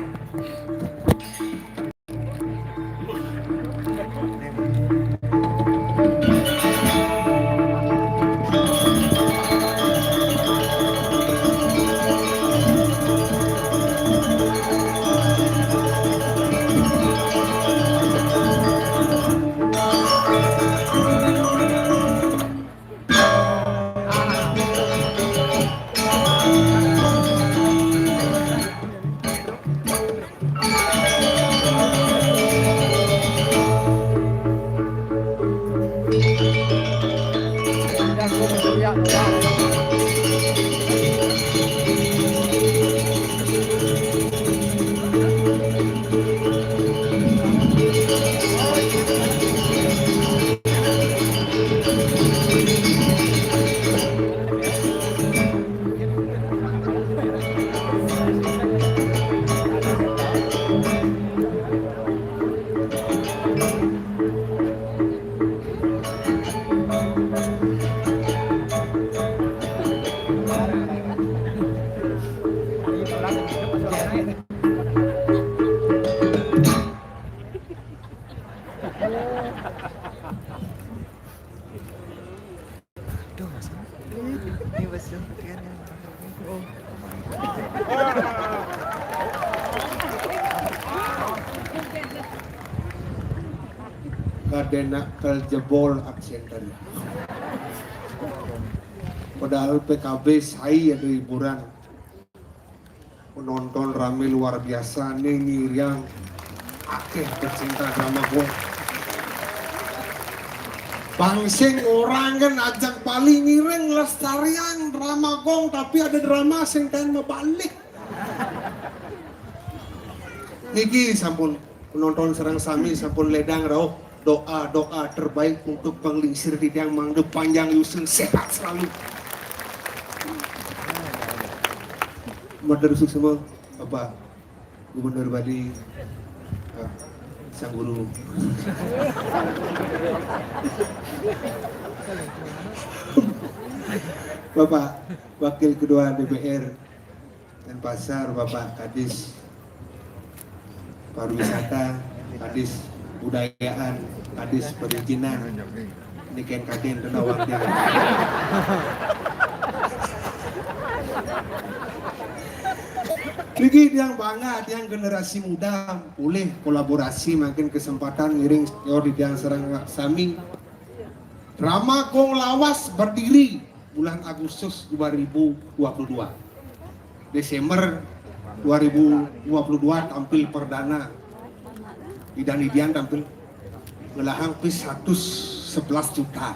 Aduh, Mas. Ini, Mas, kan. Oh. Kadena kel jebol absen tadi. Padahal P K B sai ada hiburan. Penonton rame luar biasa nih, ngiriang akeh pecinta drama gong. Bang sing orang kan ajak bali ngiring lestarian drama gong, tapi ada drama sing ten mebalik. Niki sampun penonton sareng sami sampun ledang rauh doa-doa terbaik untuk Bang Lingsir Didang, mangda panjang yusung, sehat selalu. Matur suksma Bapak Gubernur Bali, eh, Sang Guru. Bapak Wakil Ketua D P R Denpasar, Bapak Kadis Pariwisata, Kadis Budayaan, Kadis Perizinan. Ini ken kaden kena wakil. Niki tiang bangga, tiang generasi muda, boleh kolaborasi, makin kesempatan ngiring senior di tiang sareng sami. Drama Gong Lawas berdiri bulan Agustus dua ribu dua puluh dua. Desember dua ribu dua puluh dua tampil perdana. Idan Idian tampil ngelahang pis seratus sebelas juta.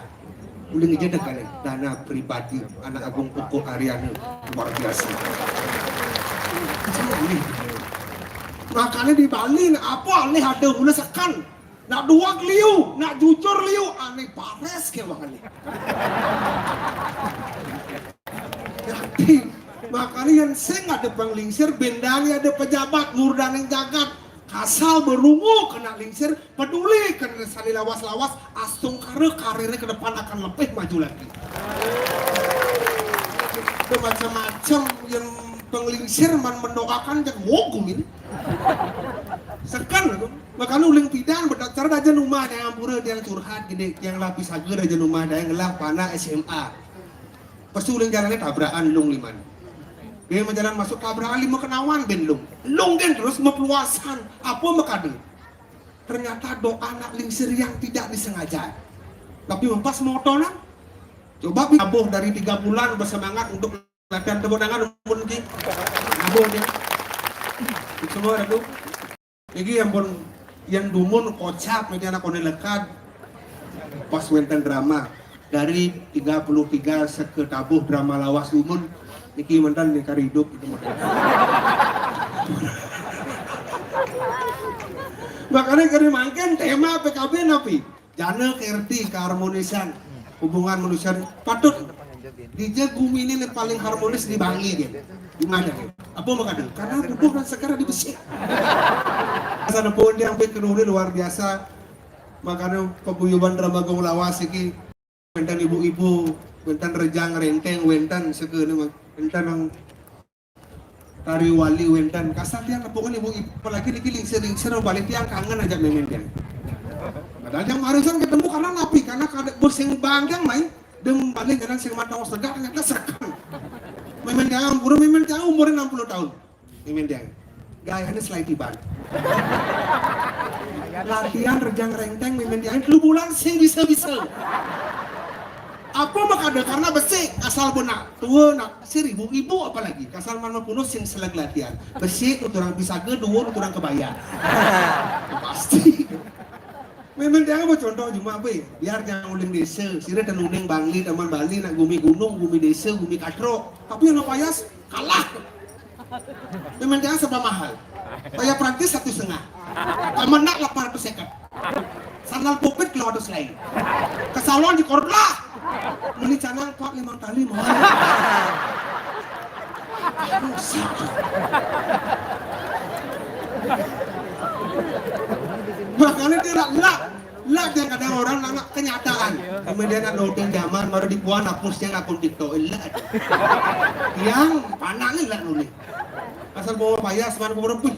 Uling aja deh kali, dana pribadi anak Agung Pupuk Aryana, luar biasa. Makanya di Bali, apa aneh ada guna sekan. Nak duak liu, nak jujur liu, aneh pares ke bang aneh. Yakin. Makanya yang sing ada Bang Lingsir, bendani ada pejabat, murdaning jagat. Kasal berungu kena Lingsir, peduli kena sali lawas-lawas, astungkara karirnya ke depan akan lebih maju lagi. Ada macam-macam yang Bang Lingsir man mendoakan, jak wogum ini. Sekan itu. Makanya uling pidan, cara aja rumah ada yang ampura, ada yang curhat gini, yang lapis agar aja rumah ada yang ngelah panah S M A. Pasti uling jalannya tabrakan lung liman. Dia menjalan masuk tabrakan lima kenawan ben lung. Lung kan terus mepeluasan. Apa mekade? Ternyata doa anak Lingsir yang tidak disengaja. Tapi mempas motor nah. Coba pi- tabuh dari tiga bulan bersemangat untuk latihan, tepuk tangan mungkin. Tabuh dia. Semua ada tuh. Niki ampun, yang dumun kocap niki anak koné lekad. Pas wénten drama dari tiga puluh tiga seke tabuh drama lawas dumun niki mantan nih kari hidup itu mantan. Makanya kari mangkin tema P K B napi? Jana kerti keharmonisan hubungan manusia patut. Dija gumi ini nih paling harmonis di Bali dia. Di mana dia? Apa makanya? Karena bubuh dan sekar di besi. Sana pun dia sampai kenuri luar biasa. Makanya paguyuban drama gong lawas iki. Wénten ibu-ibu, wénten rejang renteng, wénten seke ini mah. Enten nang tari wali wenten. Kasar tiang nepungan ibu-ibu, apalagi niki lingsir-lingsir, balik tiang kangen ajak mémén tiang. Padahal tiang marasan ketemu karena napi, karena kada bos sing banggang main. Dem balik kadang sing mata os tegak, ternyata serekan. Mémén tiang ampura, mémén tiang umurnya enam puluh tahun. Mémén tiang. Gayané selai tiban. Latihan rejang rengteng, mémén tiang telu bulan sing bisa-bisa. Apa makada? Karena besi, asal benak tua nak sir ibu-ibu apalagi. Kasar mana punus sing seleg latihan. Besi nuturang pisaga, dua nuturang kebaya. Pasti. Mémén tiang apa contoh cuma apa ya? Biar tiang uling desa, sira dan uling Bangli, taman Bali, nak gumi gunung, gumi desa, gumi katrok. Tapi yang payas kalah. Mémén tiang serba mahal. Payas Prancis satu setengah. Taman nak lapan ratus seket. Sandal pupit kilo ratus lain. Ke salon di Korla. Beli canang empat lima kali mahal. Makanya dia lah, lah, lah, jangan kadang orang nanya kenyataan. Kemudian nak loading zaman baru dibuat hapus yang akun TikTok. Lah. Yang panaknya lah nulis. Asal bawa payas, mana bawa rebus.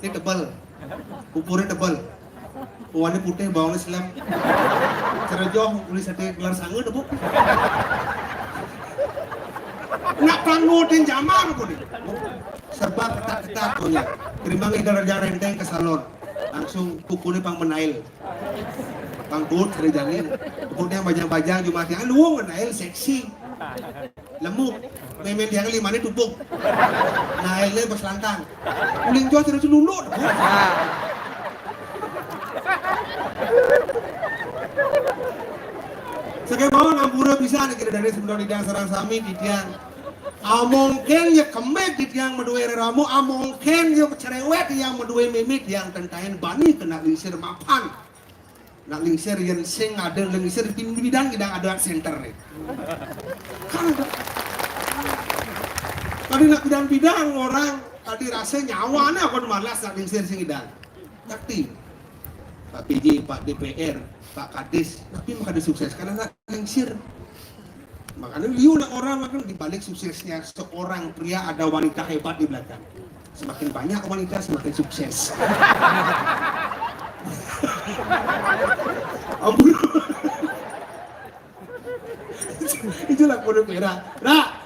Ini tebal. Pupurnya tebal. Uangnya putih, bawangnya selem. Cerejoh, tulis ada gelar sanga, Bu. Nak pangudin jamar, Bu, nih. Serba ketat-ketat, pokoknya. Terima kita raja renteng ke salon. Langsung kukunya pang menail. Pang tuut, seri jangin. Pokoknya bajang-bajang, cuma tiang luung, menail seksi. Lemu. Mémén tiang lima ni tupuk. Nailnya bos lantang. Uling jua terus lulu. Sekarang mau nampura bisa nih kita dari sebelum di sarang sami di tiang. Amongken ya kemek di tiang medue reramu, amongken ya cerewet yang medue mimit yang tentain bani kena lingsir mapan. Nak lingsir yang sing ada lingsir di bidang idang ada center nih. Kan ada. Tadi nak bidang-bidang orang tadi rasa nyawa nih aku malas nak lingsir sing idang. Tapi Pak P J, Pak D P R, Pak Kadis, tapi makanya sukses karena nak lingsir. Makanya liu nak orang makan di balik suksesnya seorang pria ada wanita hebat di belakang. Semakin banyak wanita, semakin sukses. Ampun. Itulah kode merah. Nah.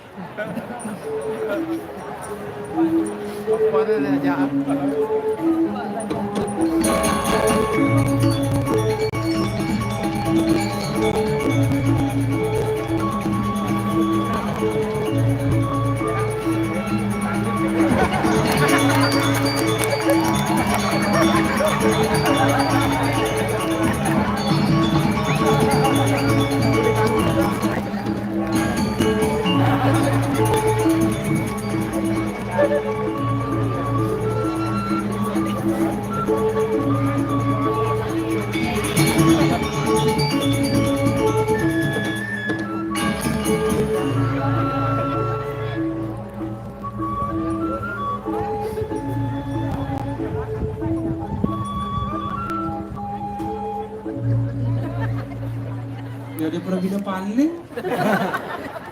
Ya dia pergi paling.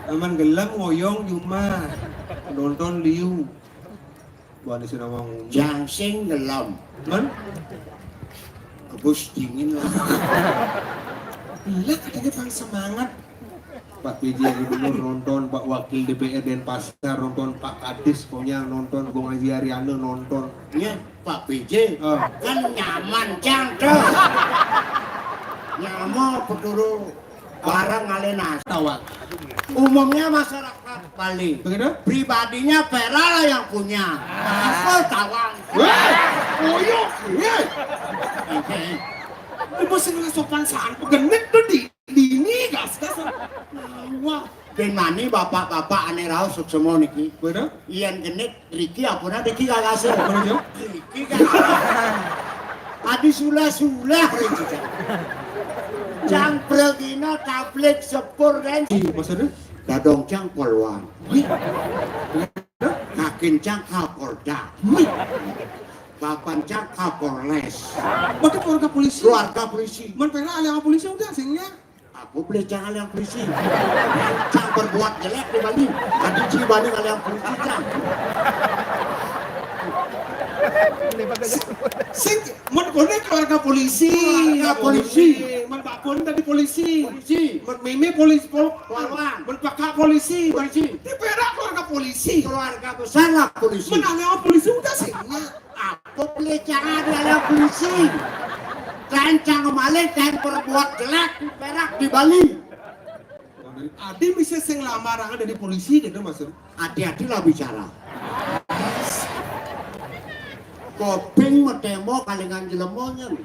Aman gelem ngoyong cuma nonton liu. Bukan disuruh ngomong. Jangsing gelem. Man? Kebus dingin lah. Lah katanya paling semangat. Pak P J Gubernur nonton, Pak Wakil D P R Denpasar nonton, Pak Kadis pokoknya nonton, Gung Aji Ariana nonton. Iya, Pak P J. Oh. Kan nyaman cang tuh. Nyaman peturu barang alena. Tawang. Umumnya masyarakat Bali. Begitu? Pribadinya Pera lah yang punya. Apa tawang? Weh, koyok, weh. Ibu sing sopan santun genit tuh di dini gas gas. Wah, dan mani bapak-bapak ane raos suksema niki. Bener? Iyan genit Riki apuna Riki gagase. Bener, Jo? Riki gagase. Adi sulah-sulah Riki. Cang pragina tablik sepur dan Ih, maksudnya? Dadong cang polwan. Wih. Kakin cang Kapolda. Wih. Papan cang Kapolres. Berarti keluarga polisi. Keluarga polisi. Man Pera alih polisi udah singnya. Aku pelecehan oleh polisi. Cang berbuat jelek di Bali. Tadi ci Bali oleh polisi, Cang. Sing, mun koné keluarga polisi. Keluarga polisi. Mun bakun tadi polisi. Polisi. Mun mimi polisi, pol-, Polwan. Mun peka polisi. Polisi. Di Perak keluarga polisi. Keluarga besar lah polisi. Mun ané polisi udah sih. Apa pelecehan oleh polisi? Kain cang maling, kain berbuat jelek di Perak, di Bali. Adi bisa sing lamar ada di polisi gitu maksud. Hati-hati lah bicara. Koping metemo kalingan jelemonyen.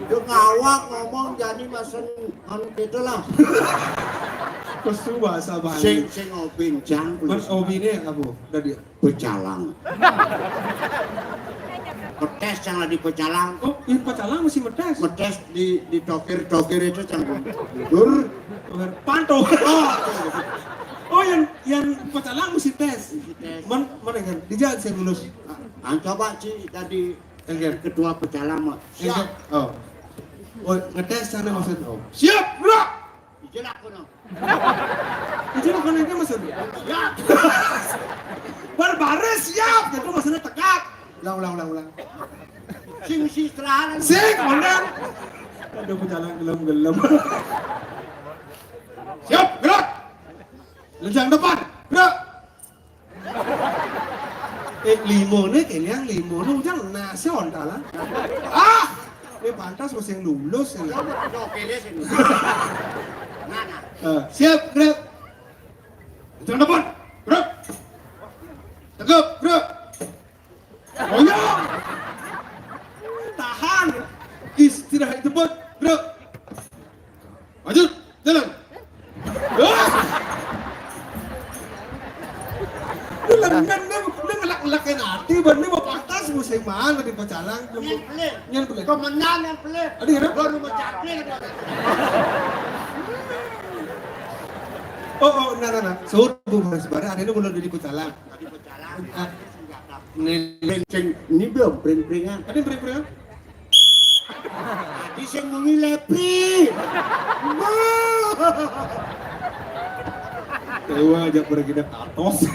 Yo ngawak ngomong jani masen anu gitu lah. Pesu bahasa Bali. Sing, sing obin jang. Mas Obi ini apa? Tadi. Pecalang. Metes yang lagi pecalang. Oh, yang pecalang masih metes. Metes di, di tokir-tokir itu yang mundur. Panto. Oh, oh, yang, yang pecalang masih tes. Masih tes. Mana, mana kan? Dijak saya lulus. Ah, coba sih tadi ketua pecalang mah. Siap. Oh. Oh, ngetes sana maksud. Oh. Siap, gerak. Ijelak kono. Ijelak kono itu maksud. Siap. Berbaris siap, itu maksudnya tegak. Ulang, ulang, ulang, ulang. Sing si istirahat. Sing, bener. Aduh, pecalang gelem-gelem. Siap, gerak. Lejang depan, gerak. Eh, limo nih, kalian limo nih, ujang nasi ontalan. Ah, ini pantas masih yang lulus ya. Oke deh sini. Mana? Eh, siap, gerak. Lejang depan, gerak. Tegap, gerak. Oh iya. Tahan. Istirahat cepat, gerak. Maju, jalan. Wah. Lu lengan, lu, lu ngelak-ngelakin hati, ban ini mau pantas musim mana di pecalang? Nyén pelit. Nyén pelit. Kemenyan nyén pelit. Ada ya? Baru mau cakli ada. Oh, oh, nah, nah, nah. Suruh Bu Mas Bara, ada ini belum di pecalang. Tadi pecalang. Ah. Ini pring-pringan. Ada pring-pringan? Tadi sing muni Lepri. Dewa aja pergi dek atos.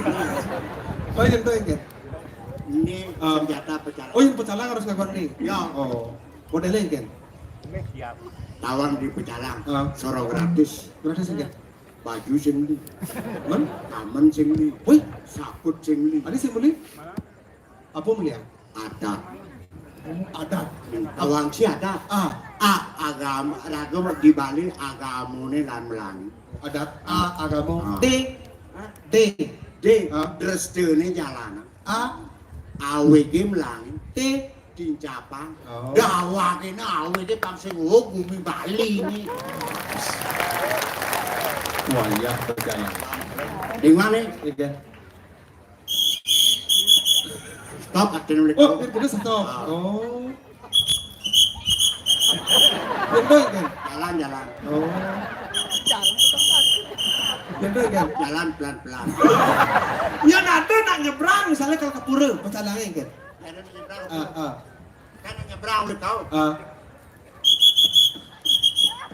Oh, yang itu, yang itu. Ini, ah, senjata pecalang. Oh, yang pecalang harus ngakuan nih. Ya. Oh, modelnya, yang itu. Tawang di pecalang. Ah. Soro gratis. Gratis, yang itu. Baju sing li. Men? Kamen sing li. Wih. Saput sing li. Ada sing beli? Apa melihat? Adat. Adat. Awang si adat. Ah. A, agama, ragam di Bali agamane lan melangi. Adat A, agama. Ah. D. D. D. Ah. Drestene jalanan. A. Awege melangi. T. Dincapang. Oh. Dawakene awege pang sing, oh, bumi Bali ini. Wayah berjalan. Di mana? Iya. Stop, artinya mulai. Oh, tahu. Ini stop. Ah. Oh. Bener, kan? Jalan, jalan. Oh. Bener, kan? Jalan pelan-pelan. Ya, nanti nak nyebrang, misalnya kalau ke pura, pecalangnya, kan? Jalan nyebrang. Ah, ah. Kan nyebrang, udah tahu. Ah.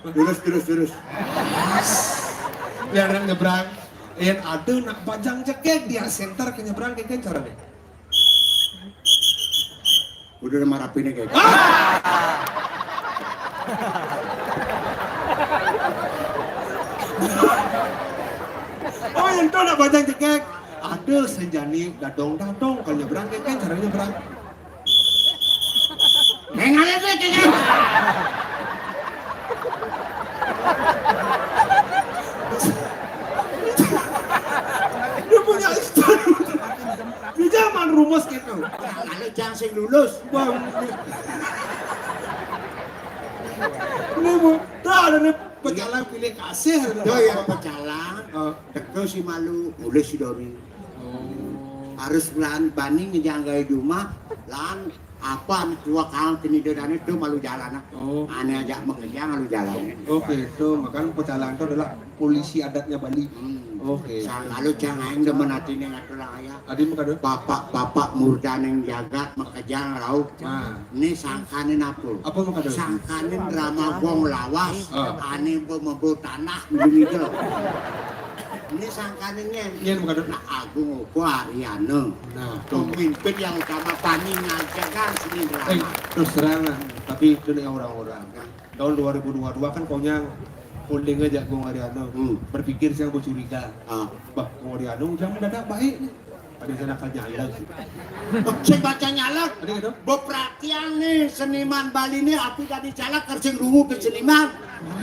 Terus, terus, terus. Biar nyebrang. Yang ada nak bajang cekek, dia center ke nyebrang, kayak cara nih. Udah marapinnya kayak gitu. Oh, yang tahu nak bajang cekek. Ada senjani dadong-dadong, kalau nyebrang, kayak cara nyebrang. Nengalé deh, kayaknya. Dia punya istri. Di zaman rumus gitu. Kalau jang sing lulus. Bang. Ini mau, tak ada nih pecalang pilih kasih. Yo, ya, pecalang. Oh. Teko si malu, mulih si Doni. Oh. Harus lan bani ngejanggai di rumah, lan Apa nih tua kang kini dia dana itu malu jalan ah. Oh. Aneh aja makanya malu jalan. Oke, itu makanya pecalang itu adalah polisi adatnya Bali. Hmm. Oke. Sang kalau jangan demen hati nih ngatur ayah. Adi makanya. Bapak-bapak murda yang jagat makanya rauh. Nah. Ini sangkanin apa? Apa makanya? Sangkanin drama gong lawas. Ah. Aneh membawa tanah begini. Ini sangkanin nih. Iya, makanya. Nah, Agung Ogo Ariana. Nah, tuh. Pemimpin yang utama Bani ngajagang seni drama. Eh, terus terang, tapi itu nih orang-orang. Tahun dua ribu dua dua kan konyang holding aja Gung Ariano. Hmm. Berpikir saya mau curiga. Ah. Bah, Gung Ariano udah mendadak baik nih. Ada sana kan nyala. Sing baca nyala. Ada gitu. Beperhatian nih seniman Bali nih, api tadi caleg kerja dulu ke seniman.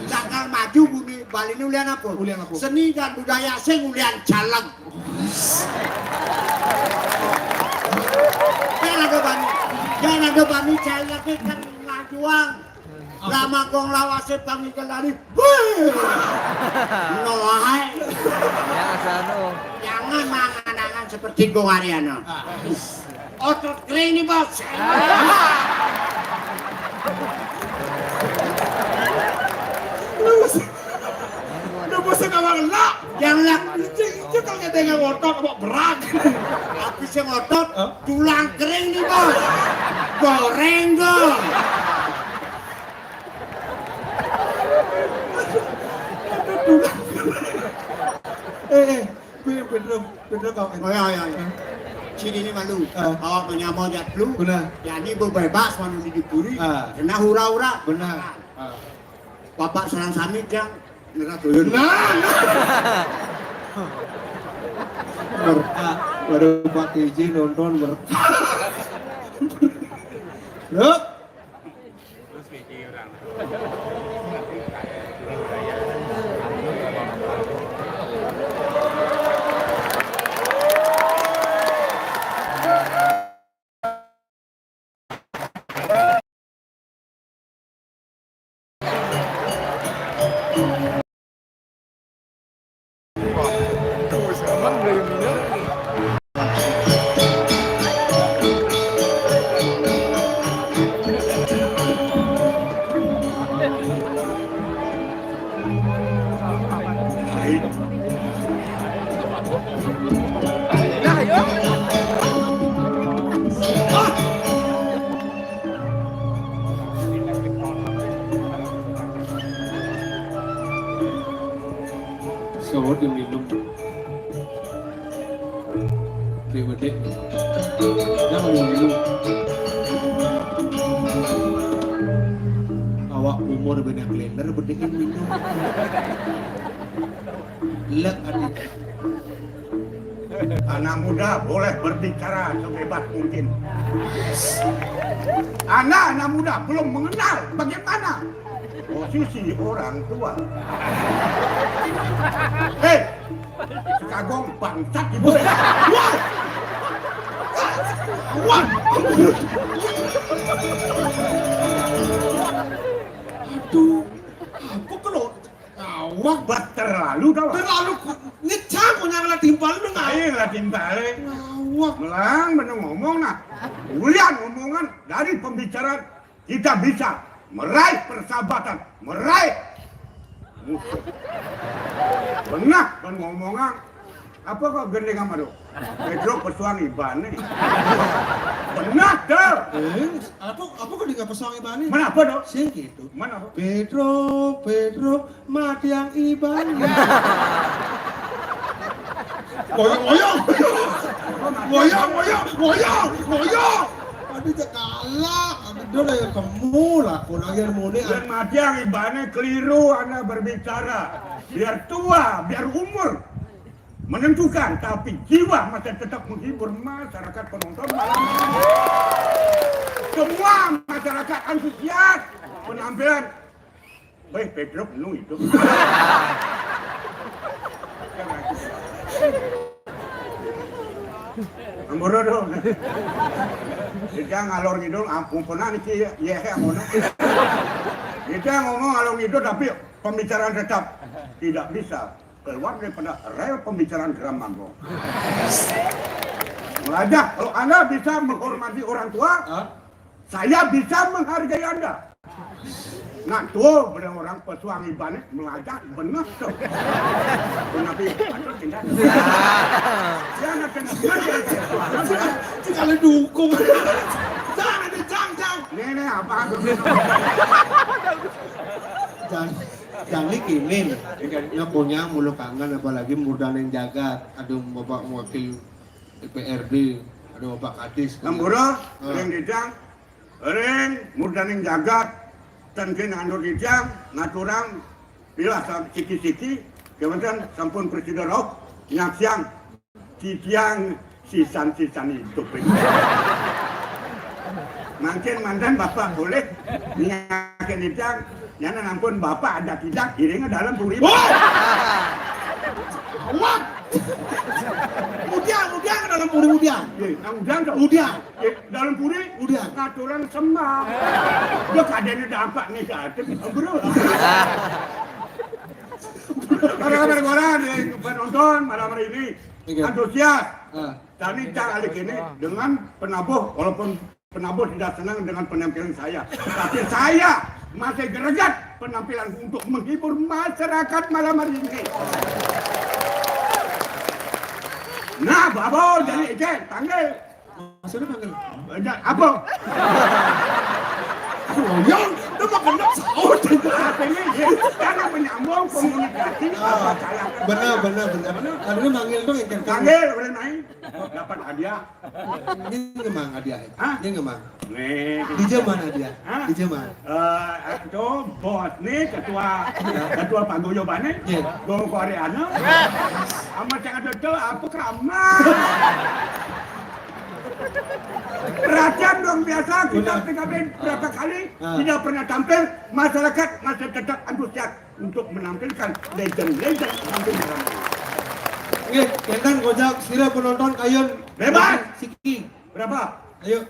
Cakal maju bumi Bali ini ulian apa? Ulian apa? Seni dan budaya sing ulian caleg. Jangan ada Bani. Jangan ada Bani caleg kan ngajuang. Lama gong lawase pangikel tadi. Wih. Noah. Ya, asano. Jangan mangan-angan seperti gong Ariana. Otot kering nih, Bos. Lu mesti, lu mesti kawan lah. Yang lah. Itu, itu kalau kita yang ngotot, apa berat? Habis yang ngotot, tulang kering nih, Bos. Goreng dong. Eh, eh, Pedro, Pedro kau. Oh ya, ya, ya. Sini ini malu. Ah. Awak menyamar jat lu. Benar. Jadi bebas malu di duri. Ah. Kena hura-hura. Benar. Ah. Bapak sareng sami, Jang. Nera tuyul. Nah, nah. Ber-, ah, baru Pak T J nonton ber-, Loh. Sawat yang minum. Oke, gede. Jangan dulu. Awak umur beda kalender, beda kan minum. Lek ada. Anak muda boleh berbicara sebebas mungkin. Anak-anak muda belum mengenal bagaimana posisi orang tua. Hei, sekagong bangsat ibu. Wah! Wah! Aduh, apa kalau awak bat terlalu dah. Terlalu ku-, ngecang punya ngala timpal lu nggak? Ayo lah timpal. Awak. Melang bener ngomong nah. Ulian omongan dari pembicaraan kita bisa meraih persahabatan, meraih musuh. Benar kan ngomongan? Apa kok gendeng sama lu? Pedro pesuang Iban nih. Benar tuh. Eh, apa, apa kok dia pesuang Iban nih? Mana apa dong? Sing gitu. Mana apa? Pedro, Pedro, mati yang Iban. Boyong, boyong. Boyong, boyong, boyong, boyong. Aduh, cek kalah. Aduh, dia udah ya kemu lah. Kurang yang muni. Dan mati yang Ibannya keliru Anda berbicara. Biar tua, biar umur menentukan, tapi jiwa masih tetap menghibur masyarakat penonton malam ini. Semua masyarakat antusias penampilan. Weh, Pedro penuh itu. Amboro dong. Kita ngalor ngidul, ampun pernah nih, ya, ya, ampun. Kita ngomong ngalor ngidul, tapi pembicaraan tetap tidak bisa keluar daripada rel pembicaraan Geram Manggo. Melajah, kalau Anda bisa menghormati orang tua, hah? Saya bisa menghargai Anda. Nah, tuh, bener orang pesuang ibané melajah, bener tuh. Tapi, aduh, tidak. Dia anak kena, dia anak kena. Sekali dukung. Jangan, jangan, jangan. Ini, ini apa? Jang, Jang ni kini. Nya kunyang mulu kangen, apalagi murdaning jagat. Ada Bapak Wakil D P R D, ada Bapak Kadis. Ampura, ah. Ring Didang, ring murdaning jagat, ten kin andur Didang, ngaturang, pilah sam-, siki-siki, kemudian sampun presida rauh, nyaksiang, titiang sisan-sisan idup ini. Mangkin manten Bapak boleh, nyaksiang Didang, nyana ampun Bapak ada tidak, iring dalam puri. Wah! Awak! Udiang, udiang dalam puri, udiang. Ye, nang udiang dong. Udiang. Ye, dalam puri, udiang. Ngaturan sembah. Udah kadene dampak negatif, bro. Para, para, para nih, penonton malam hari ini. Iya. Antusias. Ah. Tadi Cang Alik ini dengan penabuh, walaupun penabuh tidak senang dengan penampilan saya. Tapi saya masih greget penampilan untuk menghibur masyarakat malam hari ini. Nah, Babo, jadi Ece, panggil. Maksudnya panggil? Ada apa? Yang, lu mau kena saut. Artinya, ya, karena menyambung komunikasi, ah, apa salah? Benar, benar, benar. Artinya manggil dong, Ece. Panggil, boleh naik. Dapat hadiah. Ini ngemang hadiah. Hah? Ini ngemang. Nih. Di zaman hadiah. Hah? Di zaman. Eh, itu bos nih, ketua, ketua paguyuban nih. Iya. Gong Koreana. Sama cakap betul, apa kamar? Perhatian dong, biasa kita, ah, P K B berapa kali, ah, tidak pernah tampil, masyarakat masih tetap antusias untuk menampilkan legend-legend tampil dalam. Nggih, enten kocak sira penonton kayun. Bebas. Siki. Berapa? Ayo.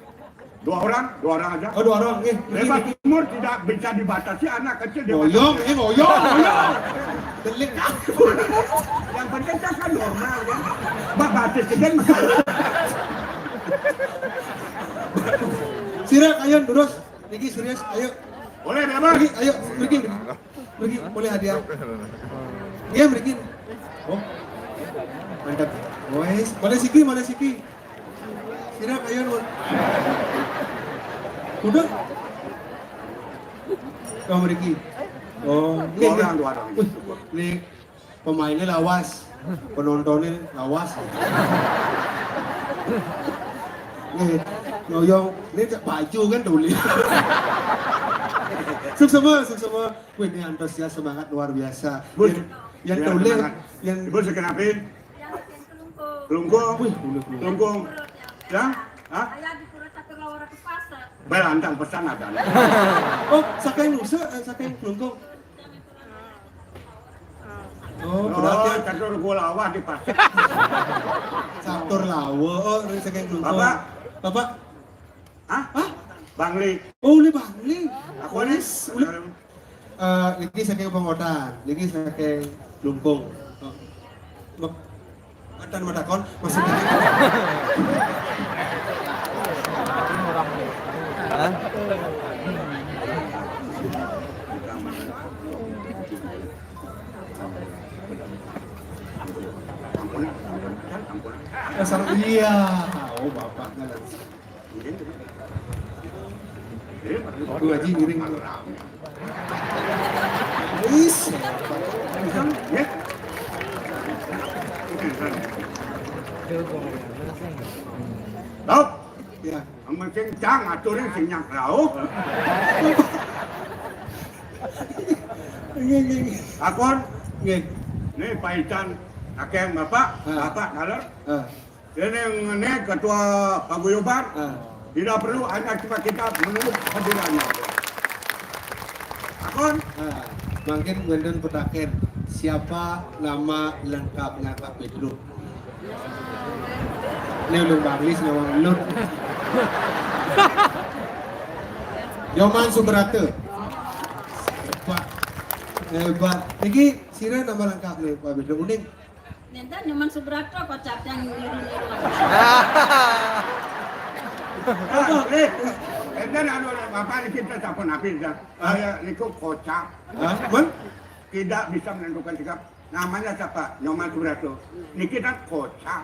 Dua orang, dua orang aja. Oh, dua orang, nggih. Bebas umur tidak bisa dibatasi, anak kecil dia. Ngoyong, eh, ngoyong, ngoyong. Delik. Yang penting kan normal, kan? Bak batis kan. Sira kayun terus. Niki serius, ayo. Boleh, bebas. Niki, ayo, niki. Mriki, boleh hadiah. Iya, mriki. Oh. Mantap. Wes, mana siki, mana siki? Sira kayun, Wan. Udah. Kau mriki. Oh, dua orang, dua orang. Wih, ini pemainnya lawas, penontonnya lawas. Nih, ngoyong, ini cak baju kan tuli. Suksema, suksema. Wih, ini antusias semangat luar biasa. Bun, yang, yang ya, tuli, semangat. Yang Ibu sekenapin? Yang Klungkung. Klungkung. Wih, tuli Klungkung. Klungkung. Ya? Hah? Saya di Pura Catur Lawara ke pasar. Belantang pesan ada. Oh, saking Nusa, eh, saking Klungkung. Oh, oh, berarti catur gua lawah di pasar. Catur lawa, oh, ini saking Klungkung. Bapak? Bapak? Hah? Hah? Bangli. Oh, ini Bangli. Aku nih. Wis, uli. Eh, niki saking Pongotan, niki saking Klungkung. Oh. Bak-, Matan matakon, maksudnya. Hah? Dasar iya. Oh, bapaknya lagi. Aduh, Haji, ngiring. Wis. Ya. Stop. Ya. Amun sing cang aturin sing nyang rauh. Iya, iya, iya. Akon. Nggih. Nih paitan akeh Bapak, ah, Bapak kaler. Ah. Ini, ini ketua paguyuban. Ah. Tidak perlu, hanya cuma kita menunggu hadirannya. Akon? Ah, mungkin wenten petaken, siapa nama lengkapnya Kak Pedro? Ini ulun Banglis, nama ulun. Nyoman Subrata. Hebat. Hebat. Niki sira nama lengkap nih, Pak Pedro. Uning. Nenten Nyoman Subrata kocak yang niru-niru. Ah, eh, Enten anu, Bapak niki sampun apik, dah. Hah? Saya niku kocak. Hah? Mun? Tidak bisa menentukan sikap. Namanya siapa? Nyoman Subrata. Niki kan kocak.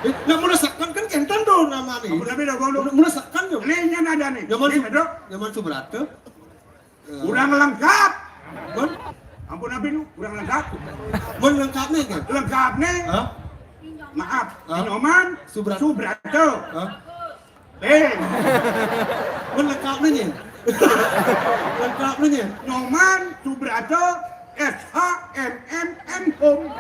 Eh, lah, mun sekon kan enten to namane. Ampun, tapi dah, Bang. Mun sekon yo. Ini yang ada nih. Nyoman Ini, Sub-, Bro. Nyoman Subrata. Kurang lengkap. Mun? Ampun, apa itu? Kurang lengkap. Mun lengkap nih, kan? Lengkap nih. Hah? Maaf. Hah? Nyoman Subrata. Subrata. Hah? Ben. Mun lengkap nih, nih. Lengkap nih, nih. Nyoman Subrata, S H, M M, M Hum.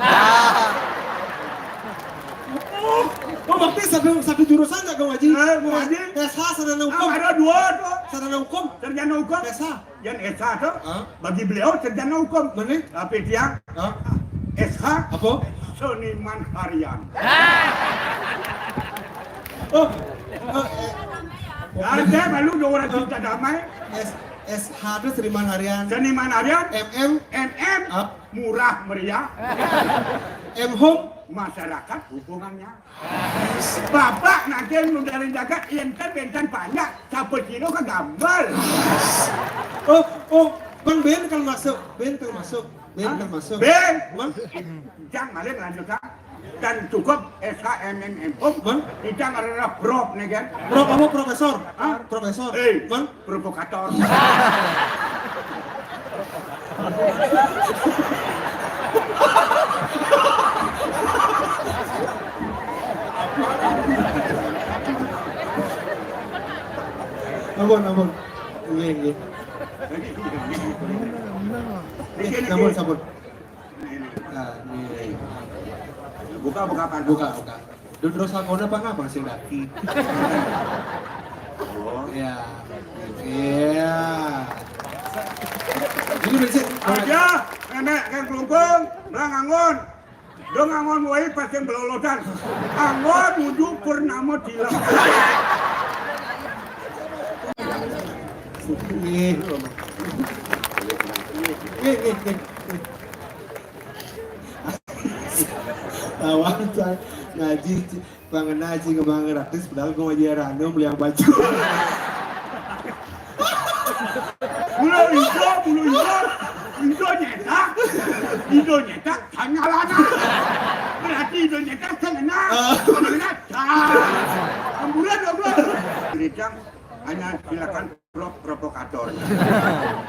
Oh, oh, berarti satu, satu jurusan nggak, Kang Haji? Eh, Kang Haji. S H sarjana hukum. Ah, ada dua tuh. Sarjana hukum. Sarjana hukum. S H. Yang S H tuh, hah? Bagi beliau sarjana hukum. Mana? Tapi dia, hah? S H. Apa? Seniman harian. Oh, oh, eh. Ada baru dua orang cinta damai. S-, S H itu seniman harian. Seniman harian. M M. M M. Ap-, murah meriah. M Hum. Masyarakat hubungannya. Bapak nanti yang nundarin jagat, enten bentan banyak, siapa kilo ke gambar. Oh, oh, Bang Ben kan masuk, Ben kan masuk, Ben kan masuk. Ben, Bang? Jangan malah lanjutkan. Dan cukup S H M M M. Oh, Bang? Kita ngarana prof nih kan? Prof apa, profesor? Hah? Profesor. Eh, Bang? Provokator. Ampun, ampun. Nggih, nggih. Nggih, sampun, sampun. Ah, nggih. Buka, buka, Pak. Buka, buka. Dun Rosakona apa ngapa sih, Mbak? Oh. Ya. Iya. Ini bersih. Aja, nenek kan kelungkung, belang anggon. Dong anggon wae pas yang belolotan. Anggon nuju purnama tilem. Nih. Nih, nih, nih. Tawang, Cai. Ngaji, Ci. Pangena, Ci, kembang gratis, padahal gua ngaji rano beli yang baju. Bulu ijo, bulu ijo. Ijo nyetak. Ijo nyetak, tanya lana. Berarti ijo nyetak, tengena. Ah. Tengena, dah. Amburan, goblok. Gereja hanya silakan pro-, provokator.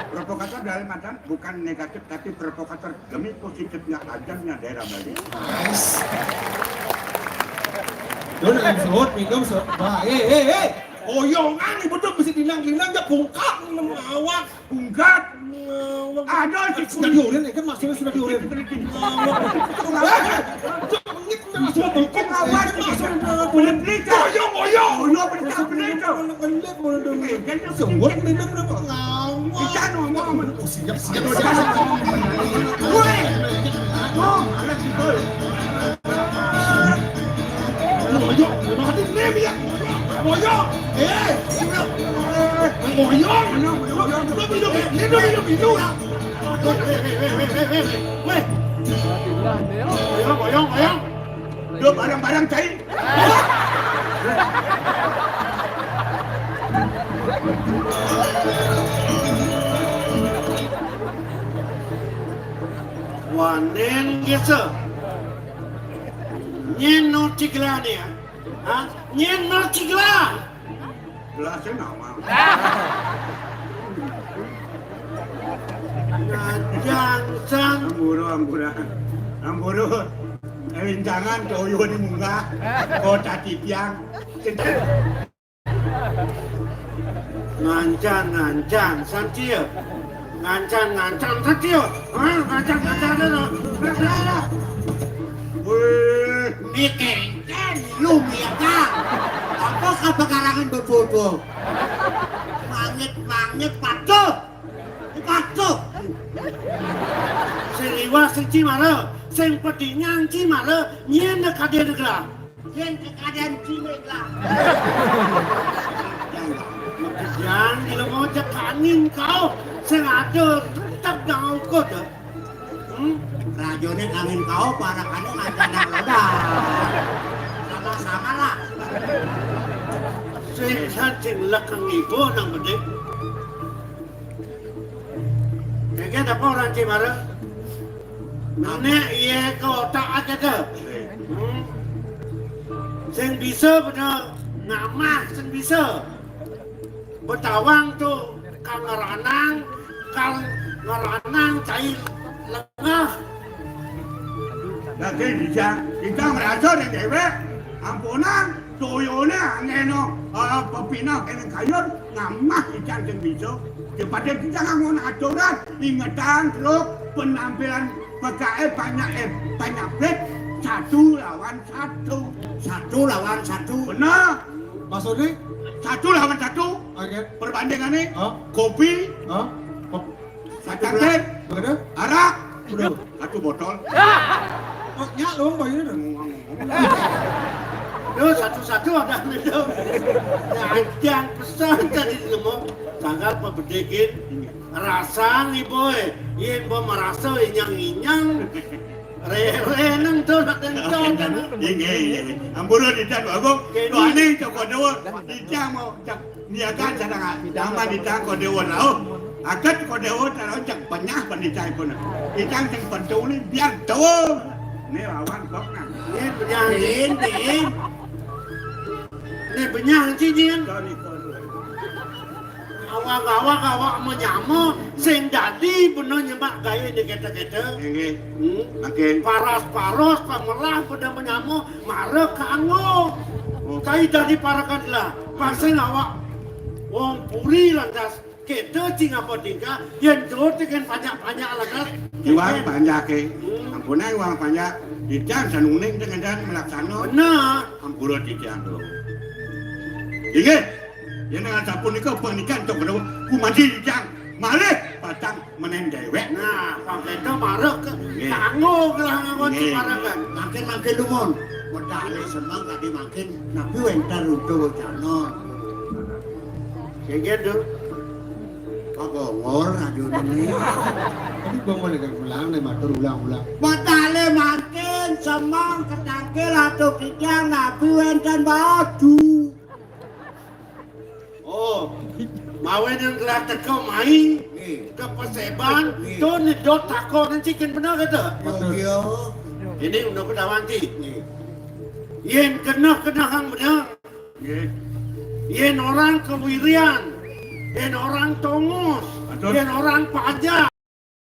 Provokator dalam artian bukan negatif, tapi provokator demi positifnya adanya daerah Bali. Nice. Dona, suhut, minum, suhut. Wah, eh, eh, eh. Oyongan nih, betul, bisa dilang-dilang, ya, bungkak, minum awak. Bungkak. Ada si sudah diurin, ya kan, maksudnya sudah diurin. Awak. Eh, eh, Boyong, boyong. Kita ngomong. Siap, siap, siap. Woi. Boyong, mati nih ya. Boyong. Eh, boyong. Boyong. Boyong, boyong, boyong. Boyong, boyong, boyong. Duh, barang-barang cai. Wanen gesa. Nyen no cigla ne, ha? Nyen no cigla. Gelasnya nama? Nah, jangsan. Amburu, ambura. Amburu. Rincangan toyo ni munggah. Kota Tipiang. Ngancan, ngancan, santia. Ngancan, ngancan, santia. Hah? Ngancan, ngancan, santia. Wih, mikir, kan lu mikir. Apa karangan bebobo? Mangit, mangit, patuh. Patuh. Sing liwat sing cimara, sing pedingan cimara, nyen kadene gelah. Yen kekaden cilik lah. Yang ilmu cekaning kau sing ada tetep nang ukut. Hmm? Rajone angin kau parakane ngancana roda. Sama-sama lah. Sing san sing lekeng ibu nang bedik. Kagak apa orang Cimara? Nenek iya ke otak aja ke. Hmm. Sing bisa bener ngamah sing bisa. Betawang tuh kang ngeranang, kang ngeranang cai lengah. Dadi dijang, kita merasa ning dhewek. Ampunan, toyone angeno, eh, pepina kene kayun, ngamah dijang sing bisa. Dipade dijang nganggo aturan, ingetan, truk, penampilan pekae banyak, eh, banyak bet. Satu lawan satu. Satu lawan satu. Bener. Maksudnya? Satu lawan satu. Oke. Perbandingannya, hah? Kopi, hah? Satu cangkir. Begitu? Arak. Udah. Satu botol. Oh, nyak lu, Bang, ini dong. Lu satu-satu ada itu. Ya, yang pesan tadi semua. Tanggal pembedekin. Rasa nih, boy. Iya, gua merasa inyang-inyang. Rere nang tuh nak tentang. Inggih, inggih. Ampura didan, Agung. Kene. Tuh, aneh, cok, kodewa. Dijang mau, cak. Niaga cara nggak? Zaman di tang kodewa, oh. Akat kodewa, cara cak banyak pendidikan pun. Ijang cak pentung ini biar tuh. Ini lawan kok, nah. Ini benyang, ini. Ini benyang, sini, kan? Sorry, sorry. Awak-awak, awak menyama, sing dadi bener nyemak gaye dikete-kete. Inggih. Hmm? Makin. Paras-paros, pamelah, pada menyama, mara kanggo. Oh. Kai dadi parakan lah. Pasing awak wong puri lantas, kita cing apa tingkah, yen jero tekan panjak-panjak lantas. Iwang panjake. Hmm. Ampune iwang panjak. Dijang sanuning dengan dan melaksana. Bener. Ampura dijang, Bro. Inggih. Yen dengan sapunika pernikahan tok, Bro. Kumanci dijang. Malih patang menen dewek. Nah, pangketa marek ke. Nggih. Tanggo gelah nganggo. Nggih. Ciparekan. Makin-makin dumun. Wedane semeng tadi makin nabi wenten runtuh wacana. Sing gitu. Kok bongor aja ini. Tadi bongor dengan ulang nih, matur ulang-ulang. Wedane makin semeng ketangkil atuh kijang nabi wenten baju. Oh, mawe yang telah teka mai, nggih, ke peseban, nggih, to nyedot takon cikin bener kata. Betul. Iya. Ini udah kedawanti. Nggih. Yen keneh-keneh hang bener. Nggih. Yen orang kewirian, yen orang tongos, betul, yen orang pajak.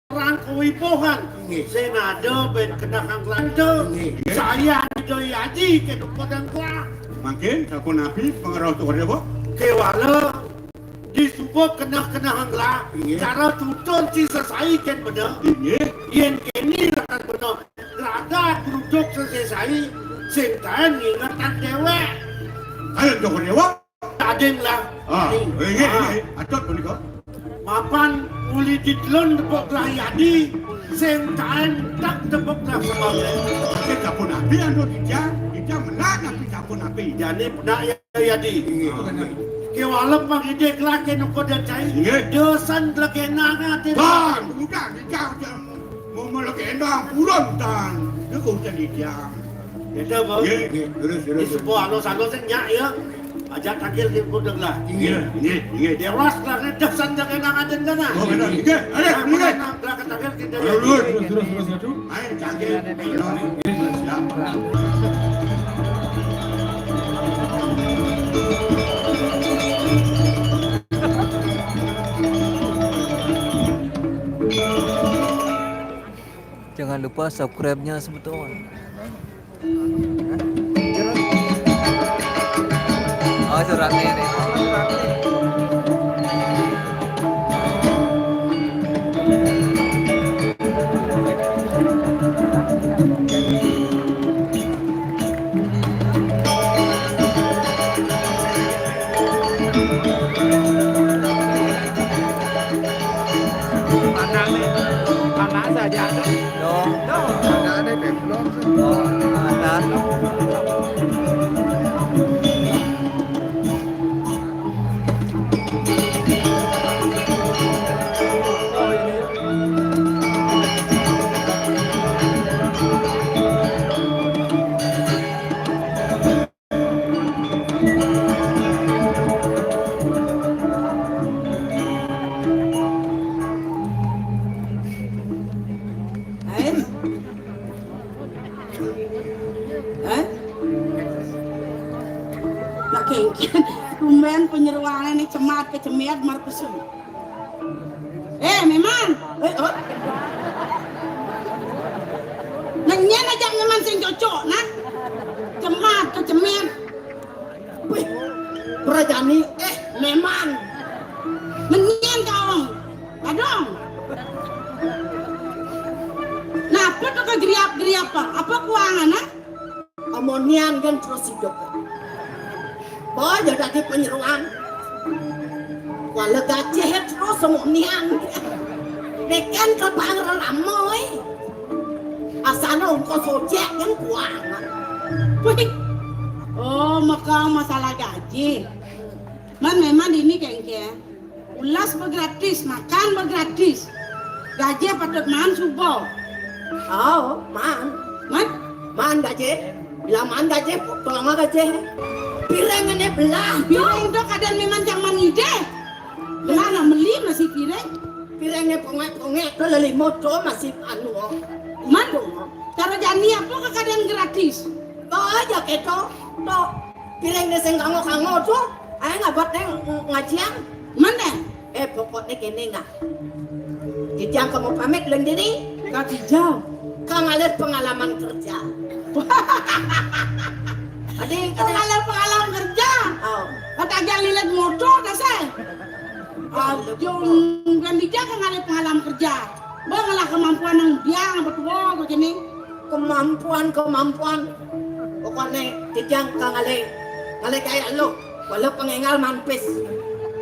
Orang kewipohan. Nggih. Sing ada ben keneh angklante. Nggih. Saya ada yaji ke padang kelah. Mangkin sapunapi pengaruh tuh, Bu? Kewala disebut keneh-keneh angkla. Nggih. Cara tutur si sesai ken bener. Nggih. Yen kene rakan bener. Lada geruduk sesai sing kaen ngingetan dewek. Ayo, Joko Dewa. Tading lah. Ah, nggih, nggih, ah, nggih. Atur punika. Mapan uli ditelun tepuk lah yadi, sing kaen tak tepuk lah sebab. Oke, sapunapi anu dijang, dijang menang tapi sapunapi. Jane pedak ya yadi. Nggih. Ke walem pang ide kelake nuko dan cai. Nggih. Dosan kelake nang ate. Bang, udah dijang jam. Mau malah ke endang purun tan. Dia kau jadi dijang. Gitu, Bang. Nggih, nggih, terus, terus. Di sebuah anu satu sing nyak ya. Aja takil di pundek lah. Nggih, nggih, nggih. Dewas lah, redah sanjak enang aja sana. Oh, benar. Nggih, ayo, nggih. Lah, kata takil kita. Terus, terus, terus, terus, aduh. Ayo, cangkir. Nggih, siap. Jangan lupa subscribe-nya sebetul. Oh, suratnya ini. Anak nih, anak saja ada. Dong. Dong. Anak nih belum. Oh, ada. Cemat kecemet marpesu. Eh, Meman. Eh, oh. Nang nyen ajak Meman sing cocok, nah. Cemat kecemet. Wih, Prajani, eh, Meman. Nang nyen kaong. Kadong. Nah, apa tuh kegeriap-geriap, Pak? Apa kuangan, ah? Amun nian kan terus hidup. Boh, ya dadi penyeruan. Wala gajih terus amun nian. Deken ke bang lelama, eh. Asana ongkos ojek kan kuangan. Wih. Oh, maka masalah gaji. Man, memang ini kengke. Ulas begratis, makan begratis. Gaji patut maan suba. Oh, maan. Man? Maan gaji. Bila maan gaji, tolong gaji. Piring ini belah. Piring tu kadang memang jangan ide. Belah nak beli masih piring. Piring ni pongek-pongek tu lelimo tu masih anu. Man? Cara jani apa ke kadang gratis? Kau aja keto. Tok. Piring ni sing kango-kango tu. Ayo ngabat ni ngajian. Mana? Eh, pokoknya kene nah. Titiang kamu pamit lendiri. Kak Tijang. Kang alir pengalaman kerja. Adi kena alir pengalaman kerja. Oh. Kata aja lilit motor dah saya. Aduh, kan Tijang kang alir pengalaman kerja. Bang lah kemampuan yang dia betul begini. Kemampuan, kemampuan. Pokoknya titiang kang alir, alir kayak lu. Walau pengengal mampis.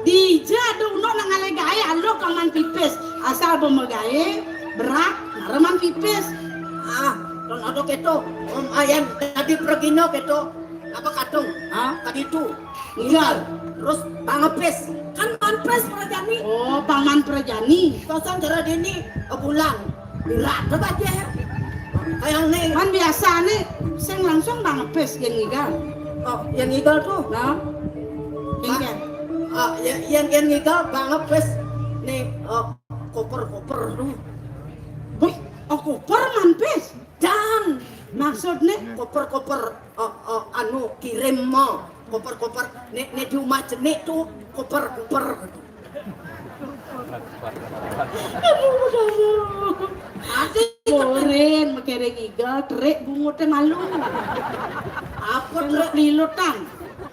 Dija ada uno nang ngalih gaé aluh kang man pipis. Asal bemegayé berat, mara man pipis. Ah, ton ada keto. Om ayan dadi pregina keto. Apa kadung? Hah? Tadi tu. Ngigal. Terus pangepis. Kan man pis prajani. Oh, paman prajani. Kosong cara dini bulan. Berat apa aja ya? Kayak nih. Man biasa nih, sing langsung pangepis yang ngigal. Oh, yang ngigal tuh. Nah. Yang Ah, ah, ya, yang yang ngigal pangepis nih, oh, koper-koper tuh. Wih, oh, koper man pis. Jan. Maksudnya? Koper-koper, oh, oh, anu kirim mau. Koper-koper nek nek di rumah jenik tuh koper-koper. Ati Koren, mekere ngigal, terik bunguté malu. Apa terik lilutan?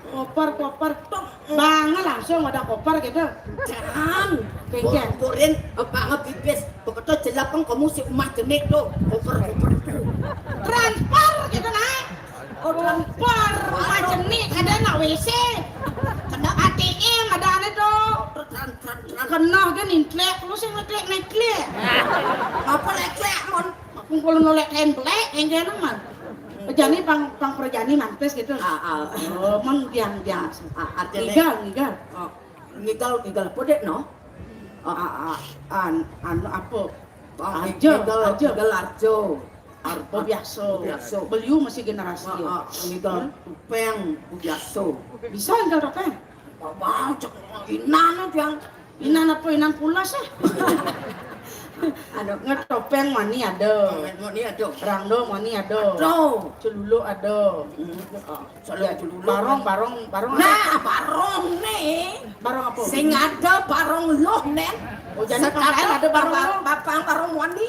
Koper-koper tok. Bang langsung ada koper gitu. Jangan. Kengkeng. Koren, bang pipis. Beketo jelapang kamu si rumah jenik tuh. Koper-koper. Transfer gitu nah. Oh, transfer. Rumah jenik ada nak W C. Kena A T M ada ane tuh. Transfer. Kenal kan intlek, lu sing neklek-neklek. Apa leklek, mon? Aku kalau nolek templek, yang kena man. Jani pang pang perjani mantes gitu. Ah, ah. Oh, man biang biang. Ah, artinya Ngigal, ngigal. Oh, ngigal, ngigal apa dek, no? Oh, Ah, ah, an, anu apa? Oh, Aja, ngigal, aja. Ngigal arjo. Arjo. Oh, biasa. Biasa. Beliau masih generasi. Ah, ya. Ah, ngigal Hmm? Topeng, biasa. Bisa ngigal topeng? Bang, cek inan, Bang. Inan apa inan pulas, eh? Anu, ngetopeng mani ada. Oh, mani ada. Rangdo mani ada. Ada. Celuluk ada. Hmm. Oh, celuluk, Ya, celuluk. Barong, barong, barong Nah, apa? Barong nih. Barong apa? Sing ada barong loh, Nen. Oh, jadi Sekarang pakaian ada barong bapa-, loh. Bapang barong mandi.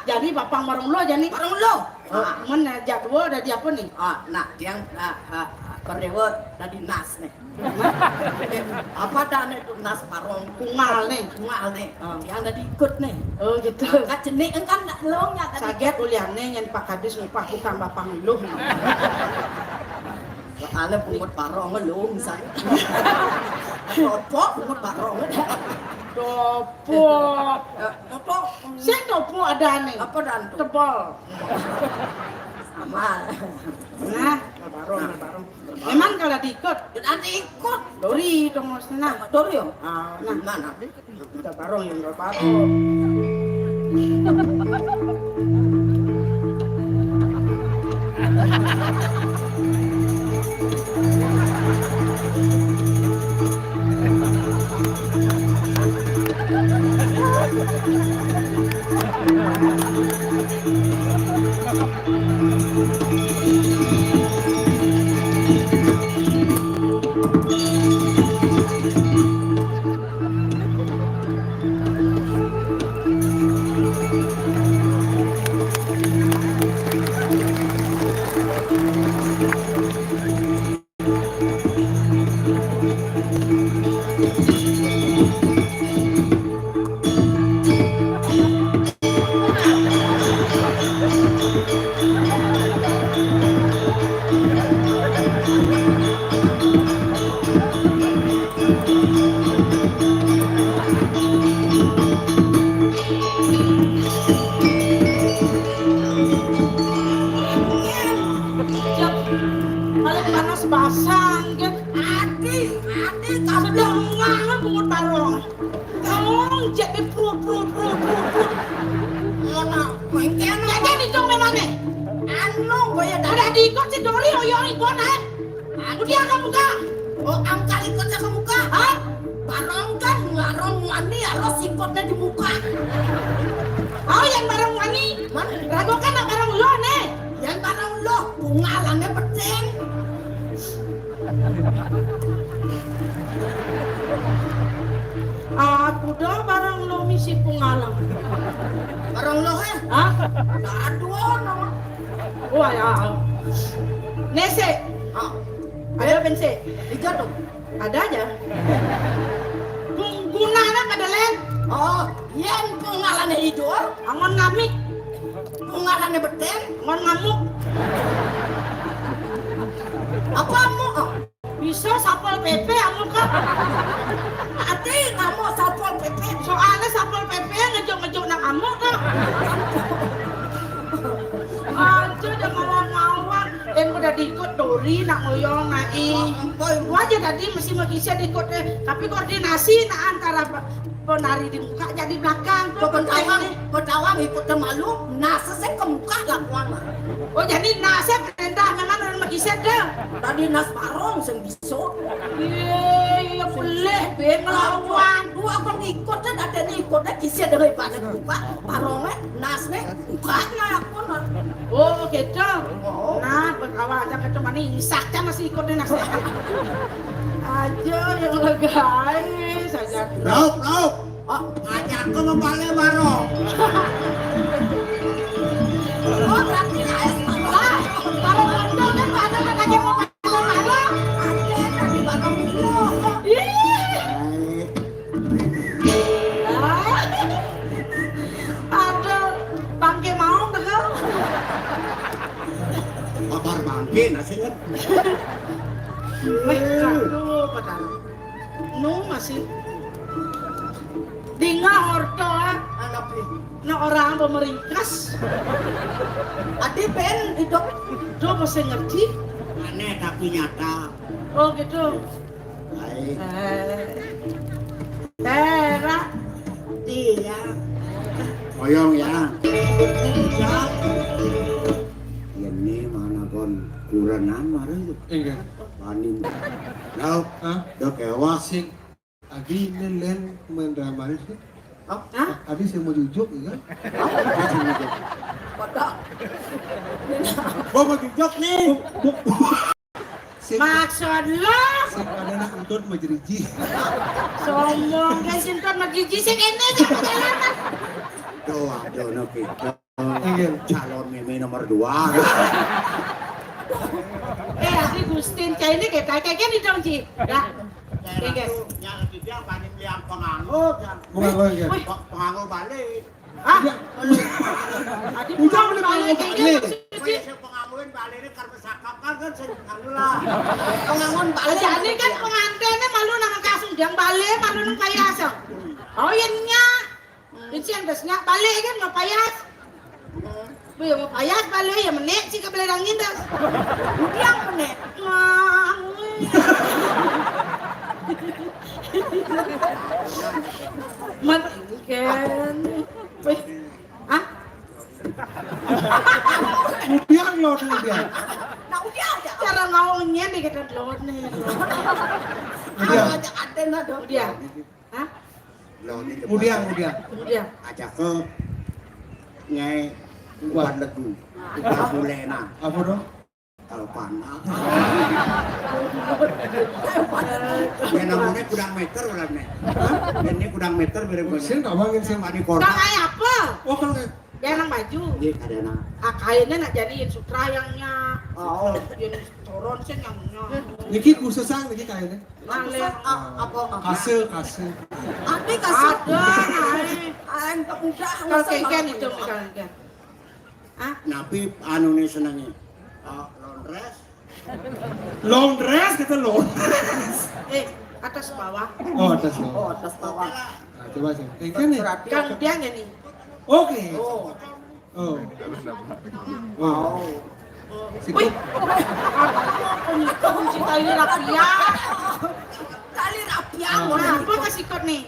Jadi bapang barong lo jani. Barong lo. Oh, Ah. Men, eh, jadwal dari apa nih? Ah, nah, yang, ah, ah, Perdewa dari Nas nih. Eh, apa dah nih tuh Nas barong? Kungal nih. Kungal nih. Ah. Yang dari ikut nih. Oh, gitu. Nah, kat jenik kan nak lo nggak tadi? Saget kuliahnya yang Pak Kadis ngupah tukang bapang lo. Soalnya pungut barong lo misalnya. Apa pungut barong? Dopok. Eh, apa? Sing dopok ada nih. Apa dan tuh? Tebal. Sama. Nah, barong, barong. Memang kalau diikut. Nanti ikut. Dori dong, Mas. Nah, Dori ya? Ah, nah. Mana? Kita barong yang barong. Jek di prut, prut, prut, prut, prut. Ngono, mengkene. Jek di dong memane. Anu, kaya udah diikut si Dori, oyo ikut, eh. Aku dia ke muka. Oh, angkal ikutnya ke muka. Hah? Barang kan ngarang wani harus ikutnya di muka. Oh, yang barang wani. Man, rago kan nak barang lo, ne. Yang barang lo, bungalannya peting. Aku dah barang lo misi pungalang. Barang lo, eh? Hah? Aduh, nama. Wah, ya. Nese. Ah. Ada bense? Tiga tuh. Ada aja. Gunana kada len. Oh, yen pungalane idul, angon ngamik. Pungalane beten, angon ngamuk. Apa amuk? Bisa Satpol P P amuk, Kak. Ati ngamuk Satpol P P. Soalnya Satpol P P ngejuk-ngejuk nang amuk, Kak. Aja jangan ngawang-ngawang. Yang udah diikut Dori nak ngoyong nai. Wah, aja tadi mesti magisi diikut, eh. Tapi koordinasi nak antara pe-, penari di muka jadi belakang. Petawang, petawang ikut malu, nase sing ke muka lakuan. Oh, jadi nase perintah memang orang magisi dah. Tadi nas barong sing bisa. Iya, iya, boleh, be, ngelawan. Dua kon ikut dan ada nih ikut dan kisi ada hebat muka, barongnya, nasnya, mukanya aku nah. Oh, gitu. Oh. Nah, berkawan aja ke teman ini, isaknya masih ikut nih nasnya. Aja yang legai saja. Raup, raup. Oh, aja aku mau balik barong. Oh, berarti lain. Lah, barong-barong kan ada katanya mau balik barong. Ada tadi barong dulu. Ih. Aduh, bangke mau tegal. Kabar bangke nasi kan. Weh, aduh, padahal. Nu masih. Dinga orto, ah. Anak ni. Na orang pemeringkas. Adi pen hidup. Hidup masih ngerti. Aneh tapi nyata. Oh, gitu. Baik. Eh. Eh, Ra. Iya. Koyong ya. Ya. Ini mana kon kurenan marah tuh. Enggak. Panin. Nah, hah? Udah kewak. Sing. Adi ini len main drama ini sih. Hah? Adi saya mau jujuk ya. Hah? Saya mau jujuk. Pada. Gua mau jujuk nih. Buk, buk. Maksud lo? Sing ada nak entut majeriji. Sombong kan si entut majeriji sing ini sing perjalanan. Doa, doa, oke. Iya. Calon meme nomor dua. Eh, Adi Gustin, kayak ini kayak kayak kayak ini dong, Ji. Ya. Kayak kayak. Yang dia paling liang penganggur, yang penganggur balik. Hah? Adi udah pulang balik kayak ini. Pengangguran balik ini karena sakap kan kan sing anu lah. Pengangguran balik. Jadi kan pengantinnya malu nama kasung yang balik malu nang kaya asal. Oh iya nya. Ini yang dasnya balik kan mau payas. Bu ya mau payas balik ya menek sih ke belerangin dah. Yang menek. Wah. Mat kan. Wih. Hah? Udiang lo udiang. Nah, udiang aja. Cara ngawangnya deh kita doang nih. Udiang. Aja ada nah dong. Udiang. Hah? Udiang, udiang. Udiang. Aja ke nyai buat legu. Buat bulena. Apa dong? Kalau panah. Ya namanya kudang meter ulah nih. Hah? Ini kudang meter berapa? Sini tak bangin sih. Tadi korban. Kayak apa? Oh, kalau kayak dia nang baju. Iya, ada nang. Ah, kainnya nak jadi yang sutra yang nya. Oh. Yang turun sih yang nya. Niki khusus sang niki kainnya. Apa? Kase, kase. Ada kase. Ada, nah. Aing tak mudah. Kalau kayak itu misalnya. Ah, napi anu nih senengnya? Ah, laundress. Laundress kita laundress. Eh, atas bawah. Oh, atas bawah. Oh, atas bawah. Nah, coba sih. Yang kan nih. Berarti kang dia nggak nih? Oke. Oh. Oh. Wow. Wih, aku kunci tali rapiah. Tali rapiah. Nah, apa kasih kot nih?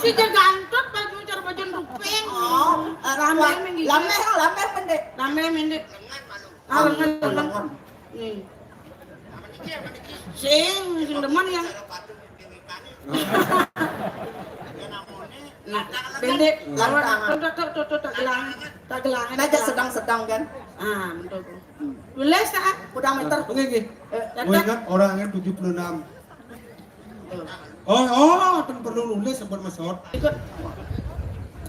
Si jegantut baju cara baju rupeng. Oh, eh, lameh mending. Lameh, lameh mending. Lameh mending. Ah, lengan, lengan. Nih. Sing, sing demen ya. Nah, pendek, lawan, tuh, tuh, tuh, tuh, tuh, tak gelang, tak gelang. Nah, sedang-sedang kan. Ah, betul. Tulis, ah. Udah meter. Oke, oke. Eh, mau ingat orangnya tujuh puluh enam. Oh, oh, ten perlu nulis sempat mesot. Ikut.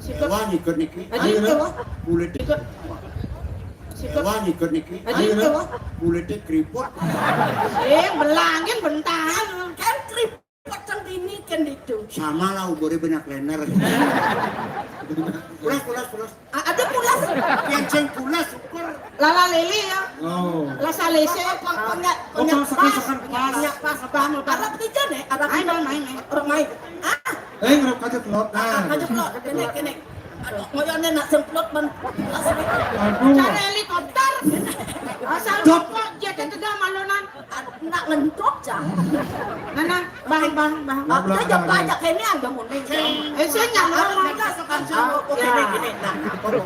Sikut. Wah, ikut niki. Aji, ayo, ikut, wah. Kulit. Ikut. Sikut. Wah, ikut niki. Aji, ayo, ikut, wah. Kulit keriput. Eh, belangin bentar. Kan keriput yang ini kan itu. Sama lah, ukurnya banyak lener. Pulas, pulas, pulas. A-, ada pulas. Kencing pulas, ukur. Lala lele ya. Oh. Lasa lese. Pang-, pang-, pang-, oh, pang-, pas, pas, pas, pas. Pang-, pas. Apa, apa? Arab kita nih, Arab kita. Main, main, main. Orang main. Ah? Eh, ngerok aja telur. Ah, nah, aja telur. Kene, kene. Aduh, koyone nak semplot ban. Aduh. Cara helikopter. Asal kok dia tegang malunan. Nak ngentot, Cang. Nah, nah, bang, bang, bang. Nah, nah, nah, nah. Aja kene ada muning. Eh, saya nggak mau. Ada mata sekarang. Ah, oke, ya. Gini, gini. Nah,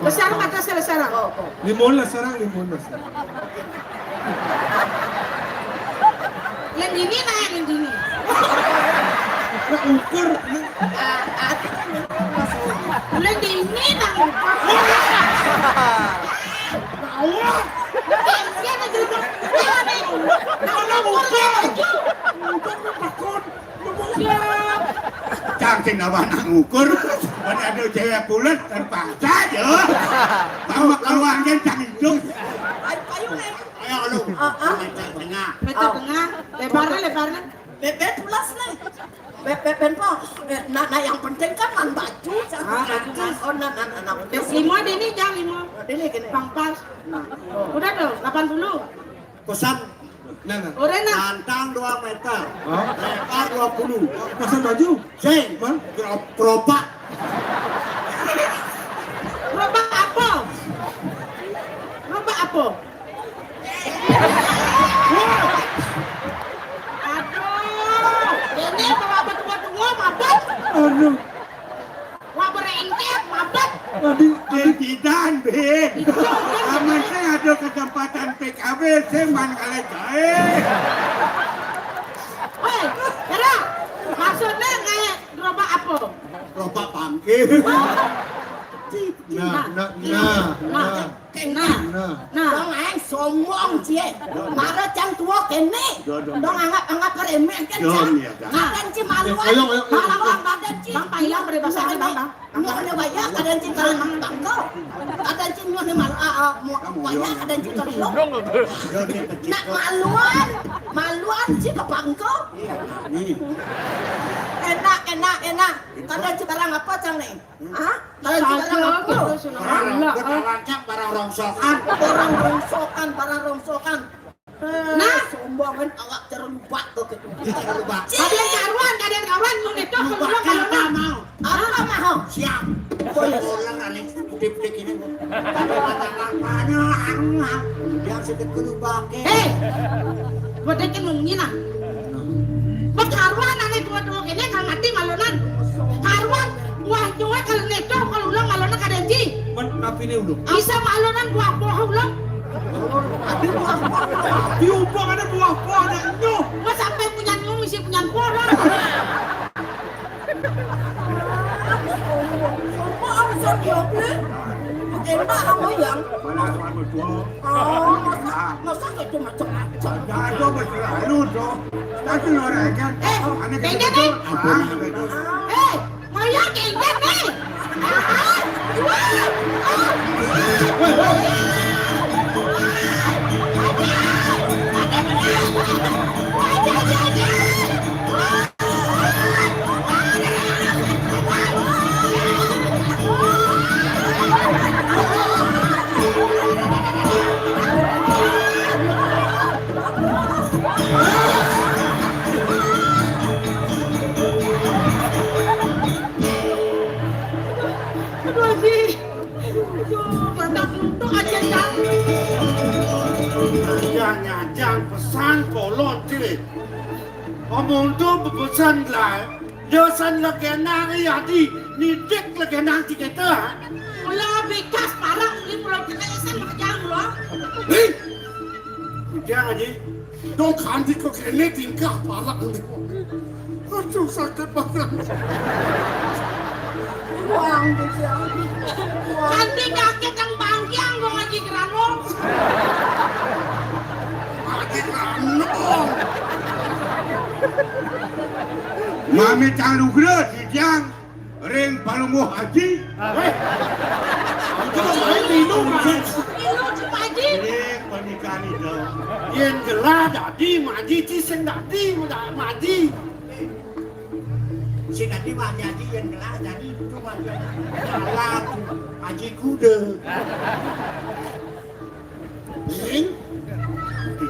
besar mata saya, sarang. Oh, oh. Limun lah, sarang, limun lah, sarang. Lendini nah, lendini. Nah, ukur. Ah, ah. Lendini nah, ukur. Nah, ukur. Dia ada juga. Dia ada. Nah, ukur. Ukur, ukur. Cangking apa nak ngukur? Mana ada cewek pulet kan pacar je. Mau keluar kan cang hidup. Ayo, ayo, Nek. Ayo lu. Ah, ah. Meter tengah. Meter tengah. Lebarnya, lebarnya. Bebek pulas nih. Bebek bempo. Eh, nah, nah, yang penting kan man baju. Ah, baju. Oh, nah, nah, nah, nah. Lima deh nih, jangan lima. Deh nih, gini. Pangpas. Udah tuh, delapan puluh. Kosan. Nah, nah. Orena. Pantang dua meter. Hah? Lebar dua puluh. Kosan baju? Sing. Hah? Gro-, gerobak. Gerobak apa? Gerobak apa? Aduh, ini bawa betua-tua mabuk. Aduh. Wah, berengket, mabet. Aduh, aduh. Tidak, Bing. Aman saya ada kesempatan P K W, saya man kalah jahe. Hei, Hera, maksudnya kayak gerobak apa? Gerobak bangke. Nah, nah, nah, nah. Nah, nah. Nah. Dong aeng sombong cie. Mara cang tua kene. Dong anggap-anggap remeh kan cang. Kadang ci maluan. Ayo, ayo, ayo. Maluan kadang ci. Bang, pailang pada bahasa Bang, Bang. Mau ne waya kadang ci kalau bangko. Kadang ci mau ne mal, ah, ah, mau waya kadang ci kalau. Nak maluan. Maluan ci ke bangko. Enak, enak, enak. Kadang ci barang apa cang ne? Hah? Kalau kita orang apa? Barang rokok, barang rancak, barang rongsokan. Barang rongsokan, barang rongsokan. Nah, sombongan awak terlupa tuh gitu. Terlupa. Ada yang karuan, ada yang karuan, mau itu keluar kalau mau. Apa mau? Siap. Boleh. Orang aneh, putih-putih ini. Ada mata kampanye, yang sedikit lupa. Eh, buat dia kan ngomongin lah. Bekaruan ane dua-dua kene kang ati malonan. Karuan wah dua kalau neto kalau ulang malonan kadang ci. Men napi ne ulun? Bisa malonan buah buah ulang. Diubah ada buah buah ada nyoh. Gua sampai punya nyoh isi punya buah. Sombong, sombong, ya, Bre. Enak kamu yang. Mana aku anu tua? Oh, masa, masa gitu macam-macam. Ada macam anu dong. Tapi orang kan. Eh, aneh beda, gitu. Bre. Ah, beda. Eh, maya kengket nih. Ang kolon cire. Omong to bepesan lah. Dosan legenang ya di nidik legenang ti kita. Mula bikas parak ni pulau kita isan makajang mula. Hei. Jangan aja. Dong kanti ko kene tingkah parak ni. Aduh, sakit banget. Wang, dia. Wang. Nanti kakek yang bangkiang gua ngaji gerano. Ngaji gerano. Mami tang lugra, Jang. Ring Palungguh Aji. Weh. Itu main minum, Mas. Minum, Pak Haji. Ring pernikahan itu. Yen gelah dadi Maji, ci sing dadi Maji. Sing dadi Maji, yen gelah dadi itu Maji. Alah, Aji Kuda. Ning,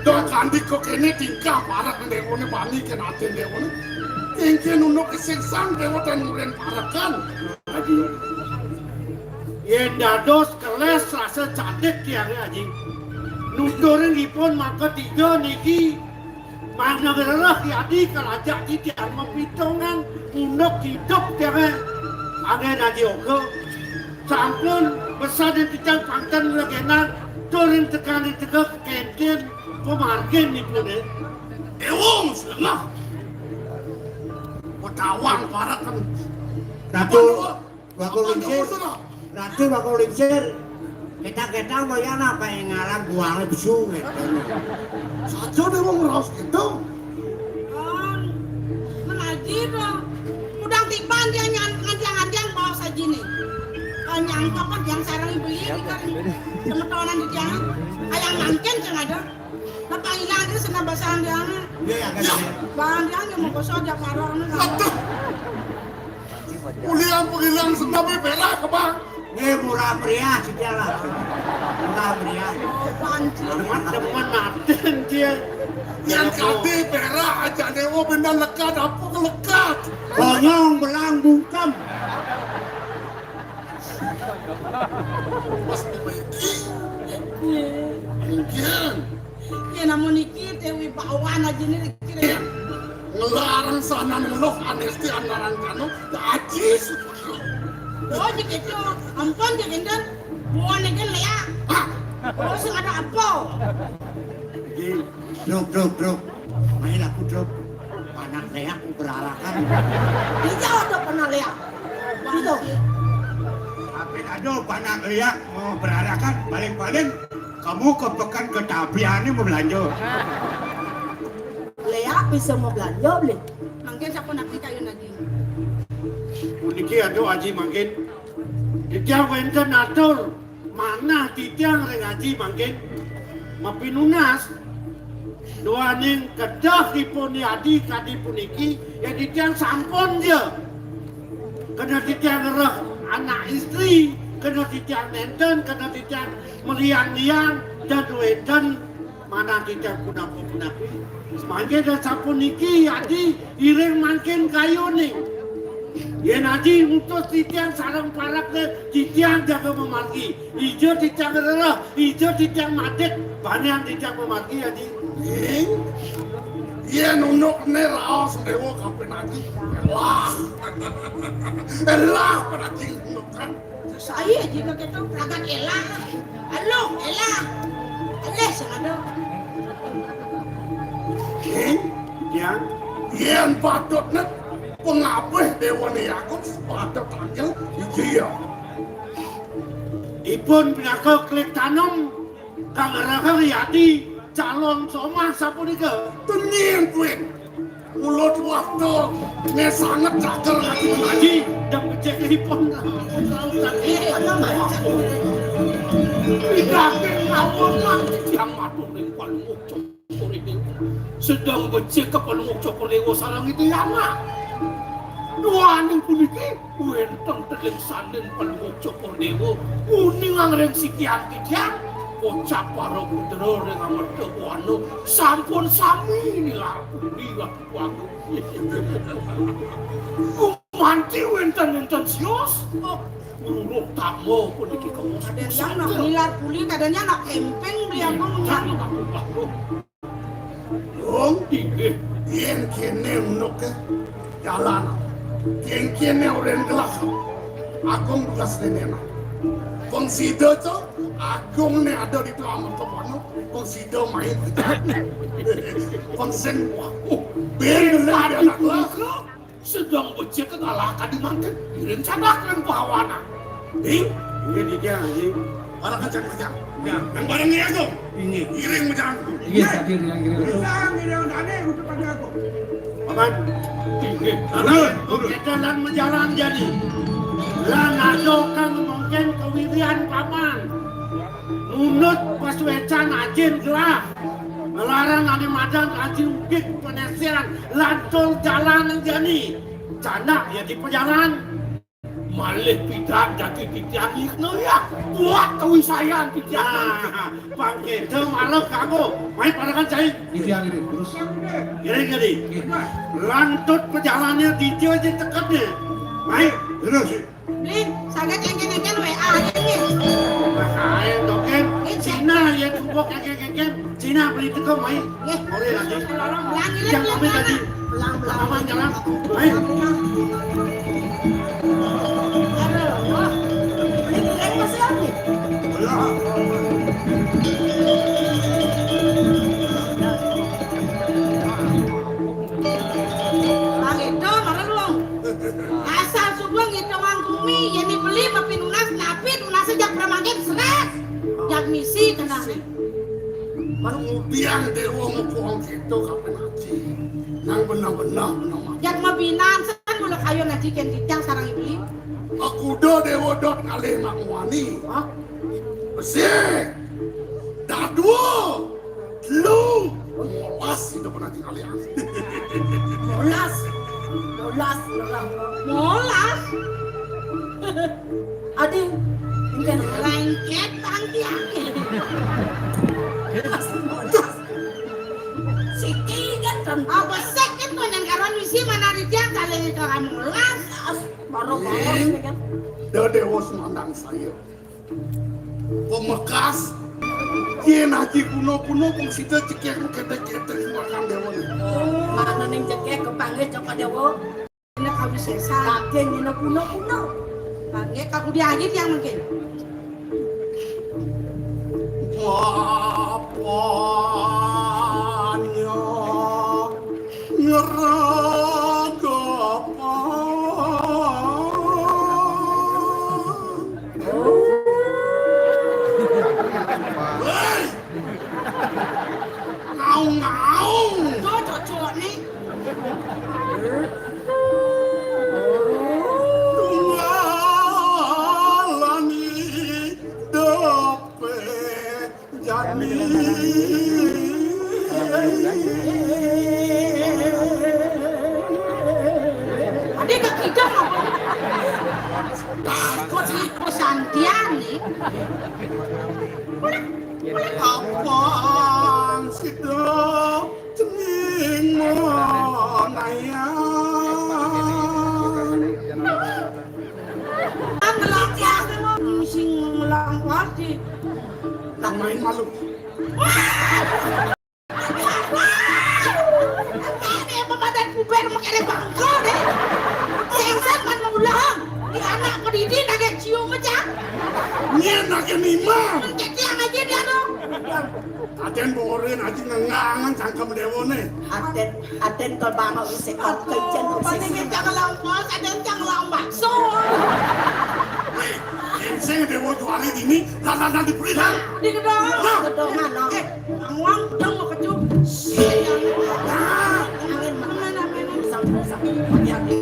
dong kanti ko kene tingkah parak dewane bani ken aten dewane. Tingke nunduk kesingsan dewa dan mulen parakan. Aji. Yen dados keles rasa cantik tiange Aji. Nuturin ipun maka tiga niki Mana ngrereh yadi kalajak titiang mapitongan unduk hidup tiange. Angin Aji Oka. Sampun pesan titiang pangken legenan turin tekan teka kenten pemargin ipune. Ewong selengah. Petawan parakan. Ratu. Bakul lingsir. Ratu bakul lingsir. Ketang-ketang bayang apa yang ngalang buangnya besu gitu. Saja deh wong raos gitu. Kon, menaji dong. Udang tiban dia nyan ngantiang-ngantiang bawa saji nih. Nyangkep kan yang sarang beli di kan semetonan di tiang. Ayang mangkin sing ada. Nah, panggilan itu senang basaan dia. Iya, ya, kan. Bahan dia yang mau kosong dia parah. Aduh. Kuliah penghilang sendal berak, Bang. Nggih, murah meriah sithik lah. Murah meriah. Amat demen aten dia. Yang kate berak aja dewa bener lekat apa kelekat. Bonyong belang bungkem. Pas dibaiki. Mungkin. Ya namun iki Dewi Bawan aja nih kira. Ngelarang sana ngeluh anesti andaran kanu aji. Oh, jadi itu. Ampun, jadi enten. Buan aja ya. Oh, sing ada apa? Dok, dok, dok. Main aku, dok. Anak saya aku berarakan. Iya, udah pernah lihat. Itu. Tapi aduh, anak saya mau berarakan, paling-paling kamu ke pekan ke Tapian ini mau belanja. Lea bisa mau belanja beli. Mangkin siapa nak kayu lagi? Puniki aduh Aji mangkin. Dia wenten atur. Manah titiang ring Aji mangkin mapinunas duaning kedahipun yadi kadi puniki, ya titiang sampun ja. Kena titiang ngereh anak istri, kena titiang nenten, kena titiang meliang-liang, dan wenten Manah titiang punapa-punapi. Mangke dan sapuniki adi iring mangkin kayuning. Yen adi ngutus titiang sareng parakne titiang jaga mamargi. Ija titiang rereh, ija titiang madit, banian titiang mamargi adi. Ing, yen undukne raos dewa kaping adi. Wah. Elah, pada unduk kan. Saya aja kok itu pragat elah. Aluh, elah. Alih sing ada. Yen, yen patutne pengabih dewane Yakub sepatut tangkil iya. Ipun pinaka klik tanem kang rahang yadi calon somah sapunika. Tenyen kuwi. Mulut waktu ngesanget cager lagi. Lagi dan becek ipun. Tidak ngawur lah yang matur ning Palungguh Cokor Dewa. Sedang becik ke Palungguh Cokor Dewa sareng itu ya, Mak. Duaning puniki wenten teling sanding Palungguh Cokor Dewa. Uningang ring sikian titiang. Kocap para putra ring amerta buana sampun sami nilar puri. Waduh. Gumanti wenten-wenten sios. Oh, luluh tamba puniki kemos. Kadang nak nilar puli, kadang nak kempeng beli aku nilar. Waduh. Agung, inggih. Yén kéné unuké jalan. Yén kéné orahang gelah. Agung tugas néné. Pang sida to, Agung né ada di tengah mata kono, pang sida main. Pang sing, wah, uh, ben lah dia nak lah. Sedeng becik kalah kadi mangkin, ngiring cadak lan pahawana. Ning, ngiring dia, ngiring. Para kancang-kancang. Ya. Nang bareng ya, Agung. Inggih. Ngiring majalan. Inggih, hadir yang ngiring. Bisa ngiring dane untuk pada Agung. Paman. Inggih. Aduh, kita lan majalan jadi. Lan ada kang mungkin kawiwihan paman. Nunut pasuécan ajin gelah. Ngelarang ané madan ajin ugig panasian lantur jalan jani. Canak ya di pajalan. Malih pidan dadi titiang ikna ya. Buat kawisayan titiang. Nah, pang kéto malah kanggo. Mai parangan cai. Titiang ini terus. Kiri kiri. Lantut pajalannya dija aja tekadnya. Mai terus. Beli, sangat engken-engken W A aja nih. Nah, ayo token. Cina ya tumpuk engken-engken. Cina beli teko mai. Nggih. Ora lagi. Pelang-pelang. Yang kami tadi. Pelang-pelang. Aman jalan. Mai. Aduh, wah. Ini keren masih lagi. Bang Edo, marang luwung. Asal suba ngitungin gumi, yén beli mapinunas, napi tunasé jak pramangkin srés. Jak misi kenané. Baru biang déwa ngepung kéto kapan aji. Nang benah-benah, benah mati. Jak mabinan, san mula kayun aji kén titiang sareng beli. Makuda déwa dot ngalih mak muani. Hah? Besik. Dadua. Telu. Molas itu pernah tinggal ya. Molas. Molas, molas. Molas. Adi, mungkin lengket tangki. Molas. Siki kan kan. Apa sik kan tuh yang karuan misi mana di tiang kali itu kan molas. Baru molas kan. Dah dewa semandang saya. Pemekas, yén aji kuno-kuno, pang sida cekek ketek-ketek makan déwa. Mana ning cekek kepanggih Cokor Déwa? Ini kawisésan. Daging ini kuno-kuno. Panggih kaku dia aja tiang mungkin. Bapaknya ngeragapan. Hei! Ngaung-ngaung. Cocok-cocok nih. Tunggalan idepé. Jani. Adi kekidang apa? Kok si Santian nih? Kapan sida cening menayan? Ngelangkah, sing ngelangkah di. Nang main malu. Ini apa badan puber mau kene bangko deh. Sengsan man mulang. Di anak pedidi nage cium aja. Nyen nage mimang. Mencet yang aja dia dong. Adén borin aja ngengangan cangkem déwané. Adén, adén kol bangau isé kol kéjén kol sisi. Paling kencang lawan bos, adén kencang lawan bakso. Wéh, sing déwa juali dini, lan-lanan diberi, lan. Di gedong. Nah. Gedong, no. Eh, awang dong mau kecup. Nah. Angin, angin, angin. Sampai, sampai. Hati-hati.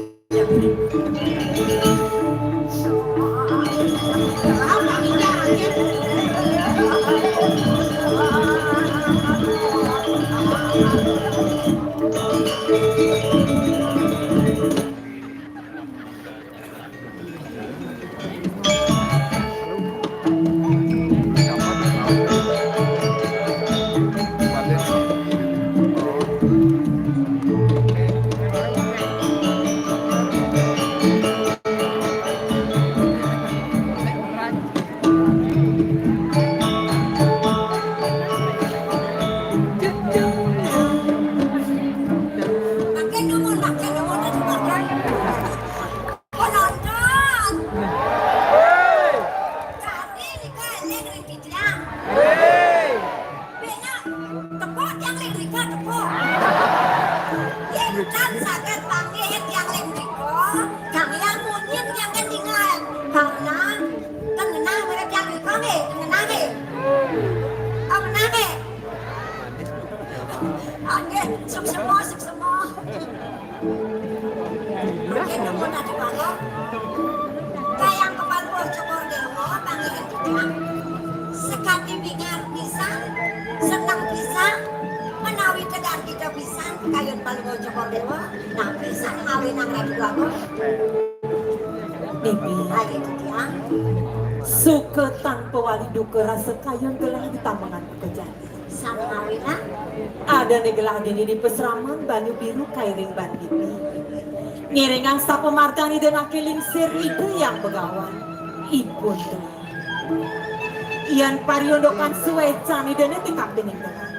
Tan saged panggihin tiang ring mrika, kamian munyin tiang ketingal. Karena ten ngenah marep tiang mrika nggih, ten ngenah nggih. Oh, ngenah nggih. Ah, nggih, suksema, suksema. Mungkin nuwun atur mangga. Kayang kepalwa Cokor Dewa, panggihin titiang. Sekadi bingar pisan, seneng pisan, menawi tegar kita pisan, kayun palwa Cokor Dewa, nah pisan ngawinang Ratu Agung. Bibi. Ayo titiang. Suka tanpa wali duka rasa kayun gelah di tamengan pekerjaan. Sami ngawinang. Adané gelah dini di pasraman banyu biru kairing ban Bibi. Ngiringang sapamargan Ida Anaké Lingsir Ida Hyang Begawan. Ipun gelah. Yén pariundukan suécan Idané di kapining gelah.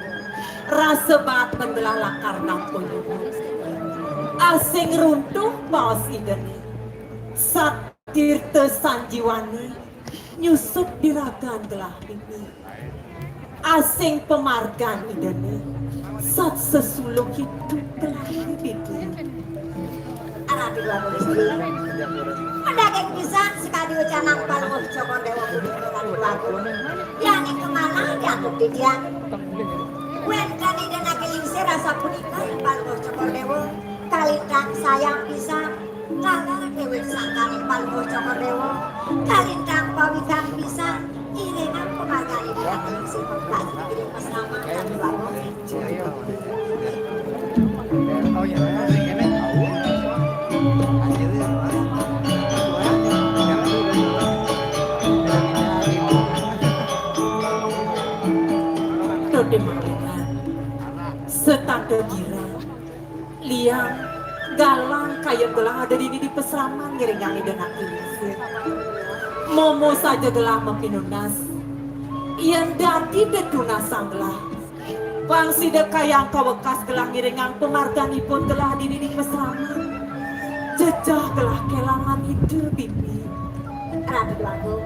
Rasa baat mén gelah lakar nampa nyuwun. Asing runtuh baos Idané. Satirta sanjiwani nyusup di ragan gelah Bibi. Asing pamargan Idané, sat sesuluh idup gelah Bibi. Ratu Agung Istri. Mendaging pisan sekadi wecanang palungguh Cokor Dewa punika Ratu Agung. Yaning kemanah diantuk titiang. Wénten Ida Anaké Lingsir asapunika ring palungguh Cokor Dewa. Kalintang sayang pisan. Taler déwék sangkaning palungguh Cokor Déwa, kalintang pawikan pisan, iringang pamargane Ida Anaké Lingsir mangkasi ngiring pasraman lan bagus. Tuti manggihan, setata girang. Liang, galang kaya gelah ada dini di pasraman ngiringang Ida Anaké Lingsir. Momo saja gelah mapinunas. Yén dadi dedunasang gelah, pang sida kayang kawekas gelah ngiringang pamarganipun gelah dini di pasraman. Jejeh gelah kélangan Ida Bibi. Ratu Agung.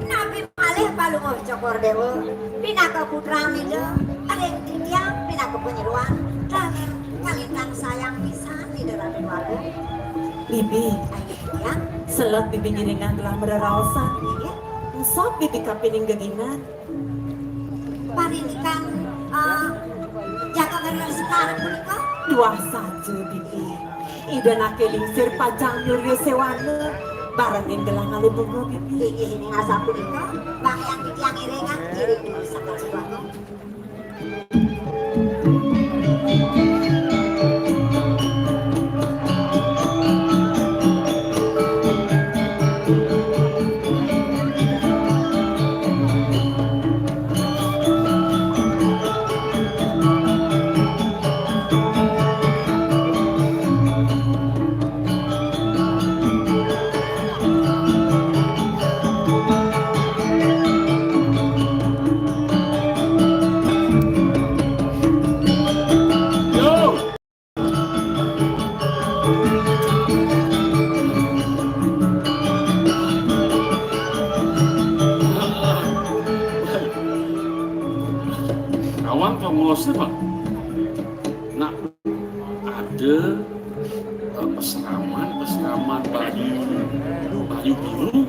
Napi malih Palungguh Cokor Déwa, pinaka putran Ida, ring titiang pinaka panyeroan, lan kalintang sayang pisan Ida Raden Wagung. Bibi, ayo titiang. Selat Bibi ngiringang gelah mareraosan. Inggih. Engsap Bibi kapining geginan. Parindikan, eh, Jaka Ngerer Sekar punika? Tuah saja, Bibi. Ida Anaké Lingsir pacang nyurya séwana, barengin gelah ngalih bunga, Bibi. Inggih, inggih, asapunika, bakyan titiang iringang, iring dulu sakar suwaka. Nawang kangosé, Pak. Nak ada, eh, pasraman, pasraman banyu, banyu biru.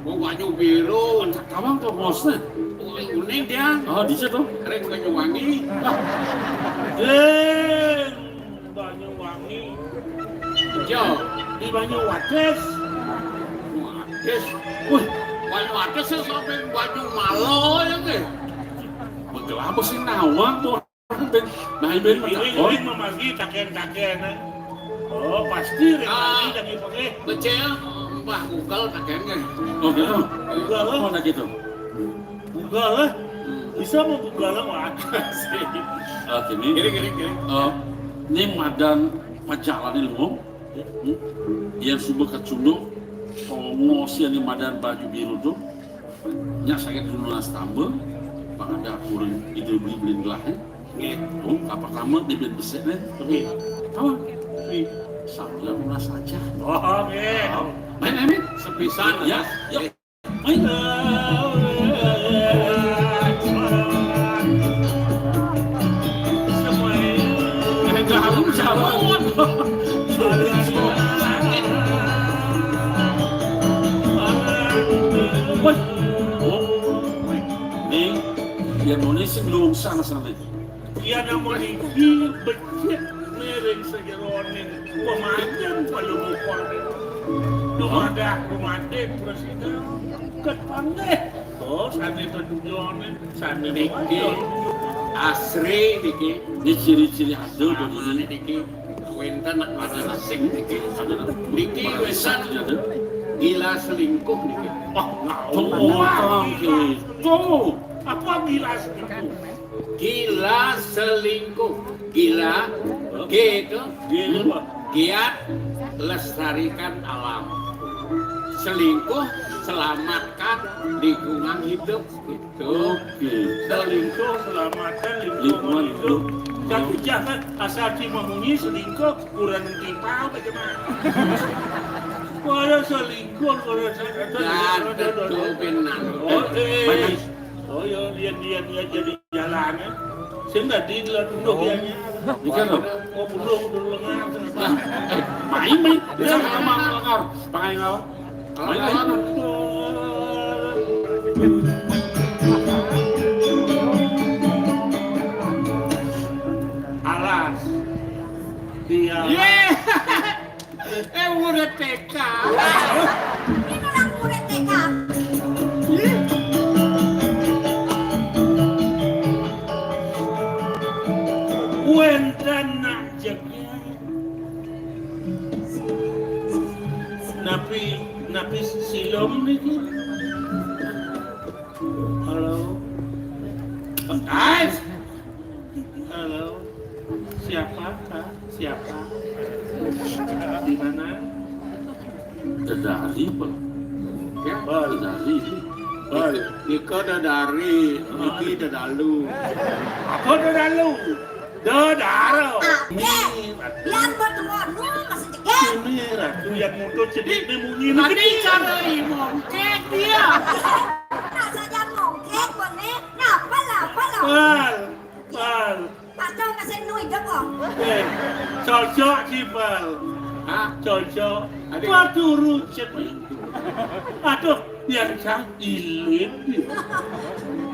Oh, banyu biru. Nawang kangosé. Oh, uning dia. Oh, di situ. Ring Banyuwangi. Eh, Banyuwangi. Yo, di Banyuwates. Wates. Wih, Banyuwates sing sampe Banyumala ya nggih. Bekel apa sing nawang to? Ben, nah, ben. Ini, ini memargi taken-taken, eh. Oh, pasti ring Ah, margi dadi pengeh. Becik, Mbah Google taken nggih. Oh, gitu. Google, eh. Oh, nah gitu. Bugal, eh? Bisa mau bugal, wah. Oke, ini. Kiri, kiri, kiri. Eh, ini madan pajalan ini, Luwung. Hmm? Yang suba kacunduk, tongos yang ini madan baju biru tuh. Nya sakit dulu nastamba, Pak ada kurang ide beli-beli gelah, eh. Nggih. Oh, apa kamu di ben besik, eh? Nggih. Apa? Nggih. Sambil lunas aja. Oh, nggih. Main, main, main. Sepisan, ya. Ya. Ayo. Dalam jalan. Woi. Oh. Ning, yén muni sing lungsang sané. Yén muni iki becik miring sajeroning pemajan palungguhan. Dumadak rumadik prasida ket panggih. Oh, sané tetujoné, sané niki. Asri niki. Ini ciri-ciri khas dulu ini. Niki wénten nak ada asing niki. Niki wésan gila selingkuh niki. Wah, ngawur. Wah, gitu. Apa gila selingkuh? Gila selingkuh. Gila, G itu, G itu apa? Giat lestarikan alam. Selingkuh, selamatkan lingkungan hidup. Gitu. Oke. Selingkuh, selamatkan lingkungan hidup. Kan ujah kan, asal cuma munyi selingkuh, kurang timpal bagaimana? Kalau selingkuh, kalau selingkuh. Ada tuh benar. Oke. Oh ya, dia dia dia jadi jalannya. Sing dadi lho tunduk ya. Iki lho. Oh, tunduk tunduk lengar. Main main. Dia sama lengar. Pakai apa? Main main. Alas. Dia. Eh, murid T K. Ini orang murid T K. Wénten nak jegé. Napi, napi silom niki? Halo. Guys. Halo. Siapa, Kak? Siapa? Di mana? Dedari, Bang. Ya, Bal. Dedari. Bal. Nika dedari, niki dedalu. Apa dedalu? Dedaro. Ade, biar bertemu masih jegé. Ini ratu yang muncul cedik ini munyi ini. Tadi cara mongkek dia. Rasanya mongkek, Bang, nih. Ngapa lah, apa lah? Bal, Bal. Patuh kasih nu hidup, oh. Eh, cocok sih, Bal. Hah? Cocok. Adik. Paturu cedik. Aduh, yang sang ilit.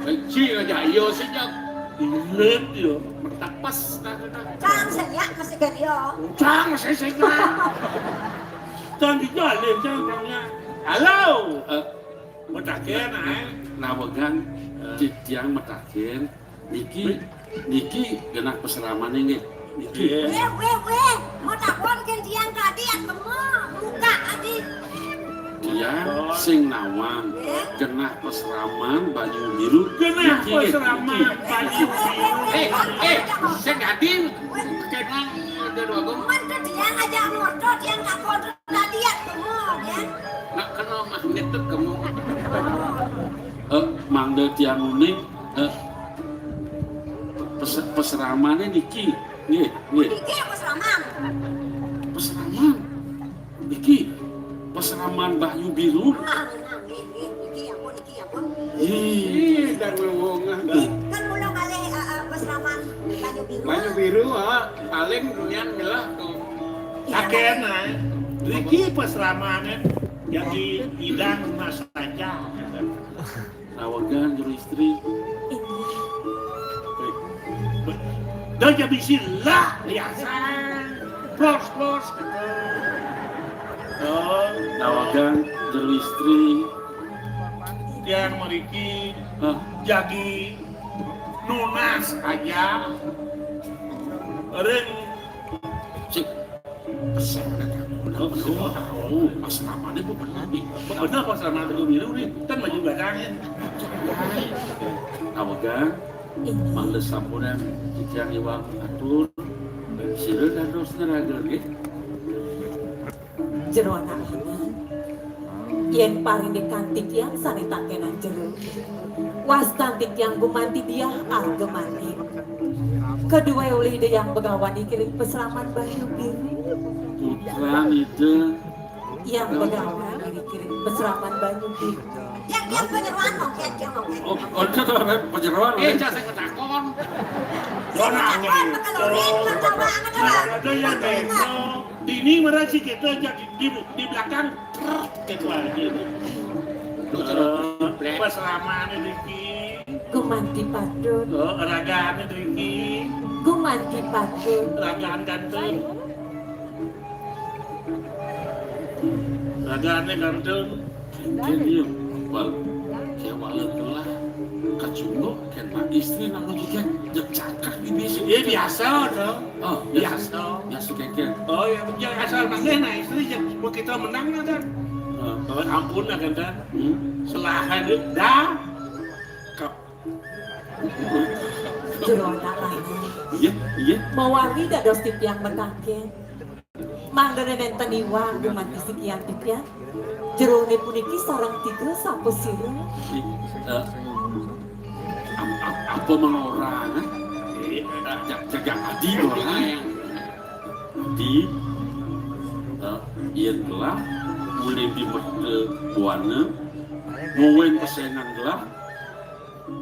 Kecil aja, iya sejak. Ilit, ya. Metak pas, nah, nah, nah. Cang sejak masih gede, oh. Cang masih sejak. Cang dijalin, cang, cangnya. Halo. Eh, metaken, eh. Nawegan, eh, titiang metaken. Niki, niki genah pasramané nggih. Niki. Wéh, wéh, wéh, mau takon kén tiang tadi ya kemo, buka adi. Tiang sing nawang genah pasraman Banyu Biru. Genah niki nggih, pasraman niki. Banyu Biru. Eh, eh, sing adi kenang ada dua gong. Mantep tiang aja ngorto, tiang takon tadi ya kemo ya. Nak kena magnet tuh kemo. Eh, mangda tiang uning, eh, pes-, pasramané niki. Nggih, nggih. Niki pasraman. Pasraman. Niki pasraman Banyu Biru. Ah, nggih, nggih, niki ampun, niki ampun. Ih, dan wewongan. Kan mula kalih, eh, eh, pasraman Banyu Biru. Banyu Biru, ah, paling nian ngelah tuh. Iya, taken, kan? Aé. Niki pasramané jadi idang rumah saja. Nawegan juru istri. Inggih. Dah jadi sila biasa. Plos, plos. Oh, nawegan juru istri. Yang meriki. Hah? Jadi nunas aja. Ring. Cik. Pesan. Oh, oh, pas namanya bu benar nih. Benar pas nama dulu milu nih. Kan maju belakangin. Nawegan, mangda sampunan titiang iwang atur. Sira dados neraga nggih. Jero anak lanang, yén parindikan titiang sané takénang jero, wastan titiang gumanti diah arga mandi. Kedua ulih Ida Hyang Begawan dikiring pasraman Banyu Biru. Putran Ida. Hyang Begawan dikiring pasraman Banyu Biru. Yang, yang panyeroan mongkét, yang mongkét. Oh, oh, itu tuh, Rep, panyeroan, eh, Rep. Jan sing ketakon. Kok nangis? Ada ya, Nek. Ini mereka sih kita aja di, di, di belakang. Trrr, gitu aja. Eh, pas ramane iki. Gumanti patut. Oh, ragane iki. Gumanti patut. Ragan kantun. Ragane kantun. Kene yo, wal, kewala gelah. Kacunguk, kena istri nang lagi kan. Jek cakak di bisi. Iya, biasa, to. Oh, biasa. Biasa. Biasa keke. Oh, ya, ya, asal nangis, nah, istri jek, mau kita menang, nah, kan. Oh, ampun, nah, kan, kan. Hmm? Selahan, dah. Kap- Jero anak lanang. Iya, iya. Mawali dados titiang mekaken. Mangdene nenten iwang gumanti sikian titiang. Jerone puniki sareng tiga sapasira. Ih, eh, ap-, ap-, apa mengorang, eh? Eh, jag-, jaga adi orang. Adi, eh, yen telah mulai di merte buana, mungkin pesenan telah,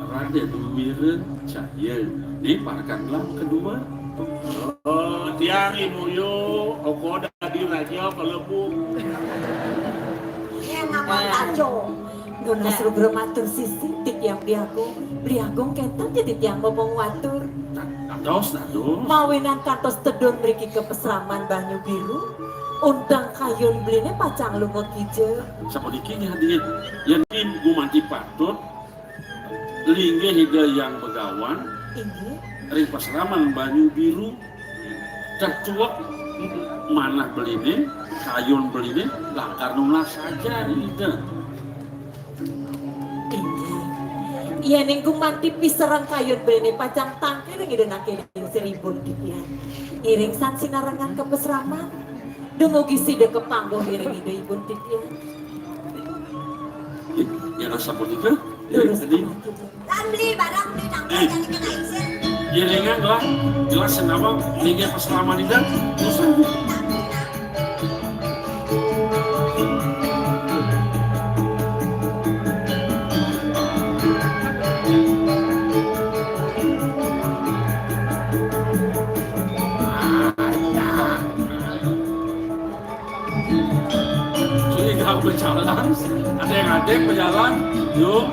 Raden Wiren Cahya. Ini parekan telah kedua. Oh, tiang imuyu, oko dadi raja kalebu. Iya, ngapa kacau? Nunas lugra matur sisi, titiang Bli Agung. Bli Agung kenten ya titiang ngomong watur. Dados, dados. Mawinan kantos tedun mriki ka pesraman Banyu Biru. Unteng kayun bline pacang lunga kija. Sapuniki nggih, Adi. Yen gumanti patut, linggih Ida Hyang Begawan. Inggih. Ring pasraman Banyu Biru. Tercuek manah beline, kayun beline, lakar nunas saja Ida. Inggih. Yen ing gumanti pisereng kayun beline pacang tangkil ring Ida nangkil ring siribun titiang. Iring san sinarengan ka pasraman. Dumugi sida kapangguh iring Ida ibun titiang. Ya, rasa punika. Ya, tadi. Lan beli barang, beli nangkil, eh, jangan kena izin. Ya, dengan lah. Jelas kenapa? Ini pas selama ini kan. Terus. Sudah berjalan, ada yang ada yang berjalan, yuk.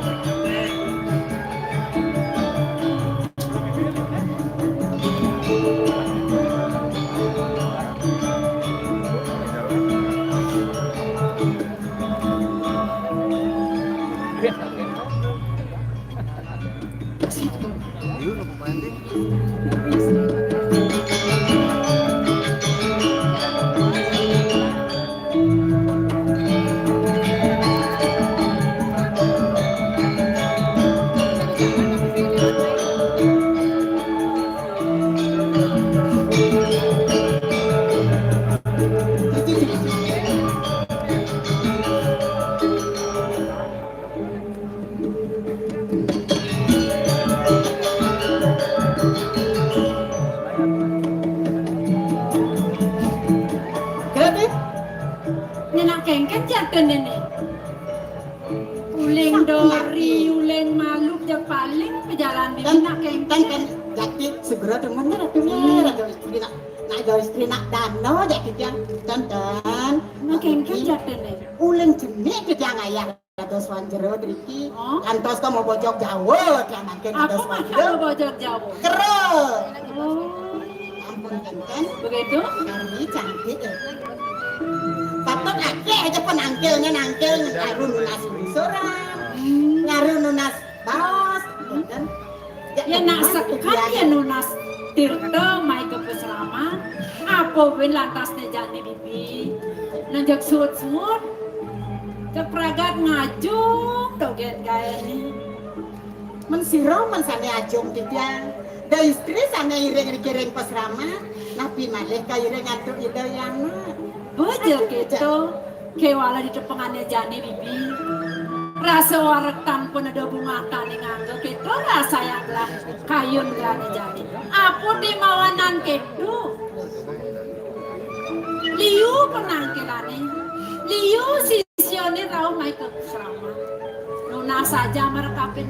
Ngenak kengken jatuh nenek. Uling dori, uling maluk, ya paling pejalan di kan, nak kengken. Kan, kan, jati segera dengan ratu, hmm, ratu istri nak, nak jauh istri nak dano, jati tiang, tonton. Nak kengken jati nih. Uling jenik ke tiang ayah, dados wan jero driki. Oh. Antos kamu bojok Jawa, tiang makin apa dados wan maksud jero. Bojok Jawa? Kero. Oh. Ampun, kan, kan. Begitu? Kami cantik, ya. Patut akeh aja penangkilnya, nangkil, aru nunas lungsuran. Hmm. Ngaru nunas baos, kan? Ya, nak sekan ya nunas tirta mai ke pesraman. Apa win lantas ne jani bibi? Nanjak suut-suut. Kepragat ngajung dogen gaeni. Men sira men sane ajung titiang. Da istri sane iring-iring pasraman, napi malih kairing antuk Ida Hyang. Beja keto, kewala di tepengane jani bibi. Rasa warek tanpa neda bungatane nganggo keto, rasa yang gelah kayun gelane jani. Apa di mawanan keto? Liu penangkilane, liu sisiane rauh mai ke srama. Nunas saja marang kapin.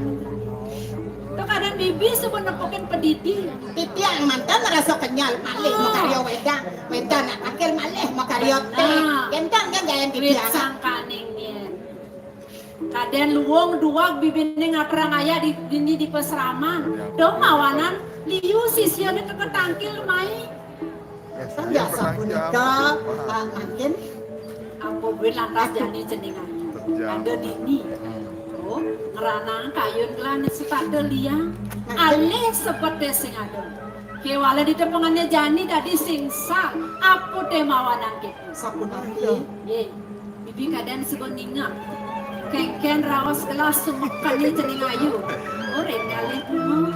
Tekanan bibi suba nepukin pedidi. Titiang manten ngerasa kenyal malih makarya wedang. Wedang nak tangkil malih makarya teh. Nah. Kénten kan gayan duit titiang. Sangkaning yén. Kadén luung dueg bibiné ngaterang ayah di, dini di pasraman. Duh mawanan liu sisiané teka tangkil mai. Kan biasa punika, Pak, mangkin. Apa buin lantas jani cening ayu. Ada dini. Oh, ngranang kayun gelah sepada liang. Alih seperti sing ada. Kéwala ditepengannya jani dadi sing sah. Apa té mawanan kéto? Sapunapi? Nggih. Bibi kadén suba ningeh. Kénkén raos gelah sumekané cening ayu. Orén ngalih bunga.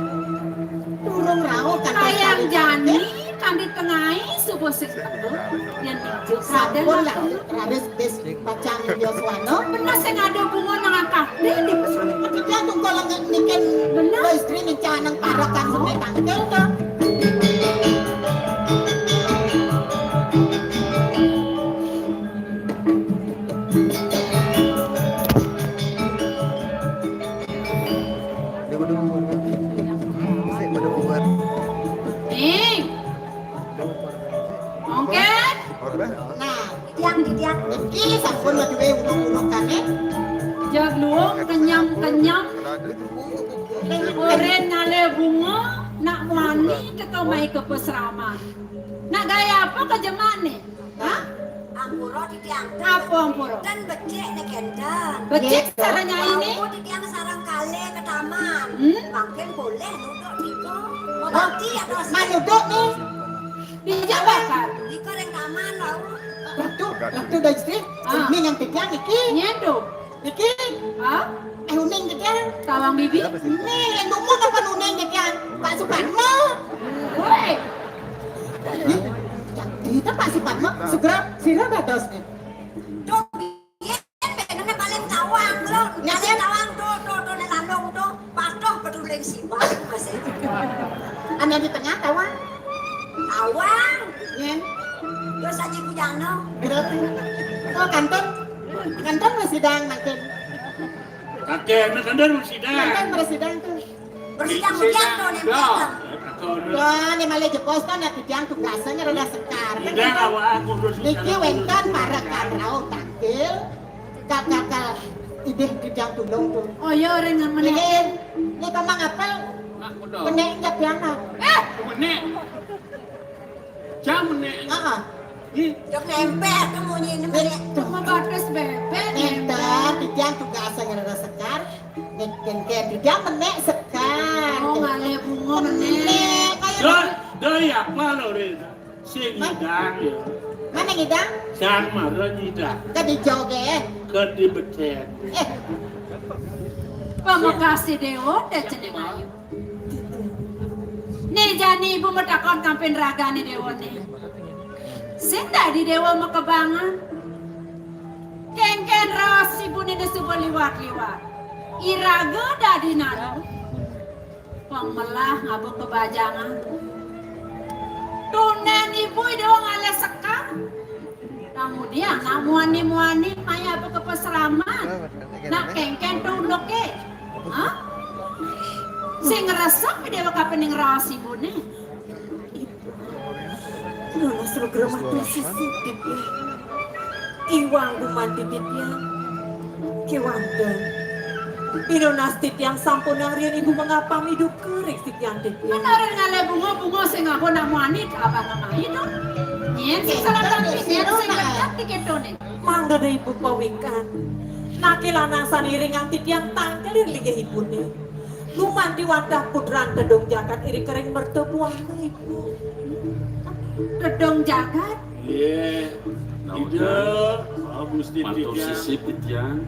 Durung rauh kan kayang jani, kan di tengahé suba sing teka. Yén ijo kadén sampun lah, raris bis pacang Yoswana. Bener sing ada bunga nang angkahé di pesawat. Titiang tungkol ngiken bener. Istri ngencanang parekan sampai tangkil to. Ning. Oké. Nah, tiang di tiang. Iki sampun madué uluk-ulukané. Jag luung kenyam-kenyam. Orén ngalih bunga, nak muani teka mai ka pasraman. Nak gaya apa ka jemané? Hah? Ampura titiang. Apa ampura? Ten becik né kénten. Becik cara nyainé? Wau titiang sareng kalih ke taman. Hmm? Mangkin boleh nuduk tiga. Mau ganti atau man nuduk nih. Di Jakarta. Di ring taman wau. Ratu, Ratu Dayang Sri, ah. Ini yang titiang iki. Nyén to. Niki? Hah? Eh, uning titiang. Tawang bibi? Nih, yang dumun apa nuning titiang? Pak Suparno. Woi. Ih, yang kita Pak Suparno, segera sira dados nih. Duh, biyen benene paling tawang, lho. Paling tawang, tuh, tuh, tuh, nek landung, tuh. Patuh peduling siwak masih. Ana di tengah tawang. Tawang. Nggih. Terus aja bujana. Berarti. Oh, kantun. Kantun wis sidang mangkin. Kakek, kantun wis sidang. Kantun wis sidang tuh. Wis sidang, sidang. Wah, ini malah jebos kan, nek titiang tugasnya rada sekar. Sidang awak aku terus. Niki wénten parekan rauh tangkil. Kakak idih titiang tulung tuh. Oh iya, orang nang menék. Ini, ini kamang apel. Menék jak piana. Eh, menék. Jam menék. Heeh. Ih. Jok nempel tuh munyi ini menék. Cuma batas bébék. Énten, titiang tugasnya rada sekar. Nek kénkén titiang menék sekar. Oh, ngalih bunga menék. Menék, kaya do, do apa lho, Rin? Sing ngidang ya. Mana ngidang? Sang mara nyidang. Ka di jogén. Ka di becén. Eh. Pamakasih Déwa, té cening ayu. Né jani ibu matakon kampin ragané Déwa né. Sing dadi Déwa makebangan. Kénkén raos ibuné né suba liwat-liwat. Iraga dadi nanu. Pang melah ngaba kebajangan. Tundén ibu Ida ngalih sekar. Nang mudiang nak muani-muani maya aba ka pasraman. Nak kénkén tunduké. Hah? Sing ngresep Ida kapining raos ibuné. Nunas lugra matur sisip titiang. Iwang gumanti titiang. Kéwanten. Pinunas titiang sampunang riin ibu mangapami duka ring titiang titiang. Menaran ngalih bunga-bunga sing ngaba nak muani abang ngamai to. Nyén sing salah tampi, nyén sing lekat dikétoné. Mangda ibu pawikan. Naké lanang sané iringang titiang tangkil ring linggih ibuné. Gumanti wantah putran Tedung Jagat iri kering mertebuana ibu. Tedung Jagat? Iya. Ida, Gusti matur titiang. Sisip titiang.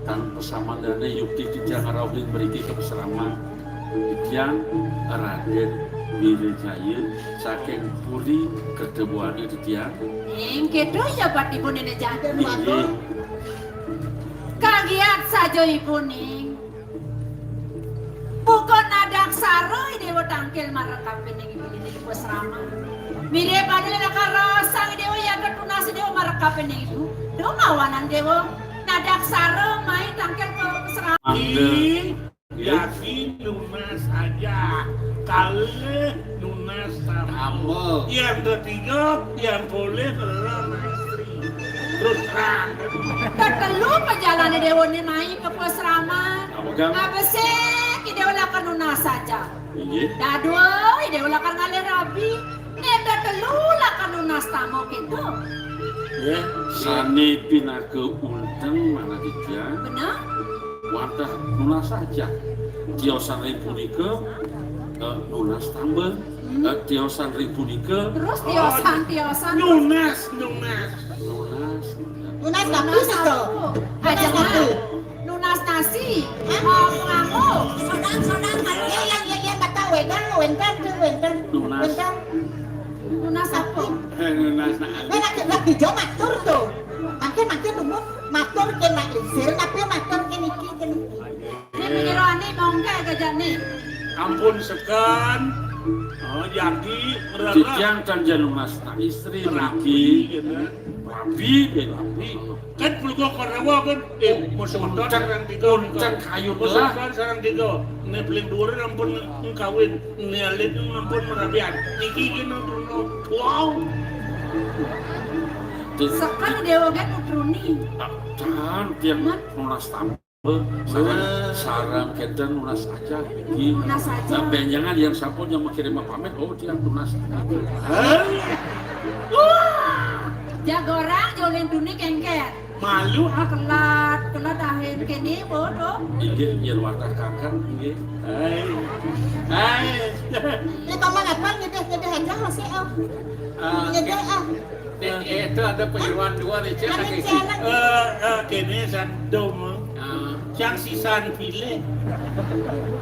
Tan pasamandané yukti titiang ngrauhin mriki ka pasraman. Titiang Radén Wirajaya saking Puri Kerteboana titiang. Ing kéto ya pat ibu néné jagat. Inggih. Kagiat saja ibu ning. Buka nadaksara Déwa tangkil marekapining ibu ning pasraman. Mirip pada lakar rasa Déwa ya ketunas Déwa marekapining ibu. Duh mawanan Déwa nadaksara mai tangkil ka pasraman. Mangda. Ih, Jadi nunas aja. Kalih nunas tambel. Tambel. Yang ketiga, yang boleh adalah istri. Terus terang. Tetelu pejalané déwané mai ka pasraman. Apa, Kang? Apa sih, Ki Déwa lakar nunas aja. Inggih. Dadua, Ki Déwa lakar ngalih rabi. Né tetelu lakar nunas tambel kéto. Ya, sané pinaka unteng manah titiang. Bener? Wantah nunas aja. Tiosan ring punika, eh, nunas tambel. Hmm. Eh, tiosan ring punika. Terus tiosan, tiosan. Nunas, nunas. Nunas. Nunas tapi satu. Aja nunas. Nunas nasi. Hah? Oh, ngamuk. Sodang, sodang, kan? Ya, ya, ya, ya, kata wedang, wénten, tuh, wénten. Nunas. Wénten. Nunas apa? Eh, nunas nasi. Wéh, nak, nak dijo matur tuh. Mangkin, mangkin, umum matur ké nak lingsir, tapi matur ké niki, ké niki. Ini menyerani mongké gajah nih. Ampun sekan. Oh, jagi merara. Titiang tan jan nunas istri rabi, mriki. Gitu. Rabi, gitu. Rabi. Kan pulga Korawa kan, eh, musuh sareng tiga. Uncang kayun lah. Musuh sareng tiga. Né paling dhuwur ampun kawin, né alit ampun merabian. Niki gini dulu. Wow. Sekan Déwa kan utruni. Tan, titiang nunas tambel. Sareng, sareng kénten nunas aja. Nunas aja. Nah, bénjangan yang sampun yang makirim pamit, oh, titiang nunas. Hah? Wah, jagorang jolin tuni kéngkén. Malu, ah. Kelat, kelat ahin kéné, bodoh. Inggih, yén wantah kangkang, inggih. Hai. Hai. Ini paman apa? Nyedih, nyedih aja, masih, oh. Ah, nyedih, ah. Eh, eh, itu ada peniruan dua nih, Cek, lagi. Eh, eh, kéné, San Dom. Ah. Cang sisan pilih.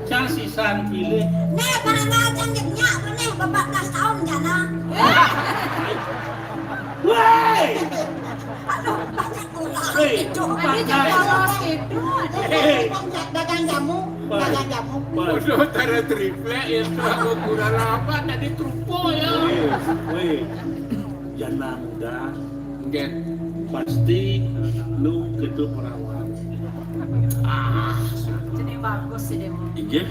Cang sisan pilih. Nih, Bang Amal, cang nyak, nih, beberapa belas tahun jana. Woi! Aduh, banyak orang. Hei, itu. Tadi jam polos itu, ada. Hei. Dagang jamu, dagang jamu. Waduh, tara triplek ya, itu aku kurang apa, tadi kerupuk ya. Woi, woi. Jana muda. Nggih. Pasti nu kéto perawan. Ah, jadi bagus sih, Déwa. Inggih.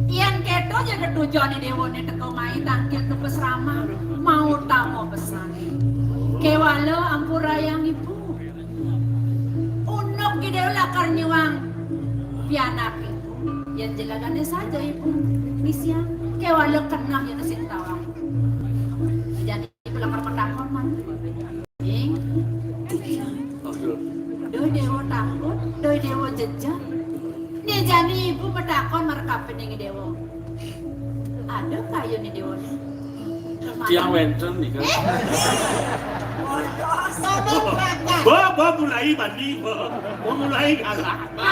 Yén kéto ja tujuané Déwané teka mai tangkil ka pasraman, mau tamu pesan. Kéwala ampurayang ibu. Unduk Ki Déwa lakar nyuang pianak ibu. Yén jelagané saja ibu. Ngisian. Kéwala kenah yén sing tawang. Jadi Ibu lakar matakon, Man. Ning. Duh, Déwa takut, duh, Déwa jejeh. Né jani ibu matakon marep kapining Déwa. Ada kayuné Déwa. Tiang wénten nika. Eh? Ba, ba mulai mandi, ba. Ba mulai galak. Ba,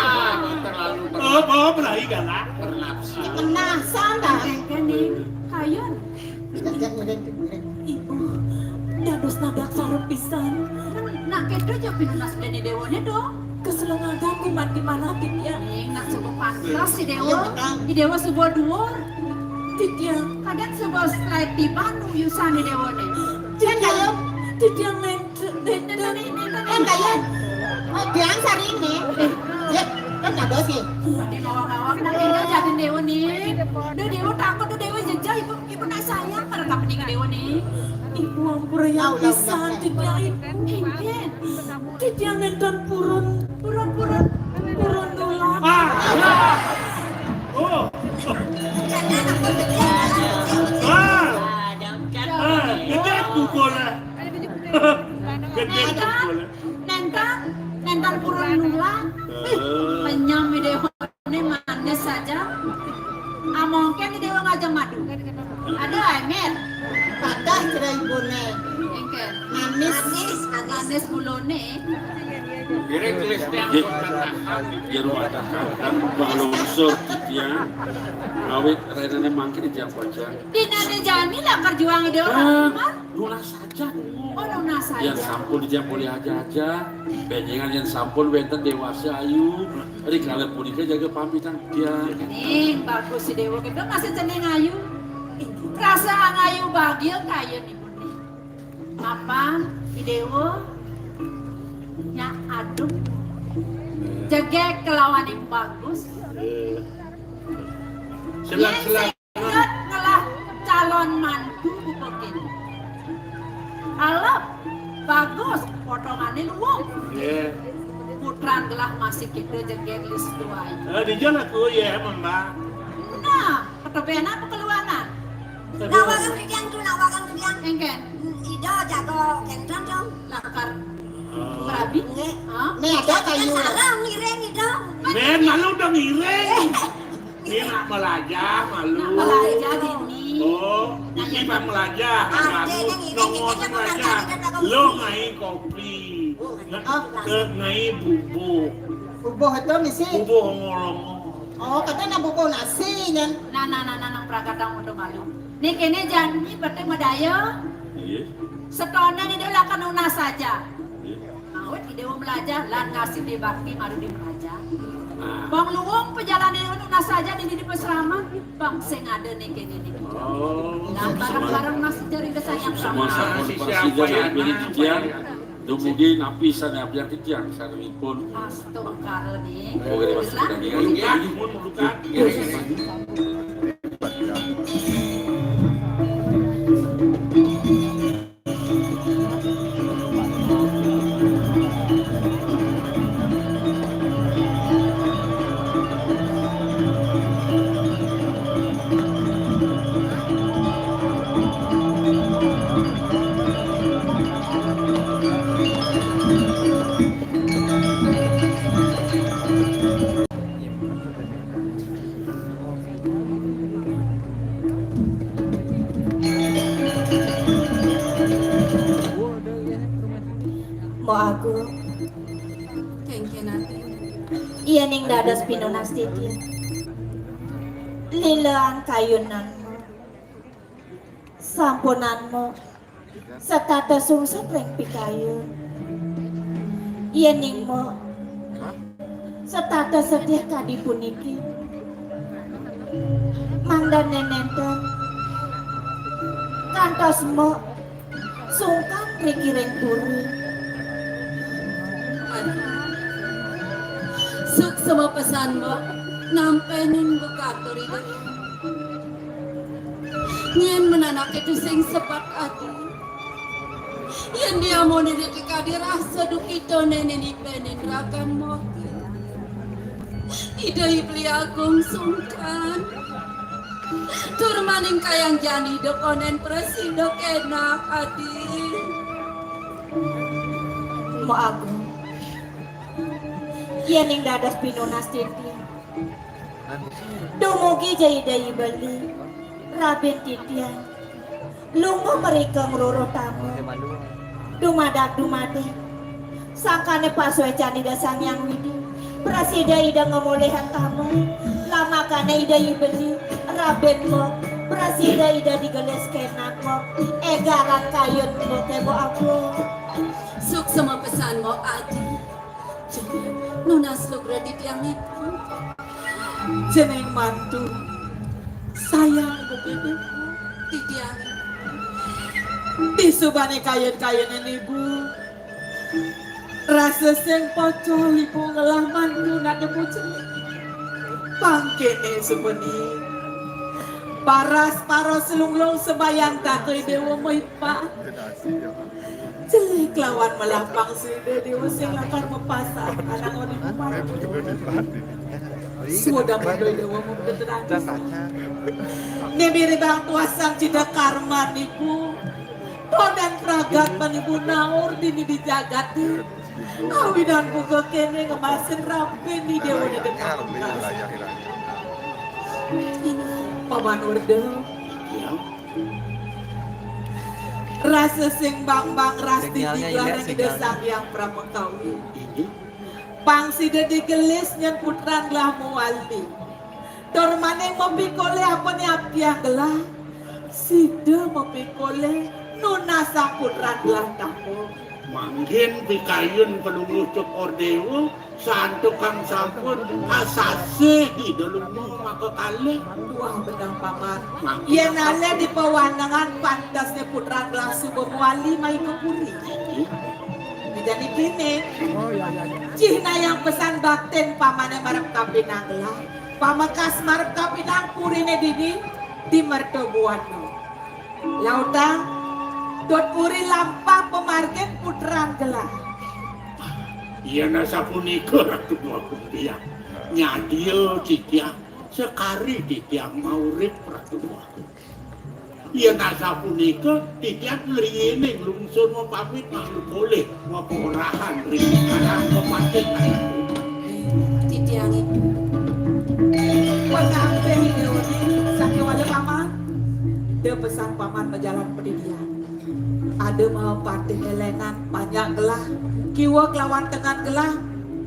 terlalu. Ba, ba mulai galak. Bernafsu. Kenasan dah. Kéné, kayun. Ibu, dados nagak sarep pisan. Nak kéto ja pinunas déné Déwané to. Keselengagan kumat di mana titiang. Ning nak suba pantes si Déwa. Di Déwa suba dhuwur. Titiang. Kadang suba slide di banu yusan di Déwané. Titiang, titiang nénten. Kan kaya, oh, bilang sari ini. Ya, kan ada sih. Di bawah-bawah, nah, kita jadi Déwa nih. Duh, Déwa takut, duh, Déwa jejeh, ibu, ibu nak sayang, pada kapining Déwa nih. Ibu ampura yang pisan, titiang ibu. Inggih. Titiang nénten purun, purun, purun, purun nulak. Ah, ya. Oh. Ah. Ah, gedé pukul. Gedé pukul. Nénten, nénten purun nulak. Ih, penyam Déwané manis saja. Amongkén Déwa ngajeng madu. Aduh, Emir. Patah cerai ibuné. Engké. Manis. Manis, manis. Manis gulané. Kira tulis dia. Nggih. Yen wacana kan Mbah Lungsur titiang. Awit rainané mangkin titiang pacang. Dinané jani lakar juang Déwa. Ah, nunas saja. Oh, nunas saja. Yén sampun titiang polih aja-aja. Bénjangan yén sampun wénten déwasa ayu. Rikala punika jaga pamitan titiang. Ning, bagus si Déwa kéto masih cening ayu. Rasa ayu bahagia kayun ibu nih. Mapan, si Déwa, nyak aduk. Jegég kelawan ibu bagus. Selat-selat. Ngelah calon mantu buka kéné. Alap, bagus, potongané luung. Nggih. Putran gelah masih kita jegég lis tuai. Eh, di jalan aku ya, Mbak. Nah, ketebénan apa keluanan? Nak warang tiang tu, nak warang tiang. Éngkén. Ida jaga kénten dong. Lakar. Oh. Merabi? Nggih. Hah? Né ada kayu. Sarang ngiring Ida. Mén, malu dong ngiring. Ini nak melajah, malu. Nak melajah, Dini. Oh, ini bang melajah. Ada yang ini, nongol kita melajah. Lo ngai kopi. Ke ngai bubuh. Bubuh itu misi. Bubuh ngolong. Oh, kata nak bubuh nasi, nyan. Nah, nah, nah, nah, nang prakatang untuk malu. Né kéné jani bete madaya. Iya. Setoné né dia lakar nunas saja. Iya. Awit ide wong melajah, lan ngasih bakti malu di melajah. Bang luung pejalané nunas saja di, di pasraman. Bang sing ada né kéné né. Oh. Nah, bareng-bareng masih cari kesayang semua sama. Sama sisi apa ya, ini dia. Dumugi napi sané abdi titiang sanèsipun. Astungkara né. Oke, Mas, sudah dia. Mbok Agung. Kéngkén ati. Yéning dados pinunas titiang. Lila kayunan. Sampunang Mbok setata sungsut ring pikayun. Yéning Mbok setata sedih kadi puniki, mangdané nénten kantos Mbok sungkan ring kiring puri. Aduh. Suksma pesan Mbok, nampénin buka atur Ida. Nyén men anaké tusing sepat ati. Yén diamoné dadi kadi rasa dukitané né nipénin ragan Mbok. Ida I Beli Agung sungkan. Tur maning kayang jani Ida kondén prasida kénak ati. Mbok Agung. Yéning dados pinunas titiang. Dumugi ja Ida I Beli, rabin titiang. Lungguh mrika ngruruh tama. Dumadak-dumadik. Sangkané pasuécan Ida Sang Hyang Widi. Prasida Ida ngamolihang tama. Lamakané Ida I Beli, rabin Mbok. Prasida Ida digelis kénak Mbok. Égaran kayun Mbok, Mbok Agung. Suksma pesan Mbok Adi. Nunas lugra titiang ibu. Jeneng mantu. Sayang bukan ibu. Titiang. Disubané kayun-kayunan ibu. Rasa sing pocol ibu ngelah mantu nak nemu jeneng. Pangkéné semeni. Paras paros lunglung sembayang tata Déwa Muipa. Jelé kelawan melah pangsida Déwa sing lakar mapasah anang odi umat. Suda mendoi Déwa mung keterangan. Né miribang tuasang cida karman ibu. Todan pragat panibu naur dini di jagat. Awinan buka kéné ngemasin rampin di Déwa di depan. Paman Orde. Rasa sing bangbang rasti tiga nang Ida Sang Hyang Pramakawi. Inggih. Pang sida digelis nyén putran gelah mawali. Tur maning mapikolih apané abdiang gelah. Sida mapikolih nunasang putran gelah tama. Mangkin pikayun Palungguh Cokor Déwa. Santukan sampun asasih Ida Lungguh maka kalih. Wah, beneh, Paman. Mangkin yén alih di pawanengan pantes né putran gelah suba mawali mai ka puri. Inggih. Jani kéné. Cihnayang pesan baktin pamané marep kapining gelah. Pamekas marep kapinang puriné dini di Mertobuana. Lautang, tur puri lampah pamargin putran gelah. Yén asapunika, Ratu Agung, titiang nyadia titiang sakari titiang maurip, Ratu Agung. Yén asapunika, titiang ngriining lungsur mapamit mangluk polih maporahan ring Karang Kepatih. Titiang itu. Pangapih déwané sakéwala paman. Da pesan paman majalan padidian. Ada mau patih élénan panjak gelah, kiwa kelawan tengen gelah,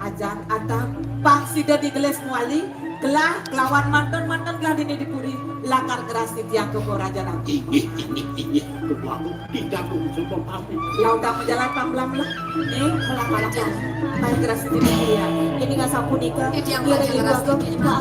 ajan atap, pang sida digelis mawali, gelah kelawan manten-manten gelah dini di puri, lakar ngrastiti angka Raja Nabi. Inggih, inggih, inggih, Ratu Agung, titiang lungsur mapamit. Lautang majalan pang belambelah. Nih, melah-melah. Mari ngrastiti dini ya. Ini nggak sapunika. Titiang Iya, lagi lagi ngrastiti gua.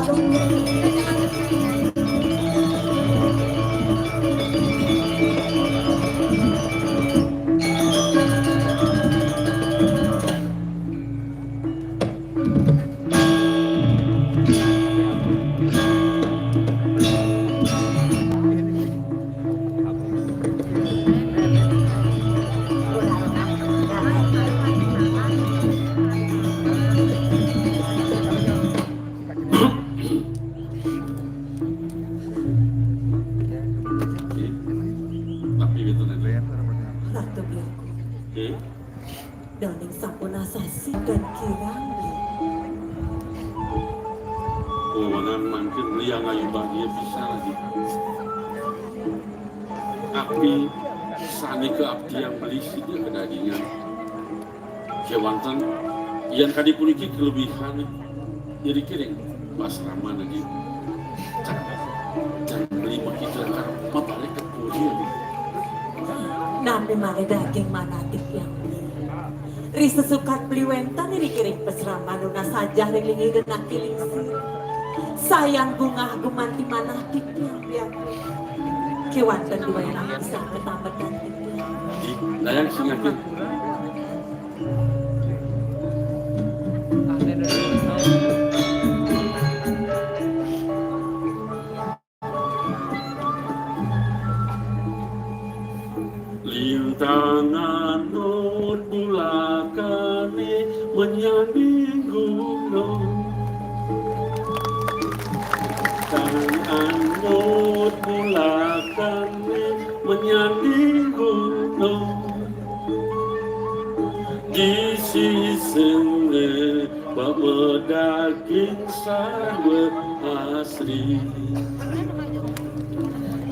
Tapi gitu nanti. Ratu Biaku. Oke. Daning sampun asasi dan kirang. Wewenang mangkin Liang Ayu Bahagia bisa lagi. Api sané kaabdiang beli sida kadagingan. Kéwanten, yén kadi puniki kelebihan. Iri kiring, pasraman lagi. Cak, cak beli makita kar mabalik ka puri. Napi malih daging manah titiang beli. Ri sesukat beli wénten iri kiring pasraman nunas sajah ring linggih genah Kilingsir. Sayan bungah gumanti manah titiang beli. Kéwanten duwénang bisa katambetan titiang. Di, dayang singakin. Lintang anut bulakané menyanding gunung. Lintang anut bulakané menyanding gunung. Di sisiné pamedaging sarwa asri.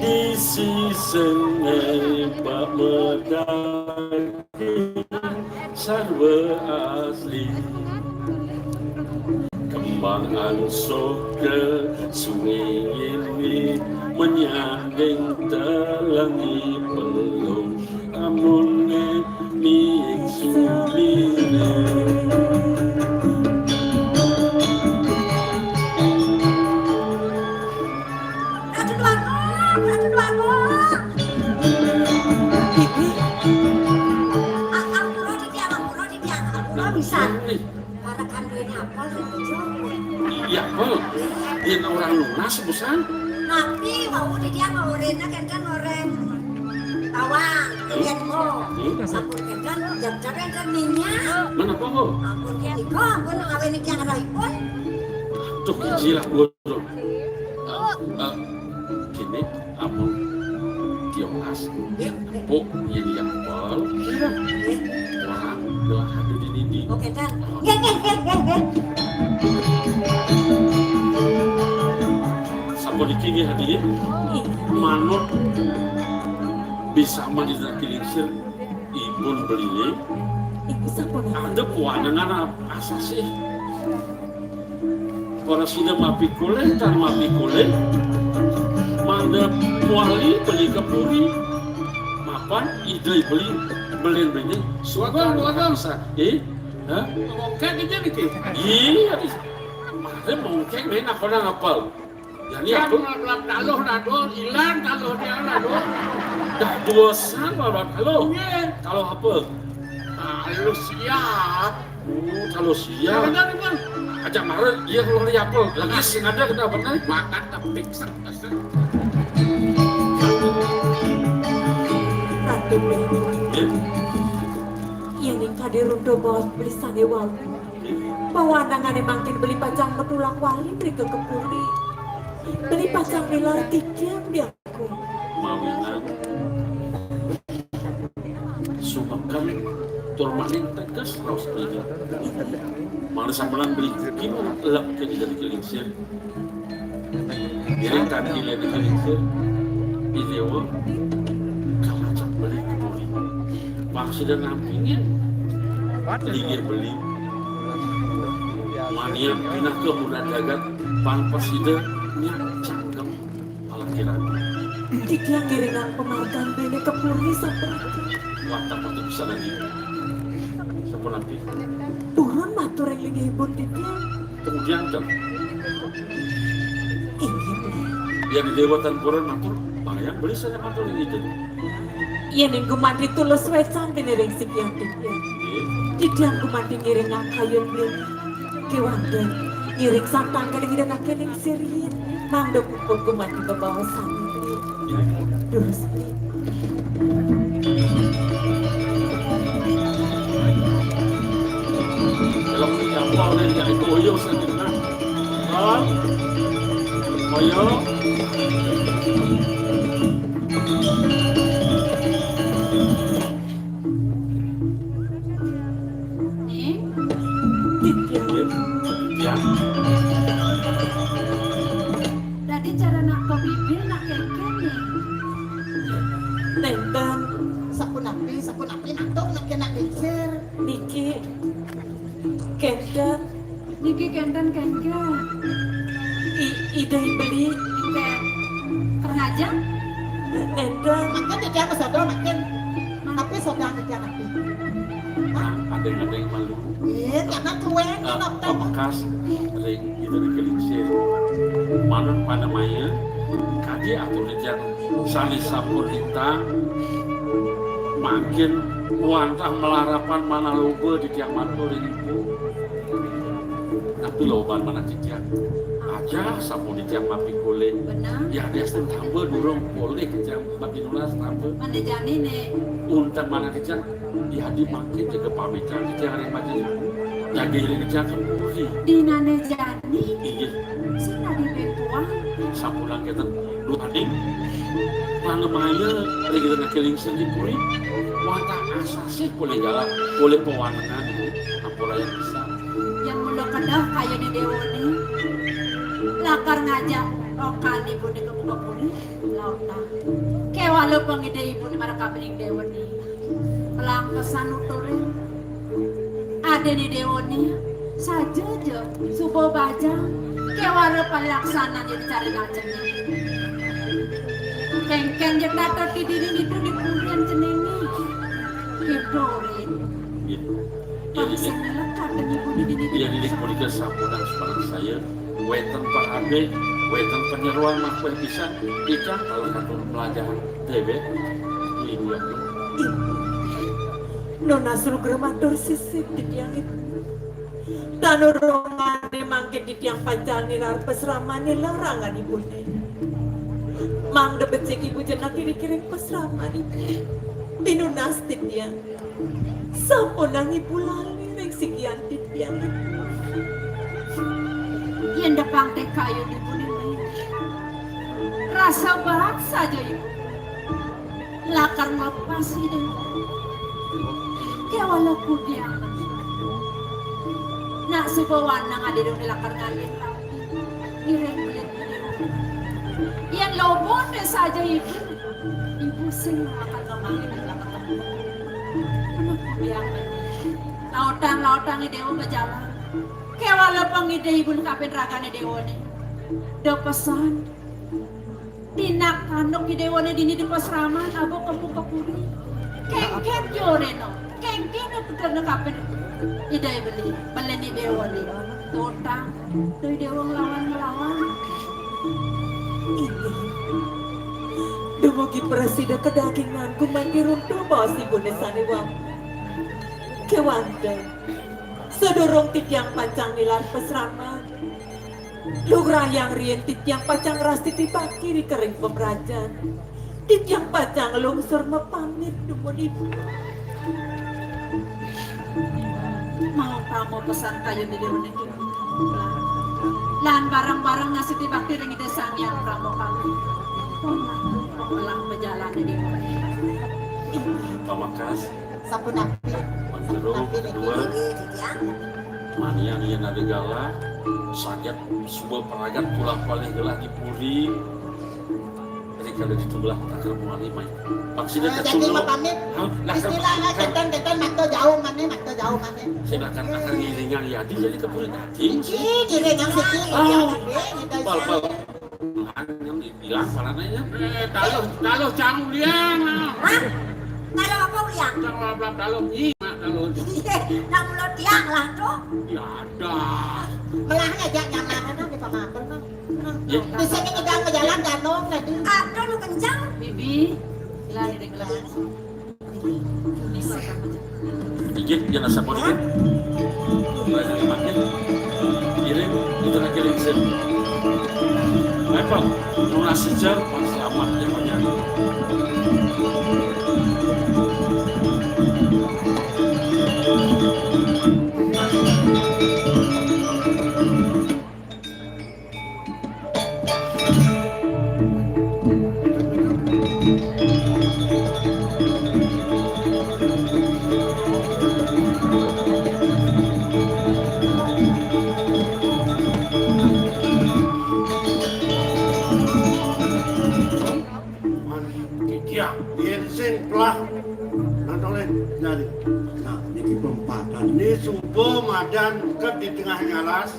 Di sisiné pamedaging sarwa asri. Kembang angsuk ka sungi ini menyanding telengi pelung. Amuné ning suliné. Ratu Dwagung, Ratu Dwagung. Bibi. Ah, ampura titiang, ampura titiang, ampura pisan. Para kanduin apel, Ratu Dwagung. Iya, apel. Yén orang nunas, busan. Napi, wau titiang orena kénten orén bawang, hmm? Yén mo. Hmm? Sampun kénten, jam-jam kénten minyak. Mana apa, ho? Ampun, punika, ampun, ngawini tiang rahipun. Duh, kicilah, guru. Eh, gini, ampun. Tiong as, yang tepuk, yang yang pol, kira. Wah, gelah ada di dini. Oke, Tan. Nggih, nggih, nggih, nggih, nggih. Sapuniki nggih, hadirin. Manut bisa manit Kilingsir, ipun beli. Iku sapuniki. Ada puanangan ap-, asasih. Para sida mapikulih, tan mapikulih. Mangda kuali beli ke puri. Mapan ida beli, belin beli. Suatu Wagang, wagang. Eh? Hah? Mongkek aja niki. Iya, di-, mari mongkek main apa nang apal? Jadi apa? Taluh, taluh, ilang taluh dia, taluh. Dah dua sang, taluh. Iya. Taluh apa? Kalau siap. Oh, kalau siap. Benar, Bang. Ajak mara, iya kalau hari apel. Lagi sing ada kena benar. Makan tapi pingsan. Ratu Beli. Iya ning kadi runtuh baos beli sane wau. Pawanangane mangkin beli pacang metulak wali mrika ke puri. Beli pacang nilar titiang diaku. Mawinan sumeken tur maning teges raos beli. Mangda sampeyan beli kinu elep ke di Deli Kelingsir. Ngiring kadi Deli Kelingsir. Di dewa kamajeng beli ke puri. Maksudnya nampingin linggih beli. Manian pinah ke muda jagat pang presida nyak cangkem. Alah kirang. Titiang ngiringang pamargan bene ke puri sapunika. Wantah patut pisan lagi. Sapunapi? Purun matur ring linggihipun titiang. Kemudian kan Inggih, Beli. Yang dewa tan purun matur, bahaya beli saya matur itu. Yen ing gumanti tulus wecan dene ring sikian titiang. Titiang gumanti ngiring ngakayun Beli. Kewanten ngiring santang kene ngidengake ning sirian. Mangda puput gumanti bebaosan Beli. Durus Beli. Kalau punya apa orang yang itu oyos kan kita. Hah? Oyos. Ning, Ya. Dadi cara nak kebibil nak kengken ning. Nenten Sapunapi, sapunapi nak tok nak kena lingsir. Niki kenten Niki kenten kengken. I- Ida Beli. Kengken. Kerajaan. Nenten Makan tidak apa sodo makan. Tapi sodo tidak tapi. Ada yang ada yang malu. Iya, karena kue Ah, kenapa? Pamungkas ring itu ring kelingsir. Manut panamaya kadi atur ring sane sampun lintang. Mangkin wantah malarapan manaloba di tiang mantu ring ibu. Tapi loban manah titiang. Aja sampun titiang mapi kolih. Benar. Ya dia tambah durung kolih titiang mapi nulas tambah. Mana jani nih? Untan manah titiang. Ya di mangkin jaga pamitan titiang ring majen. Jaga ring titiang kemuri. Dinane jani. Inggih. Sing tadi bentuan. Sapulang kenten duaning panamaya ring ida kelingsir di puri. Wantah asasih kolih galak, kolih pawanengan. Ampura yang bisa. Yang mula kedah kaya ni dewa ni. Lakar ngajak okan ibu di kebuka puri. Lautan. Kewala pengide ibu ni marakapining dewa ni. Pelangkesan uturin. Adene dewa ni. Saja ja. Suba bajang. Kewala palaksanan yang dicari lajeng. Kengken je tata tidini itu di purian jenenge. Gitu, Rin. Gitu. Ya, ini Bangsa lekat dengan ibu di dini. Iya, ini punika sampun sepanjang saya. Wenten pangabih, wenten penyeruan mah kue pisan. Kita kalau satu pelajaran dewek, ibu aku. Nunas lugra matur sisip titiang ibu. Tanurungane mangkin titiang pancal nilar pasramane larangan ibune. Mangda becik ibu jenak kiri-kiri pasramane. Pinunas titiang. Sampunang ibu lali ring sikian titiang ibu. Yen depang teh kayu di budi. Rasa berat saja ibu. Lakar nglepas ide. Kewala kudiang. Nak suba wanang ade dong lakar ngalih. Ngiring belit. Yen lobo deh saja ibu. Ibu sing lakar ngemangin lakar. Anak kudiang. Lautang-lautang ide bejalan. Kewala pengide ibu kapin ragane dewa ni. Do pesan. Tinak kanuk ki dewane dini di pasraman abo kempu kepudi. Kengken joreno. Kengken puterno kapen idai beli. Beleni dewane. Totang. Doi dewa ngelawan-ngelawan. Inggih. Dumugi prasida kedagingan gumanti runtuh baos ibune sane wau. Kéwanten, sadurung titiang pacang nilar pasraman, lugrayang riin titiang pacang ngrastiti bakti ring pamrajan. Titiang pacang nglungsur mapamit dumun ibu. Mau pamo pesan kayun di déwa niki. Lan bareng-bareng ngrastiti bakti ring Ida Sang Hyang Pramokawin. Pelang pajalan di déwa. Pamakas. Sapunapi? Sapunapi niki? Manian yén ada galah, saget suba paragat tulah palih gelah di puri. Jadi kalau ditulah takar muali mai. Maksudnya Eh, jadi mau pamit. Hah? Lah, istilah kan, eh, kénten-kénten makta jauh manéh, makta jauh manéh. Silakan akan ngiringan ya, jadi ke puri tadi. Ih, ngiringan siki, Oh. Ngiringan siki, gitu. Pal, pal. Yang dibilang, malah nanya, eh, taluh, taluh cang uliang, nah. Hah? Taluh apa uliang? Cang uliang, taluh, nyi, mak, taluh. Iya, nak mulut tiang lah, tuh. Ya ada. Melahnya jak nyaman, nah, di pamapun, nah. Ya. Di sini kita ke jalan ganong tadi. Aduh, lu kencang. Bibi, lah, di kelas. Inggih, yén asapunika. Mulai dari makin kiring, itu lagi lingsir. Level, lunas sejar, pas selamat yang menyatu. Titiang, yén sing pelah, nantolin jari. Nah, niki pempatan. Ini suba madan ké di tengah galas.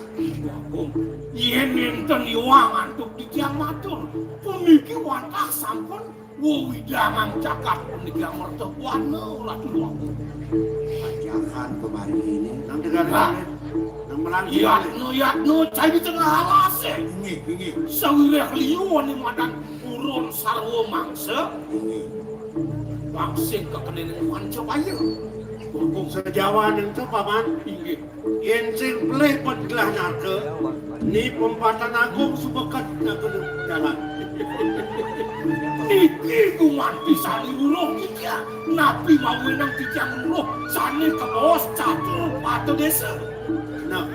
Agung, yén nénten iwang antuk titiang matur, puniki wantah sampun wewidangan cakap puniki amerta buana Ratu Agung. Ajakan kemari ini. Nang tegar Nah. Nang melangkah. Yatno, yatno, cai di tengah alas, eh. Inggih, inggih. Sawiréh liu ané madan purun sarwa mangsa. Inggih. Langsing kekenénan Pancabaya. Agung sejawan ento, Paman. Inggih. Yén sing pelih ped gelah narka, ni pempatan agung suba ket narka jalan. Niki gumanti sané weruh titiang, napi mawinan titiang weruh sané kabaos catur pata désa. Nah,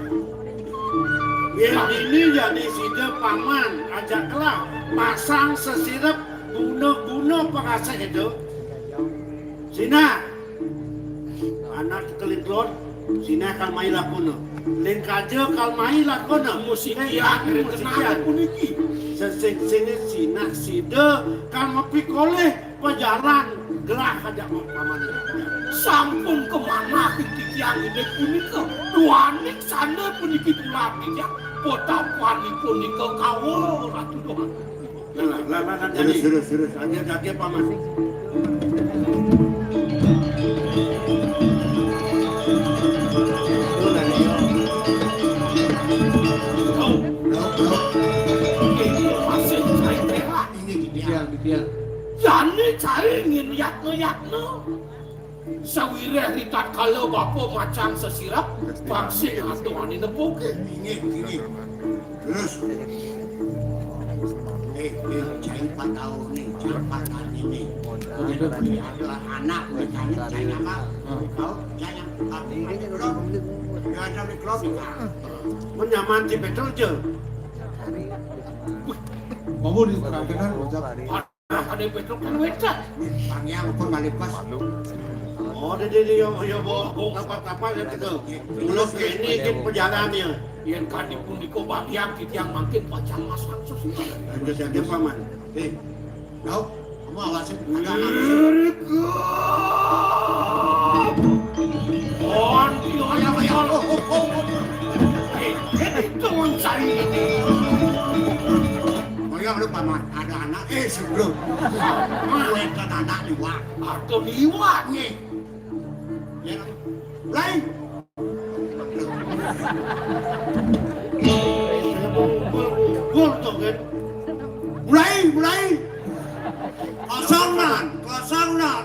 yén dini jani sida paman ajak kelah pasang sesirep guna-guna pangasih ida. Sinah, anak kelintlon, sinah kal mai lakuna. Lén kaja kal mai lakuna. Musikian, lén kaja musikian. Puniki. Sesing-sing sinah sida kal mapikolih pajalan gelah ajak paman. Sampun kamanah titiang indik punika. Duaning sanda puniki tular titiang. Potapanipun nika kawa Ratu Dohan. Lah, lah, lah, lah, terus, terus, terus. Aja, aja, Paman. Tahu. Tahu, tahu. Ini masih saya kira. Ini dia. Dia, dia. Jani cai ngin yatna-yatna. Sawiréh ritatkala bapa macang sesirep, pasti atuhané nepukin. Inggih, inggih. Terus. Eh, eh, cai patau nih, cai patani nih. Udah punya adalah anak, udah tanya, cai nama? Kau, cai yang, ah, ini belum. Udah ada mikrofon. Menyaman si Petrus je. Kamu di tengah-tengah, ucap. Nah, ada Petruk kan wénten. Pangyang pun balik pas. Oh, dia, dia, dia, dia, bawa, bawa kapal-kapal dia tegal. Belum ke ini, ke perjalanan dia. Yén kadi punika bagian titiang mangkin pacang masang sesuai. Ada saja, Paman. Eh, kau, kamu awasin. Lirik. Oh, dia, dia, dia. Eh, eh, itu mencari. Kaya lu, Paman, ada anak, eh, sebelum. Wénten anak liwat. Atau liwat, nih. Ya, mulai. Mulai, mulai. Kosongan, kosongan.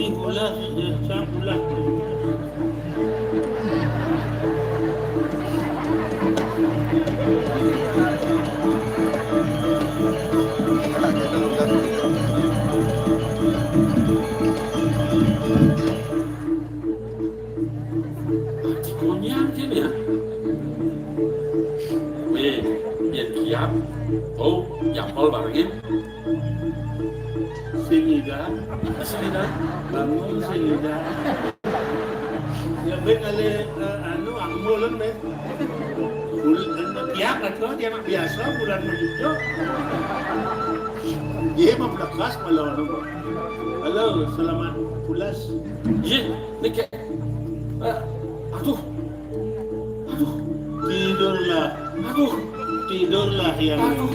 Sing ulah, sing ulah. Dikonyang sini ya. Weh, biar kiap. Oh, jempol barengin. Sing ida, sing ida, bangun sing ida. Ya, baik kali, eh, anu, aku mulai, baik. Bul-, eh, tiap lah tuh, tiap biasa, bulan menunjuk. Iya, mah belakas, malah anu. Halo, selamat pulas. Iya, ini kayak, eh, aduh, aduh. Tidurlah. Aduh. Tidurlah yang. Aduh.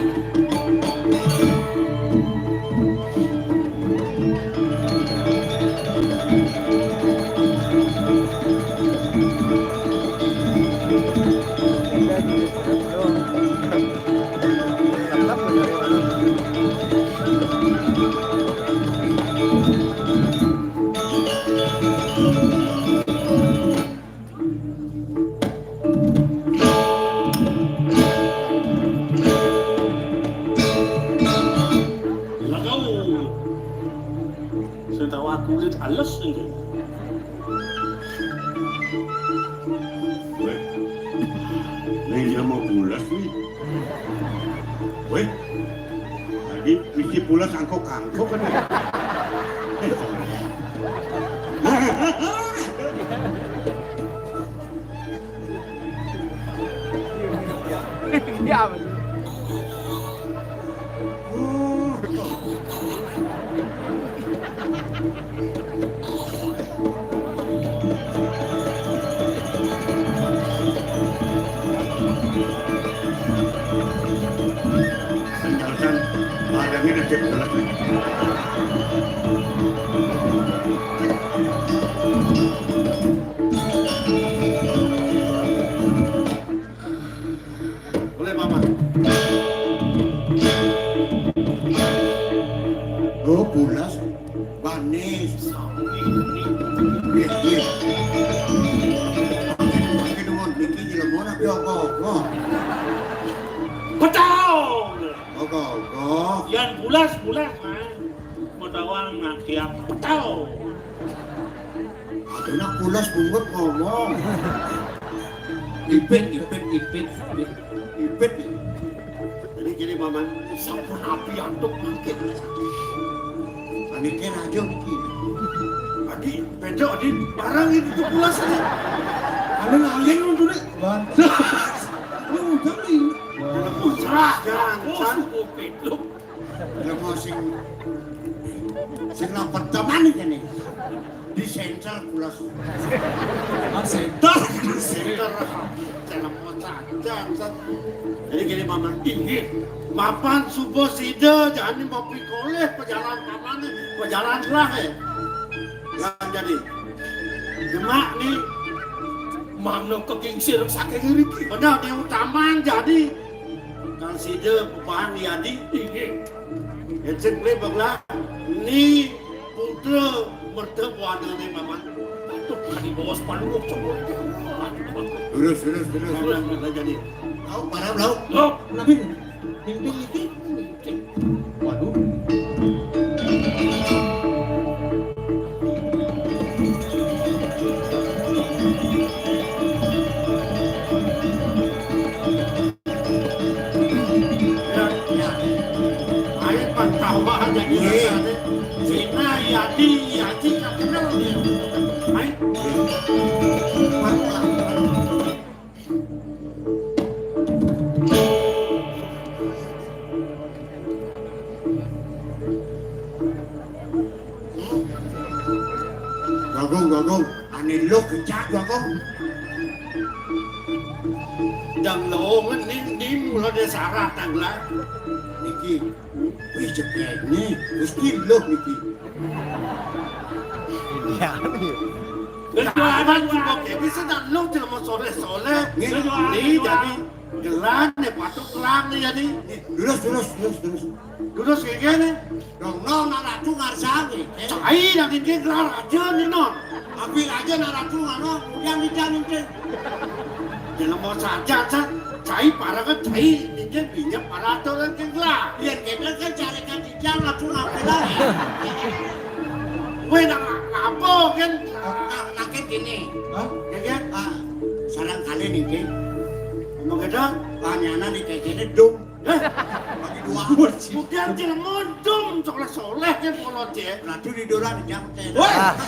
Lagau. Sing tau aku kulit halus ini. Weh. Nih dia mau pulas nih. Weh. Tadi mesti pulas angkok-angkok kan. Eh, sorry. Ya, bener. Tinggalkan barangnya aja pulang. Boleh, Paman. Oh, bulas. Banis. Iya, iya. Makin, makin nuwun niki jelema ora apa-apa. Betul. Apa-apa. Yang bulas, bulas, Mas. Mau tahu anak siap. Betul. Aduh, nak bulas bungut ngomong. Ipit, ipit, ipit, ipit. Ipit. Jadi gini, Paman, sampun api antuk mangkin. Panitia raja niki. Adi, beda, Adi, barang itu tuh pulas, Adi. Anu ngalih ngono, Dik. Wan. Lu udah nih. Dalam musrah, jangan. Oh, jangan. Suku Pitluk. Lha kok sing, sing lapet teman iki nih. Di center kula. Ah, center. Di center. Dalam kota, center. Jadi gini, Paman. Inggih. Mapan subuh sida jani mau pikolih pejalan Paman nih, pejalan lah ya. Lah jadi. Demak nih. Mangno kekingsir saking ngriki. Benar, di utaman jadi. Kang sida bebahan yadi. Inggih. Yen sing baglah ni putra merta buanane Paman. Aduh, kali bos panuh coba. Terus, terus, terus. Nah, nah, nah, jadi. Lauk, parah, lauk. Lauk. Nabi, pimpin iki. Waduh. Ya, ya. Ayo, Pak, tambah aja di, iya, sana. Cina, Yadi, Yaji, tak kenal dia. Ayo. Gogong, gogong. Ane lo kejak, gogong. Dang lo ngening di mula desa ratang lah. Niki. Wis jebene, Gusti lho niki. Iya, iya. Wis lawan juga kayak bisa dak lu jelema soleh-soleh. Nggih. Ini jadi gelar nih patut terang nih jadi. Terus, terus, terus, terus. Terus kayak gini. Dong, no, nak ratu ngarsane. Cai dak niki gelar aja nih, non. Ambil aja nak ratu ngono, kemudian dijang niki. Jelema saja, San. Cai para kan cai, ninjen pinjam para aturan kan gelah. Yen kene kan cari kan dijang langsung ambil ae. Kowe nak apa kan? Nah, nah, kan gini. Hah? Ya kan? Ah, sarang kali niki. Emang gedang? Panyanan nih kayak gini dong. Eh? Bagi dua. Bukan jelema dong, soleh-soleh kan kalau dia. Ratu di doran jam ten. Wah.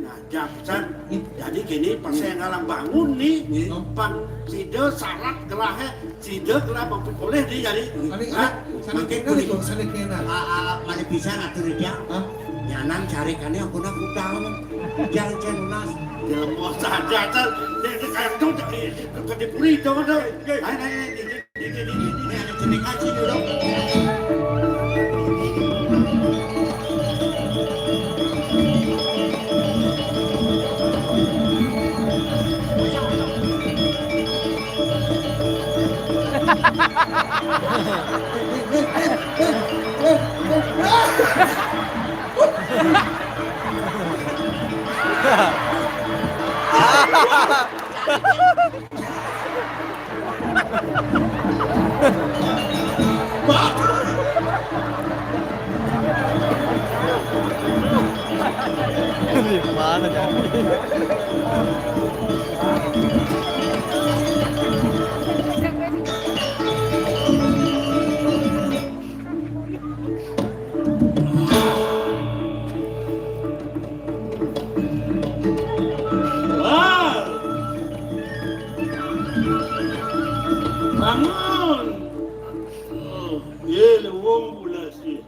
Nah, Jaksan, jadi gini, pas saya ngalang bangun nih, pas sida syarat gelahe, sida gelah mampu boleh nih, jadi. Sani, ah, sani kena nih, sani kena. Ah, ah, mari bisa ngatur dia. Hah? Nyanan cari kane ampun aku tahu. Jangan, jangan lunas. Jelema saja, San. Ini kayak itu, ke dipuri, dong, dong. Ayo, ayo, ayo. Di mana jadi? Bangun. Oh, ye, lewong pula sih.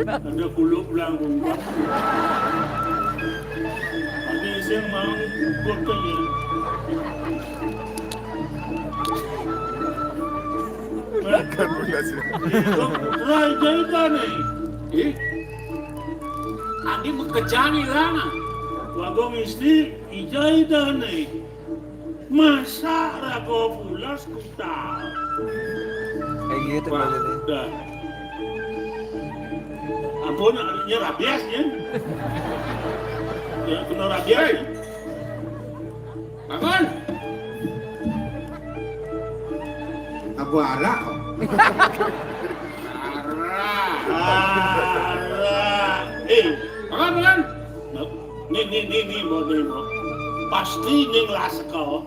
Ada kuluk langkung. Ada sing mau ikut kan ya. Putra ijai dane. Eh? Andi mekejani lana. Wagong istri ijai dane. Masa rago pulas kuta. Kayak gitu. Wah, boleh deh. Udah. Ampun, adanya rabies ya. Ya, kena rabies. Hei. Bangun. Aku arak kok. Arak. Arak. Eh, bangun, bangun. Nih, nih, nih, nih, mau, nih, mau. Pasti ning lah seko.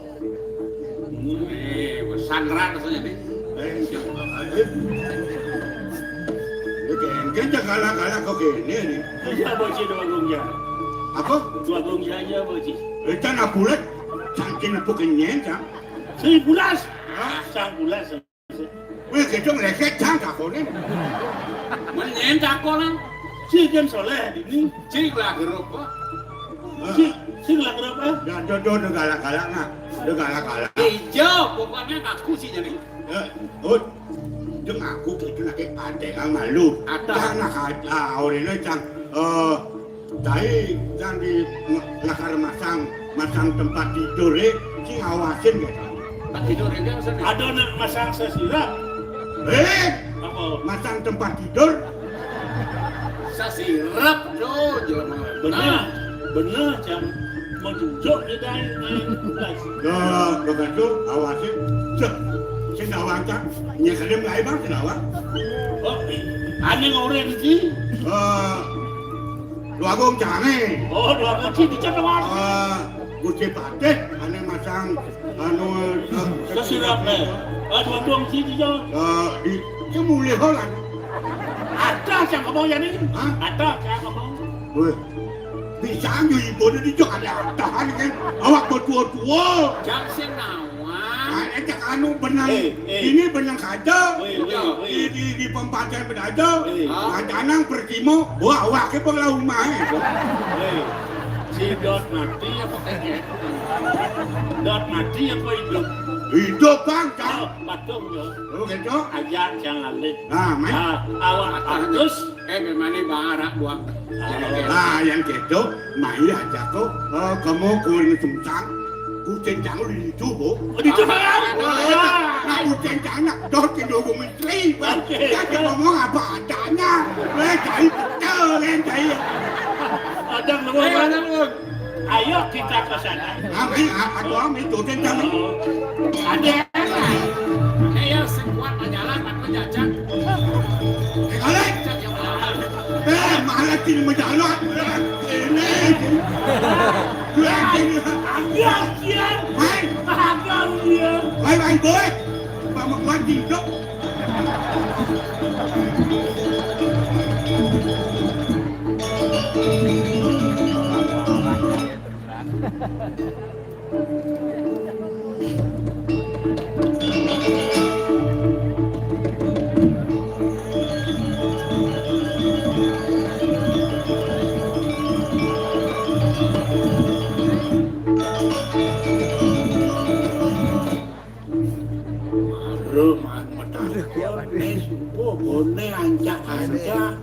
Nih, sangra rasanya nih. Eh, siapa? Eh. Ini kayak galak-galak kok gini nih. Iya, Bocil, dua gongja. Apa? Dua gongja aja, Bocil. Eh, can aku lihat, saking aku kenyang, can. Seribu las. Hah? Sang bulas. Wih, gedung leket, can, takonin. Menyen takonan. Si Jen Soleh ini. Cing lah gerup, kok. Sing, sing lah kenapa? Ya, do, do, do galak-galak, nah. Do galak-galak. Ijo, pokoknya ngaku sih jadi. Ya, oh, do ngaku gitu, nak, ada yang malu. Ada. Jangan nak aja, orang ini, Cang. Eh, tadi, Cang, di lakar masang, masang tempat tidur, eh, sing awasin, ya, Cang. Tempat tidur ini maksudnya? Ada nak masang sesirap. Eh, apa? Masang tempat tidur. Sasirep tuh jelema. Bener, bener, Cang. Mau jujur kita main guys. Ya, begitu, awasin. Cek, sing awak, Cang. Nya kadem gawe, Bang, sing awak. Oh, aneh ngoren sih. Eh, Dua Agung Cange. Oh, Dua Agung sih, dicet, Mas. Eh, Gusti Patih, aneh masang, anu, eh, sesirap, eh. Ah, Dua Agung sih, dicet. Eh, di, dia mulai holan. Ada yang ngomong ya nih? Hah? Ada yang ngomong. Weh, bisa aja ibu ini juga ada tahan kan. Awak bertua-tua. Jangan sih nawan. Nah, eh, cak anu benang. Eh, eh. Ini benang saja. Weh, weh, weh. Di, di, di pempacan bedaja. Eh. Nah, canang pertimo, wah, awak ke pengelau rumah, eh. Weh, si Dot mati apa kayaknya? Dot mati apa hidup? Hidup, Bang, Cang. Oh, patung ya. Oh, gitu? Aja jangan lali. Nah, main. Ah, awak bagus. Eh, memang ini bahara buang. Ah, yang gitu, main aja kok. Eh, kamu kuring sungsang. Kucing jangan di itu, Bu. Oh, di itu, Bang. Nah, kucing jangan. Dot itu, Bu Menteri, Bang. Oke. Dia ngomong apa adanya. Eh, cari betul, kan, cari. Ada ngomong, eh, Bang. Ada ngomong. Ayo kita ke sana. Kami, aku kami ikutin kami. Ada. Ayo sekuat majalah aku jajak. Eh, kali. Eh, malah sini majalah. Ini. Dua ini. Agak ujian. Hai. Agak ujian. Bye bye boy. Pamakuan jingkok. Aduh, man, matahari. Bone ancak-ancak.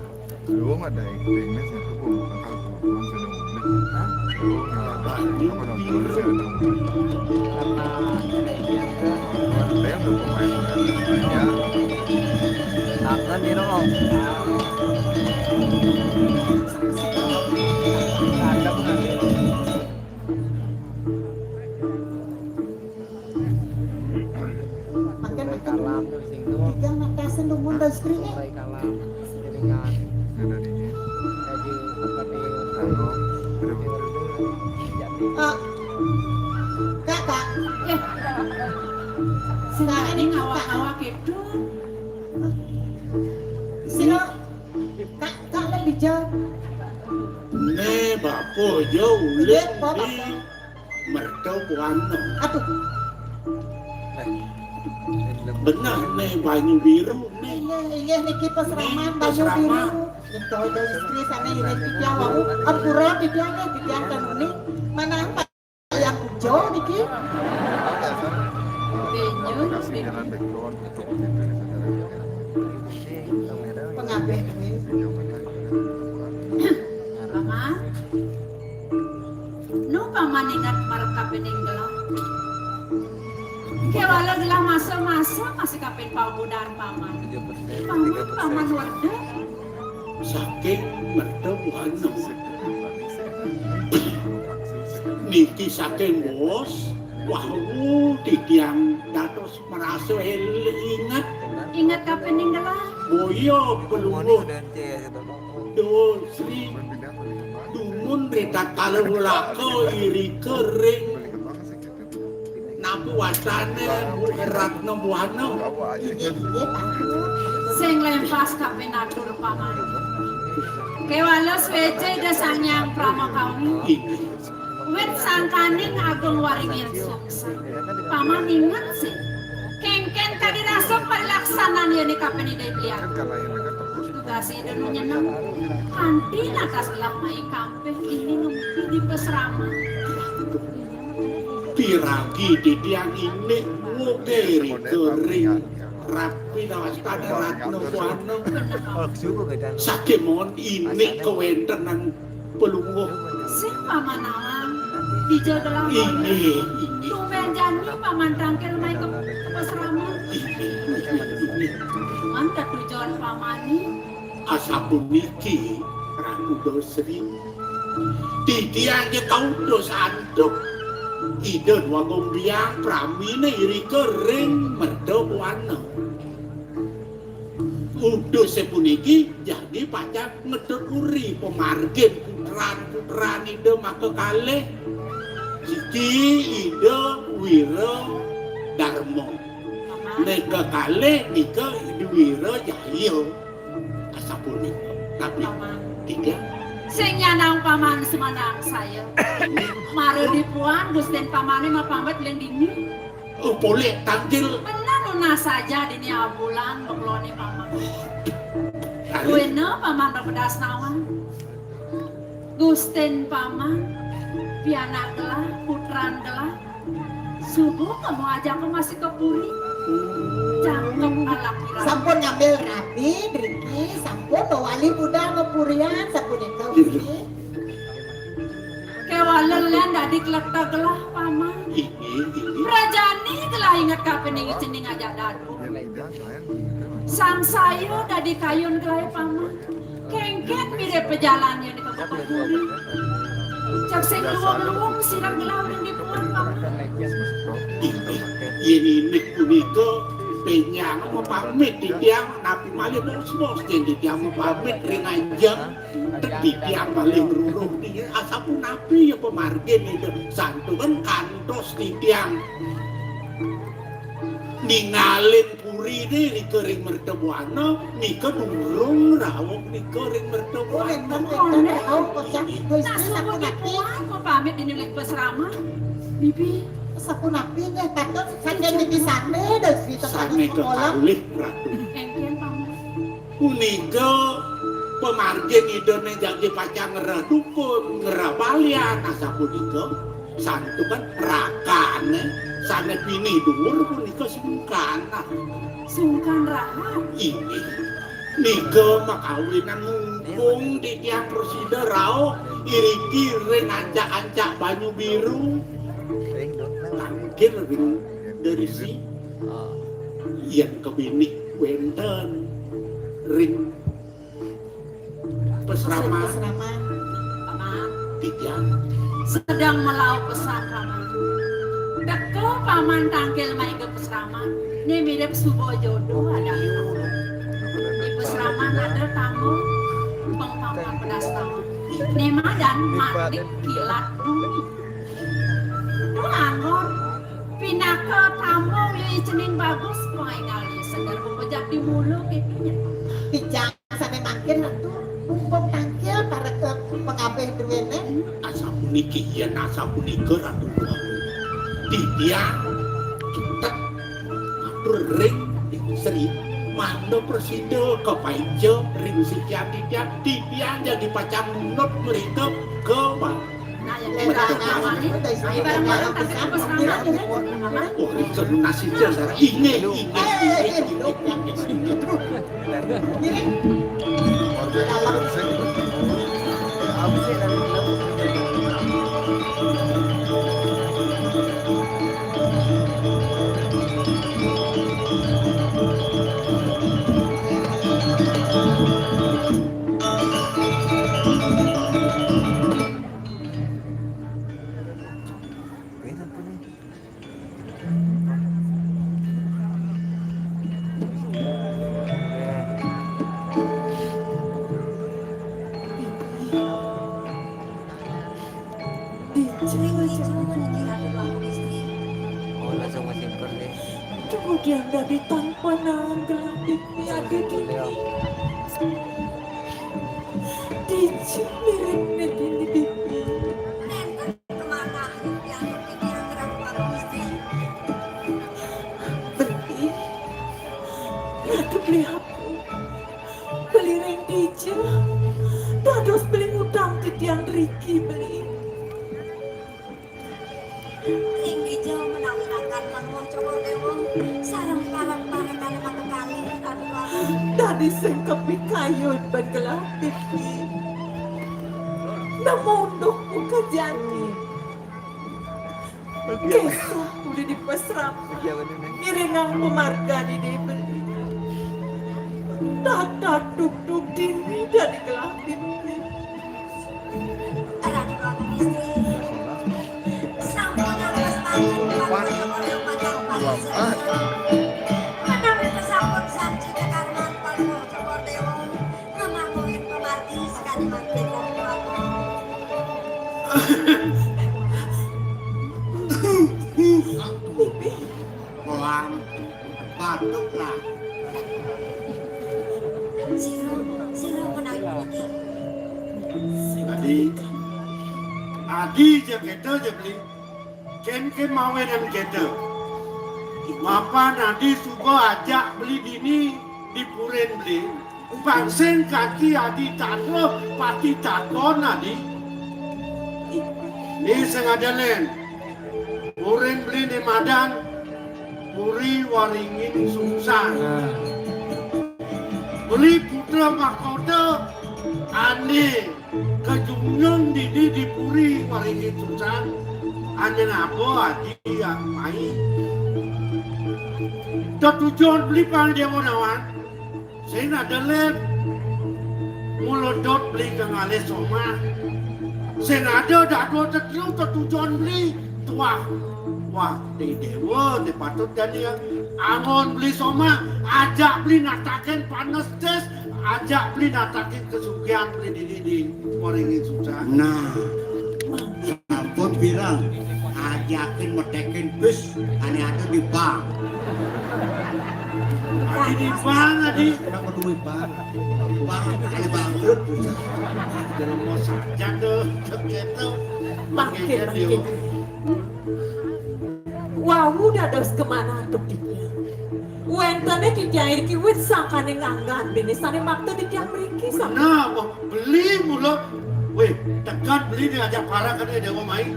Lu nggak ada actingnya sih, aku belum, aku belum sudah mulai. Hah? Lu nggak ada, aku belum sudah mulai. Karena ada yang udah pemain, ya. Tangan ini loh. Ada bukan? Makan, makan dulu. Tiga mata sendungun dan setrika. Ada di, ada di, ada di. Ah. Kak, Kak. Eh. Sekarang ini ngawak-ngawak itu. Sino. Kak, Kak, lebih jauh. Ne, bapo jo ulit. Iya, bapak. Di merta Buana. Aduh. Bener né, banyu biru né. Inggih, inggih, niki pasraman banyu biru. Niki istri sané iring titiang wau. Ampura titiang nggih, titiang kanuni. Manah yang ijo niki. Banyu biru. Pangabih. Paman. Nu paman inget marep kapining gelah. Kéwala gelah masa-masa masih kapin paubudan paman. Paman, paman werda. Saking merta buana. Niki saking bos, wau titiang dados merasa el-, inget. Inget kapining gelah. Boya pelungguh Dewa Sri dumun ritatkala welaka irika ring napi wastané Ratna Buana. Sing lempas kapin atur paman. Kéwala suéca Ida Sang Hyang Pramakawi. Inggih. Wit sangkaning agung waringin suksa. Paman inget sih. Kéngkén kadi rasa parilaksanan yéning kapining Ida Hyang. Tugas Ida nu nyeneng. Kanti natas gelah mai kampih ini nu di pasraman. Piragi titiang indik woge rika ring rapi dawastané Ratna Buana. Sakémaon indik kawéntenan pelungguh. Sing paman awang, dija gelah. Inggih, inggih. Tumbén jani paman tangkil mai ka pasraman. Inggih, inggih, inggih. Cuman tetujon pamané. Asapuniki, Ratu Dasri. Titiang ja kautus antuk Ida Dwagung Biang praminé irika ring Merta Buana. Utus sapuniki jagi pacang ngetuturi pamargin putran-putran Ida makakalih. Siki Ida Wira Darma. Né kakalih nika Ida Wira Jaya. Asapunika. Tapi Paman. Tiga. Sing nyanang paman semanang saya. Mara dipuan Gustin pamané mapamit ling dini. Oh, polih tangkil. Bener nunas saja dini abulan bekelone paman. Kali. Duena paman bepedas nawan. Gustin paman, pianak gelah, putran gelah. Subuh kamu ajak masih ke puri. Jangkep alak kira. Sampun ngambil rabi, driki, sampun bawali budal ngepurian, sampun itu. Kewala len dadi kletek gelah paman. Inggih, inggih. Prajani gelah inget kapining cening ajak dadu. Sang saya dadi kayun gelah paman. Kengken mirip pejalan yang dikepung puri. Cak sing luwung-luwung sirang gelah ulun dipuan paman. Inggih, yen indik punika penyang mapamit titiang napi malih bos-bos yen titiang mapamit ring anjeng. Titiang malih ngruruh diri, asapunapi ya pamargin ida santukan kantos titiang ningalin purine nika ring Mertabuana, nika durung rauh nika ring Mertabuana. Nah, subuh dipuan mapamit dini ring pasraman. Bibi. Sapunapi nggih patut saking bibi sane, Deswi, sane kekalih, Ratu. Kengken paman. Punika pamargin idane jagi pacang ngrah dukun, ngrah balian, asapunika santukan rakane sane pinih duur punika sungkan. Sungkan rahat. Inggih. Nika makawinan mungkung titiang prasida rauh iriki ring ancak-ancak banyu biru. Tangkil ring derisi. Yen kebinik wenten ring pasraman. Pasraman. Paman. Titiang. Sedang melau pesan, Paman. Teka paman tangkil mai ke pasraman. Ni mirip suba jodoh ada. Di pasraman ada tamu. Pengpampan pedas tamu. Ni madan madik kilat bumi. Tuh anggur. Pinaka tamu yui cening bagus. Pengaingal yui segar bebejak di mulu kekenya. Pijang. Sane mangkin Ratu, mumpung tangkil para ke pengabih duene. Asapuniki yen asapunika Ratu. Titiang cutet matur ring Sri Manda Prasida kapaija ring sikian titiang, titiang jagi pacang nunut mrika ka ma-, Nah, ya, barang-barang tapi apa serangan? Wah, itu nasibnya, Sar. Inggih, inggih, inggih, inggih. Kemudian dadi tanpa nahan gelah dini ada dini. Dija mirib dini dini. Beli, ratu beli apa? Beli ring dija. Dados beli ngutang titiang riki beli. Ring dija menawi rakan Mangku Cokor Dewa sareng parek-parekane makakalih, Ratu Agung. Dadi sing kepikayun ben gelah iki. Nemu unduk muka jati. Kesah tuli dipasrah. Ngiringang pamargane Dewi. Tata duduk dini dadi gelah iki. Koang, batuk lah. Sira, sira menawi puniki. Adi, adi ja kéto ja beli. Kén-kén mawinan kéto. Mapan adi suba ajak beli dini di purin beli. Pang sing kanti adi tandra pati takon adi. Ni sing ada lén. Purin beli ni madan Puri Waringin Sungsang. Beli putra mahkota ané kajunjung dini di Puri Waringin Sungsang. Ané napa adi yang mai. Tetujon beli pang Déwa Nawan. Sing ada lén. Mula dot beli ka ngalih somah. Sing ada dadua tetriu tetujon beli. Tuah. Wah, di Déwa, di patut jani ya. Anggon beli somah, ajak beli natakin panes tes, ajak beli natakin kesugihan beli dini di Waringin Sungsang. Nah. Sampun pirang? Ajakin metekin bis, ané ada di bank. Adi di bank, adi. Kenapa duit bank? Bank, ada bangkrut bisa. Dalam mau saja tuh, gitu. Makin, makin. Wau dados kemanah titiang. Wéntené titiang iriki wit sangkaning anggan dene sané makta titiang mriki. Nah, beli mula. Wéh, tekan beli diajak parek kene Déwa mai.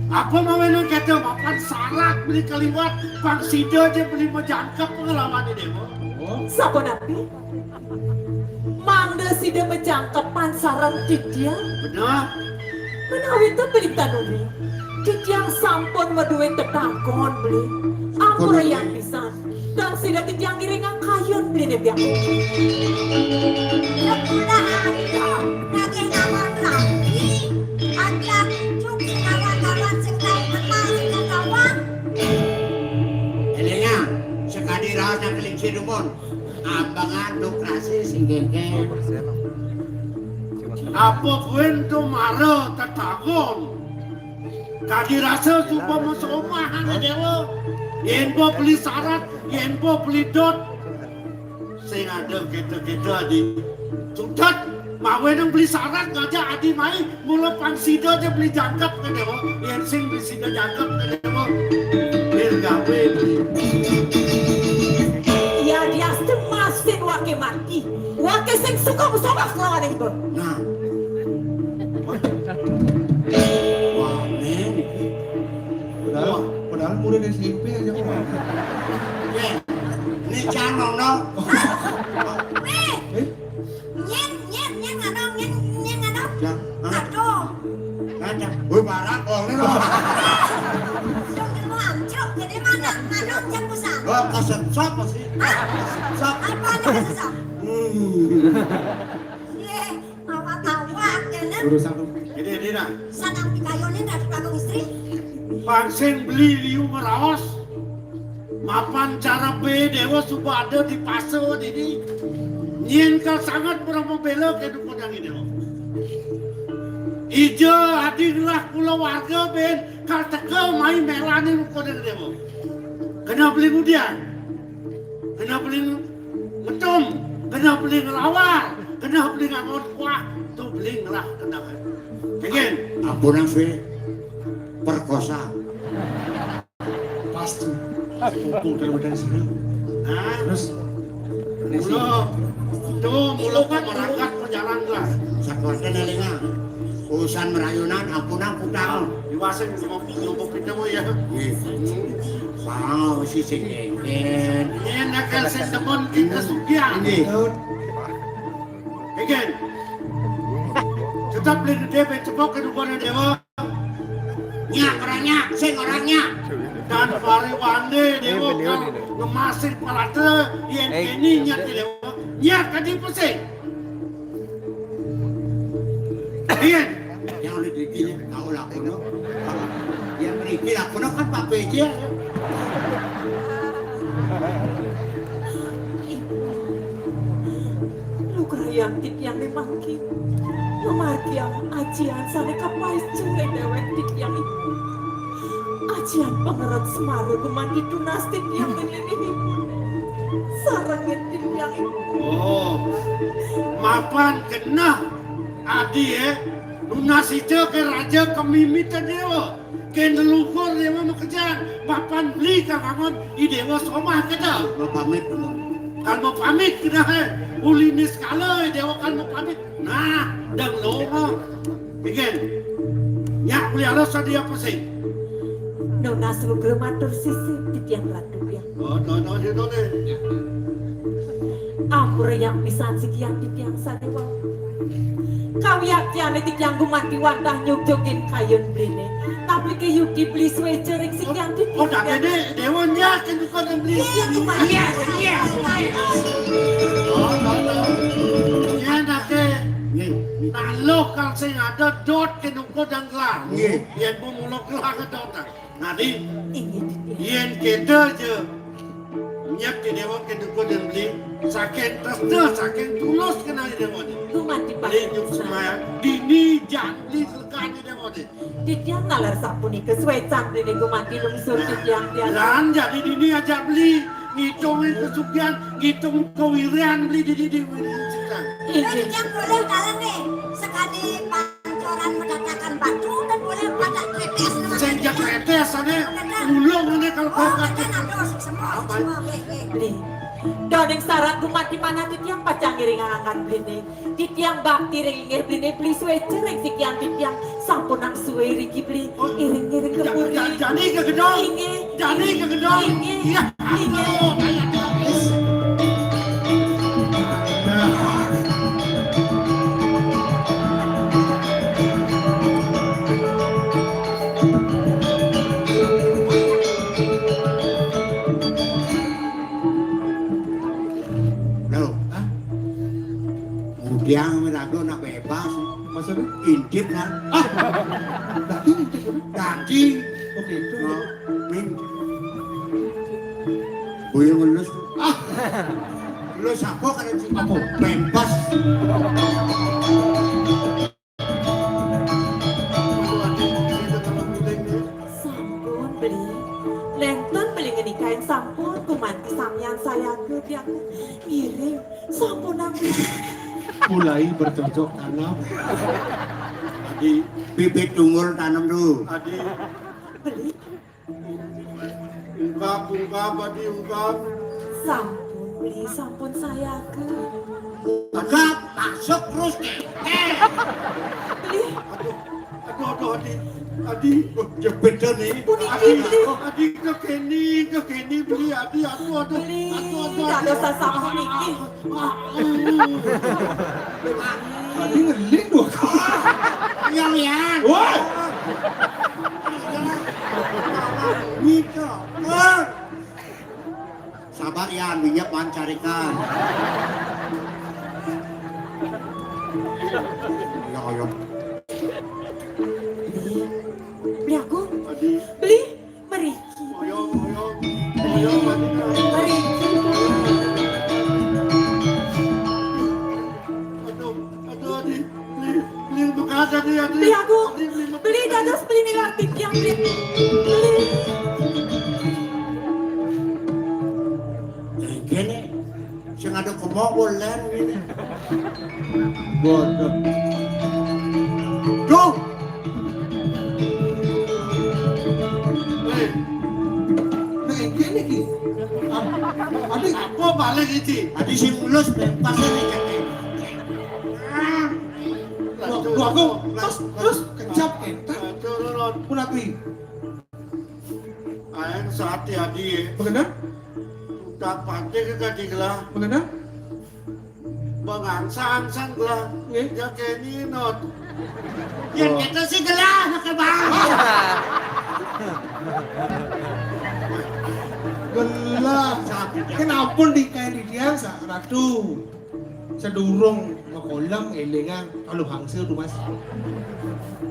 Apa mawinan kéto mapan sarat beli kaliwat, pang sida ja beli majangkep pengalaman Déwa. Sapunapi? Mangda sida majangkepan sareng titiang. Bener. Menawi to beli tanuri, titiang sampun madué tetakon beli. Ampurayang pisan. Dan sida titiang ngiringang kayun beli ne biang. Kepula ayo, nagih nawar lagi. Ajak cucuk sing kawan-kawan sing tau kenal sing kawan. Elinga, sekadi raos nang kelincir dumun. Ambangan dukrasi sing gengkeng. Apa buin to mara tetagon? Kadi rasa suba masomah ané Déwa. Yén ba beli sarat, yén ba beli dot. Sing ada kéto-kéto adi. Sutet. Mawe nang beli syarat ngajak adi mai, mula pang sida aja beli jangkep ka dewa. Yen sing beli sida jangkep ka dewa. Bil gawe beli. Ya dia masin wake mati. Wake sing suka musabah selawan itu. Nah. Wah, men. Padahal, padahal murid S M P aja kok. Ya. Ini jangan no. Nih. Nyen nyen nyen ngano nyen nyen ngano. Ya. Hah? Aduh. Ada. Woi, barang kok ini loh. Yang mau amcuk jadi mana? Ngano yang besar. Wah, kasep sop pasti. Sop. Apa nih besar? Hmm. Ye, awak-awak ya nih. Urusan lu. Ini ini nah. Sanang pikayonin dari kampung istri. Pang sing beli liu meraos. Mapan cara be dewa suba ada di pasa ini. Nyen kal sangat berapa bela ke dukun yang ini. Ija adi ngelah kula warga ben kal teka mai melani dukun yang dewa. Kena beli ngudian. Kena beli ngetum, kena beli ngelawar, kena beli ngangon kuah, tu beli ngelah kena. Kegen. Ampun nang swe perkosa. Pasti. Kumpul dalam badan sini. Nah, Terus, mula tu mula kau merangkat perjalanan lah. Sakuatan elinga. Urusan merayunan ampunan kutang. Diwasing sama nyumpuk kita ya. Nggih. Wow, si sing engen. Ini nakal sing demen kita sugian. Nggih. Kegen. Tetap beli gede becebok ke dukun dewa. Nyak orang nyak, sing orang nyak. Dan pari wande dewa kal ngemasin palate yen keni nyak dewa. Nyak kadi pesing. Yen yang udah dikini tahu lah kono. Yang meriki lah kono kan Pak B J. Lugrayang titiang memangkin. Memargiang ajian sane kapais jure dewek titiang ibu. Ajian pangeret semara gumanti tunas titiang ngelinginipun. Sarengin titiang ibu. Oh, mapan genah adi eh. Nunas ija ke raja kemimitan dewa. Ke leluhur dewa makejan. Mapan beli kakangon i dewa somah keda. Mapamit. Kal mapamit kena eh. Uli niskala i dewa kal mapamit. Nah, dang loro. Bikin. Nyak uli alus tadi apa sih? Nunas lugra matur sisip titiang ratu yang. Oh, no, no, no, no, no. Ampura yang pisan sikian titiang sane wau. Kawiaktiane titiang gumanti wantah nyugjugin kayun bline. Tapi ke yudi beli suwe jering sikian titiang. Oh, tak gede, dewa nyak yang bukan yang beli. Iya, cuma iya, iya. Oh, no, no. Iya, nak ke. Nih, taluh kal sing ada dot ke nungko dan gelang. Nggih. Yen bu mulo gelang dot. Nah, di Inggih titiang. yen kita aja nyak ke dewa ke dukun yang beli. Saking tresna, saking tulus kenal dewa ni. Gumanti Beli nyuk paring. Semaya. Dini jangan beli selekan dewa ni. Titiang nalar sapunika suwe cang rene gumanti lungsur titiang tiang. Lan jadi dini ajak beli. Ngitungin kesugihan, ngitung kewirian beli di dini. Inggih. Yang boleh dalam nih, sekali pancoran mendatangkan batu dan boleh pada tetes. Sing jak tetes ane ulung ane kalau Oh, kau kan ada semua, semua, weh, weh. Beli. Doning sarang gumanti manah titiang pacang ngiring angan beli. Titiang bakti ring inggih beli beli suwe jering sikian titiang sampun nang suwe riki beli iring-iring ke puri. Jadi ke gedong. Inggih. Jadi ke gedong. Inggih. Iya. Inggih. Loh, hah? Mudiang melaku nak bebas. Maksudnya? Intip kan? Dadi intip kan? Dadi. Oke, itu. Nah, min. Boyo ngelus. Ah. Lu siapa kan sih? Apa? Bebas. Sampun beli. Nenten beli ngenikain sampun gumanti samian saya ke tiang ngiring sampun nang beli. Mulai bercocok tanam. Adi, bibit tunggul tanam dulu. Adi. Ungkap, ungkap, Adi, ungkap. Sampun, Beli, sampun sayaken. Ungkap, masuk terus. Beli. Aduh, aduh, aduh, Adi. Adi, oh, ya beda nih. Puniki, Adi, Beli. Adi, ke kene, ke kene, Beli, Adi, aduh, aduh. Beli, aduh, aduh, dados aduh. Sasampun niki. Tadi ngeling dua kali. Iya, Yan. Woi. Gitu. Sabar, Yan, minyak pancarikan. Ya Allah. Beli aku. Beli. Mriki. Ayo, ayo, ayo, Madina. Mriki. Aduh, aduh, Adi. Beli, beli, bekas, Adi, Adi. Beli aku. Adi, beli, bekas. Beli dados, beli nilar titiang, beli. Beli. Jengkene. Sing ada kemoko len ngene. Bodoh. Duh. Eh. Nah, iki niki. Adi, apa balik iki? Adi sing mulus bebas iki. Wah, wah, aku terus, terus kencap entar. Turun. Pun aku. Aeng sati adi. Mengenang? Udah pati ke kadi gelah. Mengenang? Bang angsang-angsang gelah. Nggih. Ya kene not. Ya kita sih gelah, nak bang. Gelah. Kenapa di kayak di dia, Sa-, Ratu? Sedurung makolam, elingan, kalau bangsa tuh, Mas.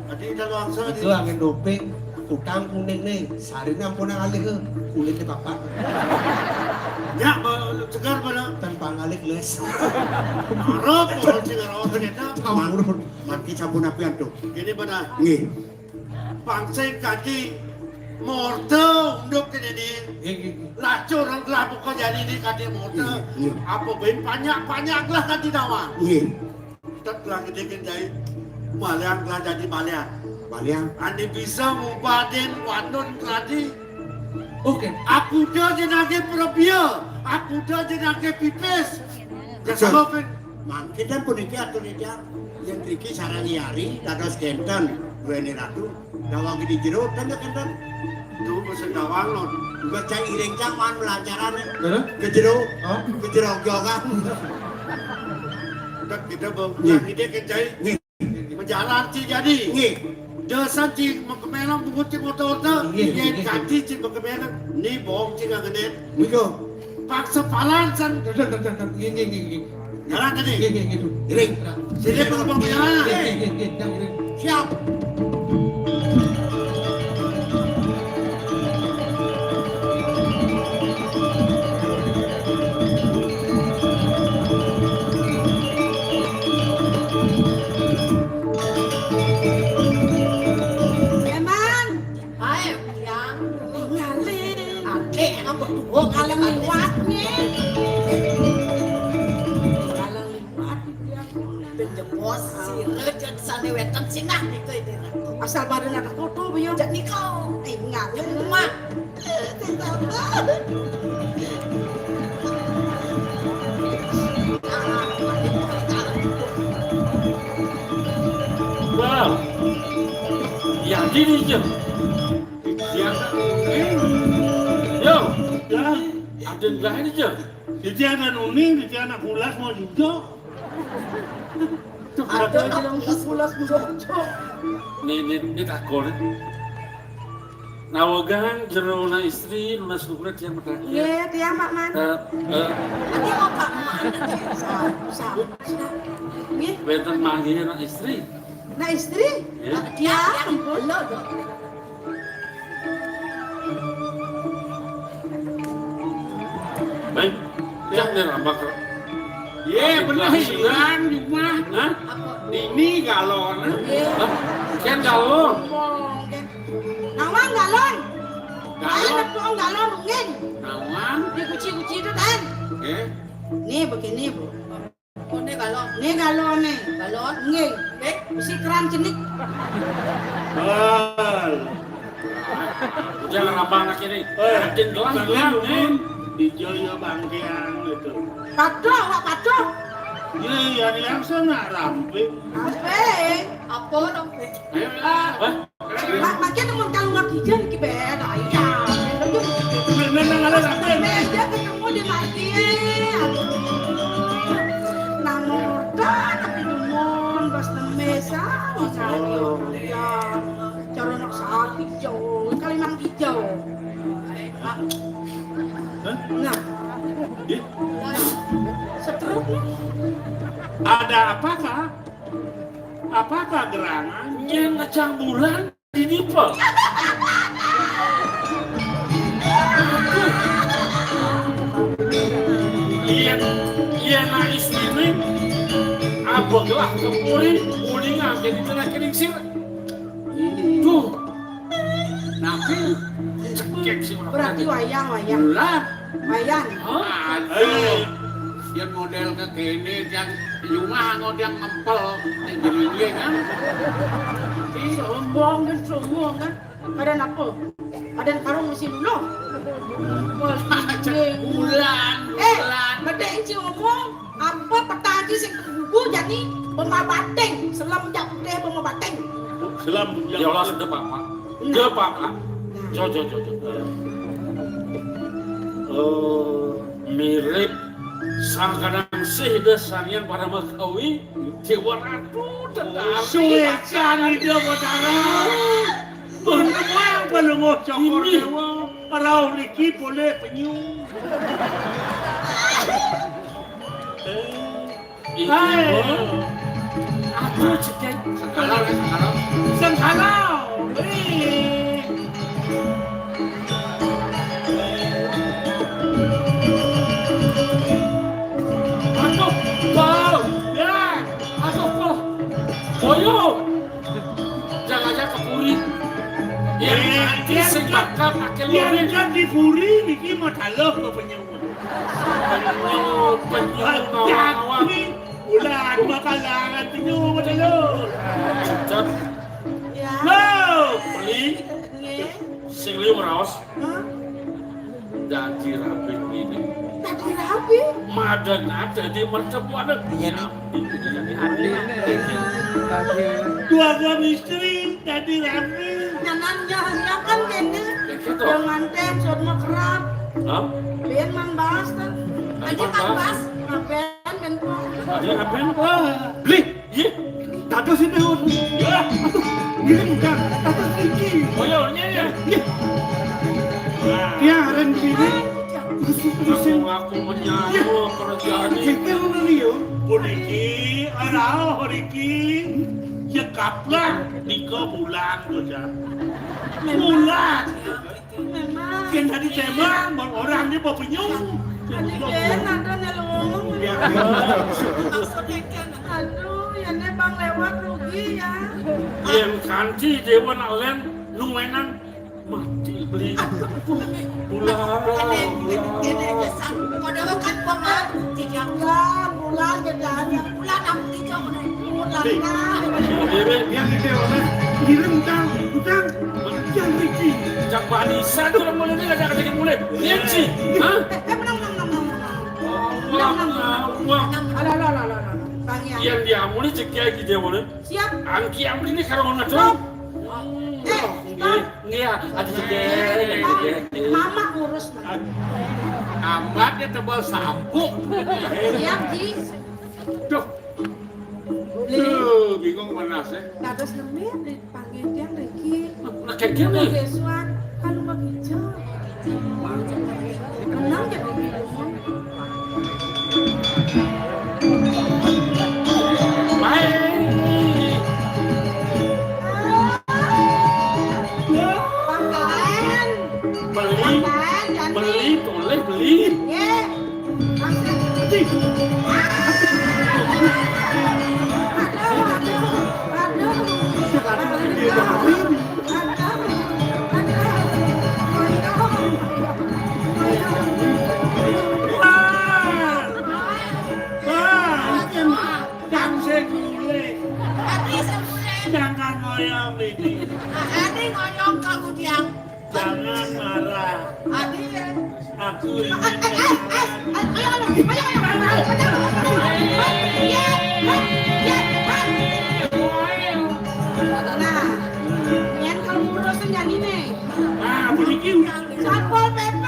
Adi kalau bangsa, itu angin doping, kutang kuning nih, sarine ampun nang alih, kulitnya papat. Ya, ba-, segar pada. Tanpa ngalik les. Arep, orang sing ora ternyata. Campur. Mati sampun apian tuh. Ini pada. Nggih. Bangsa kadi morte unduk kene ni. Nggih, nggih, nggih. Lacur gelah buka jari ni kadi morte. Nggih, nggih. Apa ben banyak-banyak gelah kadi dawa. Nggih. Tet gelah gede kendai. Balian gelah jadi balian. Balian. Andi bisa ngubatin wanun keladi. Oke. Aku dah jenage perebia. Aku dah jenage pipis. Ya, betul. Sama, Ben. Mangkin dan puniki atur ida. Yen riki sarang yari, dados genten. Duweni ratu. Dawang di jero, dan ya genten. Duh, pesen dawang, non. Juga cai iring cang man melancarane. Hah? Ke jero. Hah? Ke jero jogan. Udah kita bawa pulang ide ke cai. Nggih. Menjalan ci jadi. Nggih. Dosan ci mengkemelang bungut ci motor ta. Nggih, nggih, nggih. Kaji ci mengkemelang. Ni bohong ci nggak gede. Niku. Paksa palan san. Dah, dah, dah, dah, dah. Nggih, nggih, nggih, nggih. Jalan tadi. Nggih, nggih, nggih, tuh. Iring. Sini penumpang perjalanan. Nggih, nggih, nggih, nggih, nggih. Siap. Eman. Ae, yang. Ngalih. Ade, apa tuh? Oh, kaleng liwat nih. Kaleng liwat. Penjebos, sira jek sane wetan sinah gitu ini. Asal badan ada foto, Bu, ya. Jek niko. Eh, ngalih, Mak. Wow. Ya, gini, Jeng. Biasa. Eh. Yo. Ya. Ada yang lain, Jeng. Jadi ada nuning, jadi anak bulas mau juga. Tuh, ada yang bulas juga. Nih, nih, nih takon. Nawegang jero na istri nunas nunas yang mendaki. Nggih, tiyang Pak Man. Eh, eh. Nanti mau Pak Man. Sa-, sa-, sa-, nggih. Wenten manggihe na istri. Na istri? Nggih. Tiyang, ampun. Lho, lho. Baik. Yang nih rambak. Ye, bener hilang di rumah. Hah? Ini galon. Hah? Yang galon. Ngomong, kan. Nawang galon. Galon. Ayo, nepung galon, mungkin. Nawang. Di kunci-kunci itu, kan? Oke. Nih, begini, Bu. Oh, né galon. Né galon né. Galon. Nggih. Nggih. Isi keran cenik. Hal. Udah ngerambang lagi nih. Eh, makin gelas, gelas, nih. Ijo ya bangkean gitu. Padoh, wak padoh. Iya, iya, yang sana rampik. Rampik. Apa rampik? Ayo, ah. Hah? Mak, makin temen kalau nggak kijang, ki beda, iya. Nang, nang, nang, nang, nang. Beda ketemu di mati, aduh. Nang murda, tapi dumun, bas nemes, ah, mau cari, ya. Cara nak sehati, jauh, kali nang kijang. Hah? Nah. Ih. Seterusnya. Ada apakah? Apakah gerangan? Nyén ngecang bulan di dipa. Aduh. Iya, iya, na istriné abeg lah kepuri, uling angké di tengah keringsir. Tuh. Napi? Cekek sih orang. Berarti wayang, wayang. Bulan. Wayang. Hah? Aduh. Dia model ke kene, yang di rumah ngodang ngempel. Yang jadi dia kan. Sombong kan, sombong kan. Ada apa? Ada karung masih dulu. Bulan, eh, bulan. Bedeng si ngomong, apa peta aja sing tergugur jadi bema bateng, selam jak putih bema bateng. Selam jak. Ya Allah, sudah, Pak, Pak. Nah. Sudah, Pak, Pak. Nah. Jo, jo, jo, jo. Eh, mirip sangkaning sih dah sanian para makawi, Dewa Ratu, tetari. Suwecan Ida Batara. Pun kemuang pelungguh Cokor Dewa. Rauh niki boleh penyu. Eh. Iki, hai. Aku cedek. Sengkala, sengkala. Sengkala. Eh. Aduh, wow. Ya. Aduh, kok. Boyo. Jangan-jangan kepuri. Ya, eh, nanti sing bakal pakai lori. Kan dipuri niki madalah ke penyu. Penyu, penyu, ngawang-ngawang. Bulan makalangan penyu madalah. Cocok. Ya. Lo. Beli. Nggih. Sing liu raos. Hah? Dadi rabi ini. Dadi rabi? Madan ada di mertemuan. Iya, nih. Dua suami istri dadi rabi. Nyanan ya, ya kan kene. Ya gitu. Dengan ten, sodma kerap. Hah? Biar man bahas kan. Tadi man bahas. Ngapain men kok? Tadi ngapain? Wah. Beli. Iya, dados ini, Ur. Aduh, ngiring, Kang. Dados iki. Oh, iya, iya, iya. Iya. Nah. Iya, aren kene. Terus, terus, aku menyambut kerjaan iki. Iki ngono lho, ya. Puniki, arah, riki. Cekaplah nika bulan, to, Jan. Bulan. Memang. Yen tadi tembang, bang orang dia bawa penyung. Tadi kan ada nyelonong. Ya. Aduh, ya nih bang lewat rugi ya. Yang kanti dewa nak len nuwenan mati beli. Bulan. Ini, ini, ini, ini, modal kan pemabuk tiga bulan, bulan, bulan, bulan, aku tiga bulan, bulan. Dia, dia, dia, dia, dia, utang, utang. Yang Riki. Cak Bani, satu orang mulai ni ada kata mulai. Iya, Ci. Hah? Eh, eh, menang, menang, menang, menang, menang. Menang, menang, menang. Wah, wah. Alah, alah, alah, alah, alah. Bang, ya. Yang dia mulai cek ya gitu mulai. Siap. Angki yang ini kalau nggak tahu. Eh, nggih, nggih, ada cek ya. Mama urus, Mama. Amat ya tebal sampuk. Siap, Ji. Duh. Duh, bingung mana sih? Dados nembe dipanggil tiang riki. Nah, kayak gini. Besok kan mau hijau. Menang jadi bingung. Baik. Beli, beli, boleh beli. Marah. Adi ya. Aku ini. Nah, yang kalau ngurus tuh jadi nih. Ah, aku bikin. Satpol P P.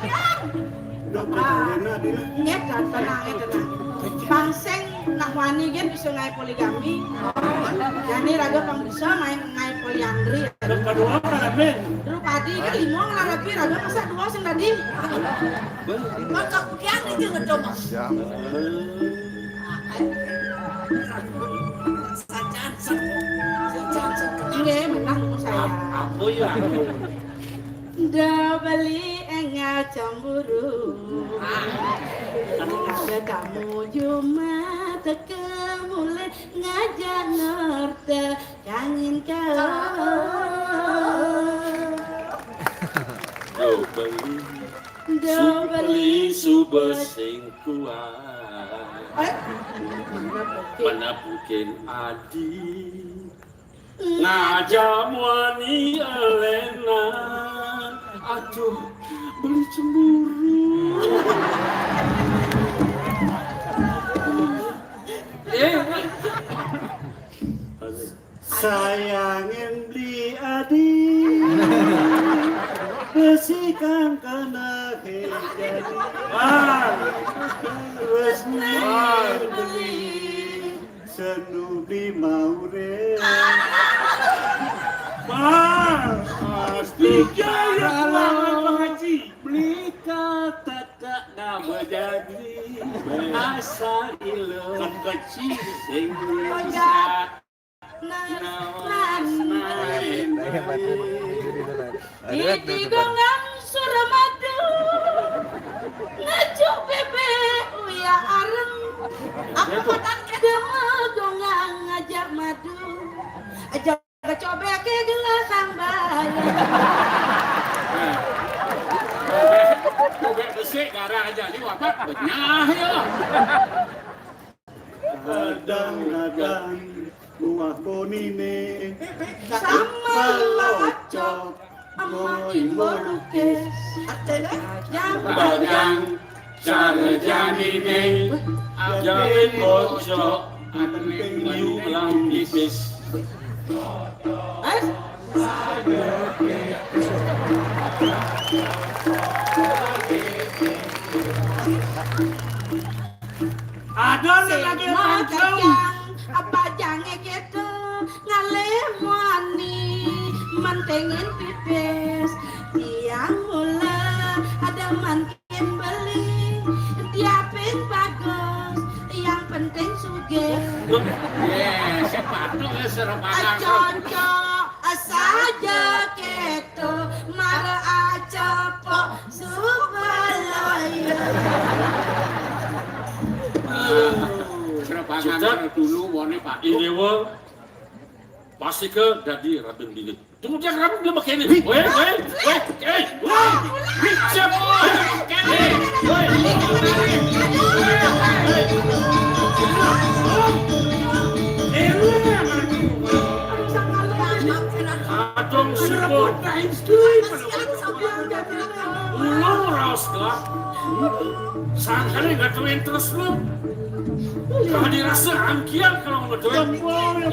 Yang. Udah, udah, Lena, Dina. Ya, tenang, ya, tenang. Bang Seng nak wani kan bisa ngai poligami. Jadi raga pang bisa main ngai poliandri. Yang kedua, Ramen. Drupadi kan lima ngelah rapi, raga masa dua sing tadi. Maka kian itu ngedo, Mas. Sajan, sajan, sajan. Nggih, menang saya. Apa ya? Nda beli enggak cemburu. Ada tamu Jumat teka mulai ngajak norte kangin kau. Dobeli, dobeli suba sing kuat. Eh? Menabukin adi. Ngajak muani Elena. Aduh, beli cemburu. Eh. Sayangin beli adi. Besi kang kana hejadi. Ah. Resmi beli. Senubi maure. Mas, tiga ya, kalau Pak Haji. Beli kata tak nama jadi. Asal ilo. Kan kecil. Sing bisa. Nawas main. Iti gonggang Suramadu. Ngajuk bebek uya areng. Aku matan kedema gonggang ngajak madu. Aja coba ke gelasang bayar. Bebek besik garang aja ni wapat benyah ya. Kadang-kadang buah konine sama locok mau imbo lukis. Kadang cara janine jamin bocok ating liu lang tipis. Eh? Ada lagi apa jange keto ngalih muani mentingin pipis. Tiang mula ada mantin beli, diapin bagus, yang penting sugih. Yes, sepatu ya serempangan. Cocok saja keto, mara aja pok. Supaya. Serbangan dulu wone Pak. Ini wo pasti ke dadi raden dingin. Tunggu dia raden dia pakai ini. Weh, weh, weh, eh, weh. Siap. Weh, weh. Adong sipun. Ulo raos gelah. Sangkane nggak duwe terus lu. Kalau dirasa angkian kalau nggak duwe.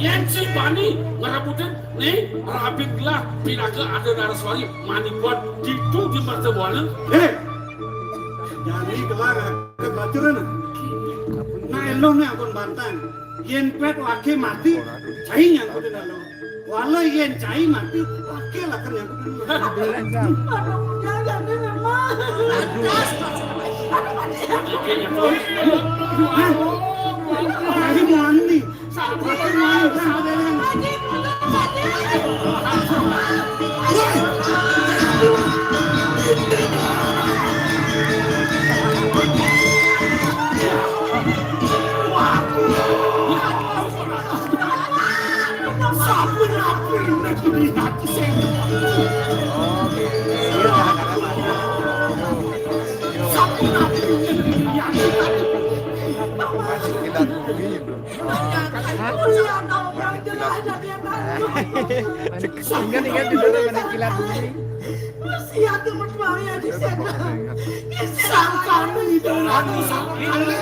Yen si bani ngerebutin nih, rabin gelah pinaka ada Naraswari manibuan ditu di mertebuanan. Hei, jani gelah raket bacuran. Nah, elo nih ampun bantang. Yen pet wage mati, cai nyangkutin elo. Wala yen cai mati, wage laken nyangkutin elo. Aduh, jangan, jangan, Mas. Hah? Cai mandi. Wage mandi, wage mandi. Ingat, ingat di sana mana kilat bumi. Siat mertuané di sana. Sangkana Ida Ratu sangkana.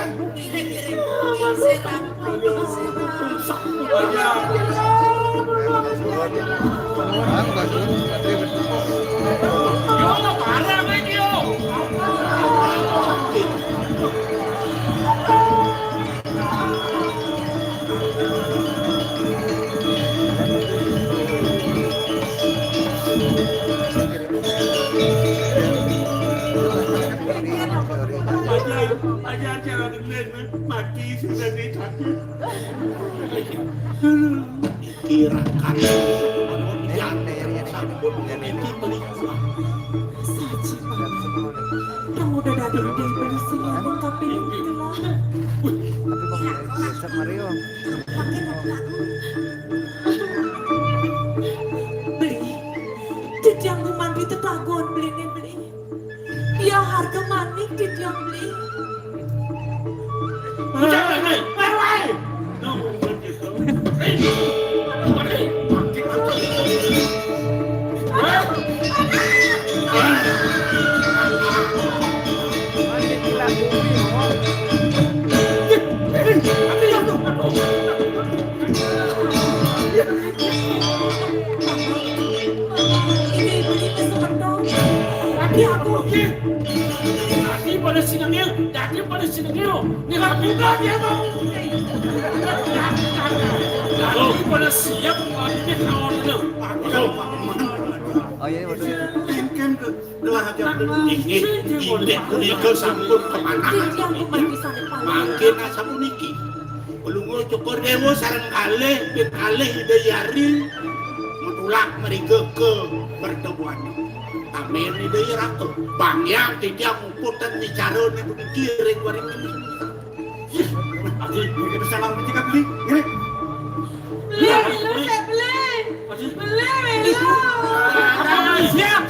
Ajar, ajar cara dendeng, mati sudah di sakit. Kira kata sampun ngeneki pelikuan. Saji, Pak. Kamu udah dadi dendeng beli sing anu tapi itu lah. Tapi Bang, Mario. Beli. Titiang gumanti tetagon beliné beli. Dia harga manik titiang beli. Ini beli kesemendang. Tapi aku. Dadi pada sinengil, dadi pada sinengil. Nira pindah dia mau. Dadi pada siap, dadi kawan lu. Oh iya, iya, betul. Engken ke gelah aja. Inggih, inggih punika sampun kemanakan. Mangkin asapuniki. Palungguh Cokor Dewa sareng kalih ping kalih Ida Hyang Ri matulak mriki ka Mertabuana. Tamen Ida Hyang Ratu, Bang Hyang titiang muput ten wicara niki ring waring niki. Aduh, niki salah niki kan beli. Nggih. Beli, beli, saya beli. Beli, beli. Siap.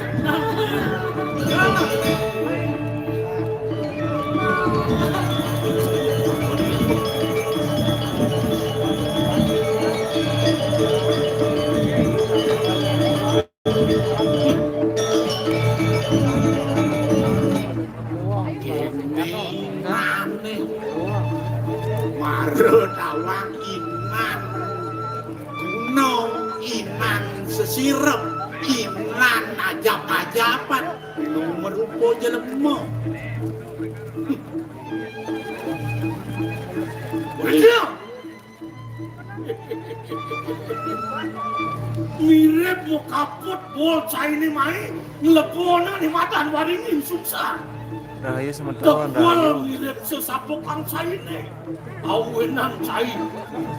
Kéné maneh. Mara tawang inan guna, inan sesirep, inan ajap-ajapan, lu marupa jelema. Wéh, mirip mokaput bol cainé mai nglebona ning madan waringin sungsang. Rahayu semeton, Tebel rahayu. Mirip sesapukan cainé. Awinan cai.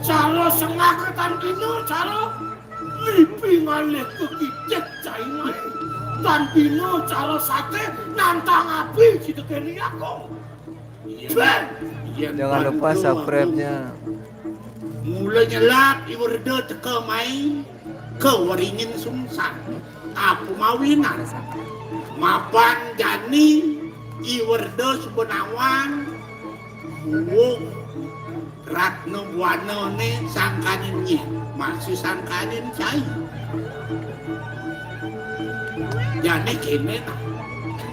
Cara sengaka tan dina, cara lipi ngalih kekitik cai mai. Tan dina cara saté nantang api sida kéné aku. Jangan lupa subscribe-nya. Mula nyelap I Werda teka mai ka waringin sungsang. Apa mawinan? Mapan jani I Werda suba nawang buuk Ratna Buanané sangkaning nyih, maksud sangkaning cai. Jani kéné nah.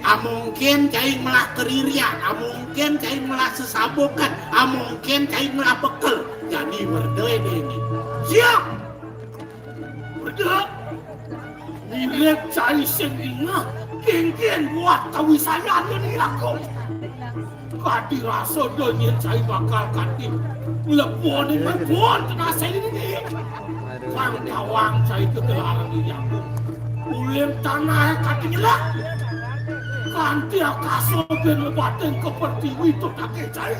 Amongkén cai melah keririan, amongkén cai melah sesabukan, amongkén cai melah bekel. Jani Werda déné. Siap. Werda. Mirip cai sing ingeh, kénkén buat kawisayan ning aku. Kadi rasa da nyén cai bakal kadi ngleboni mlebon tenasé niki. Pang tawang cai kegelaran iya. Ulim tanahé kadi nyelak. Kanti akasa ben lebatin ka pertiwi tutake cai.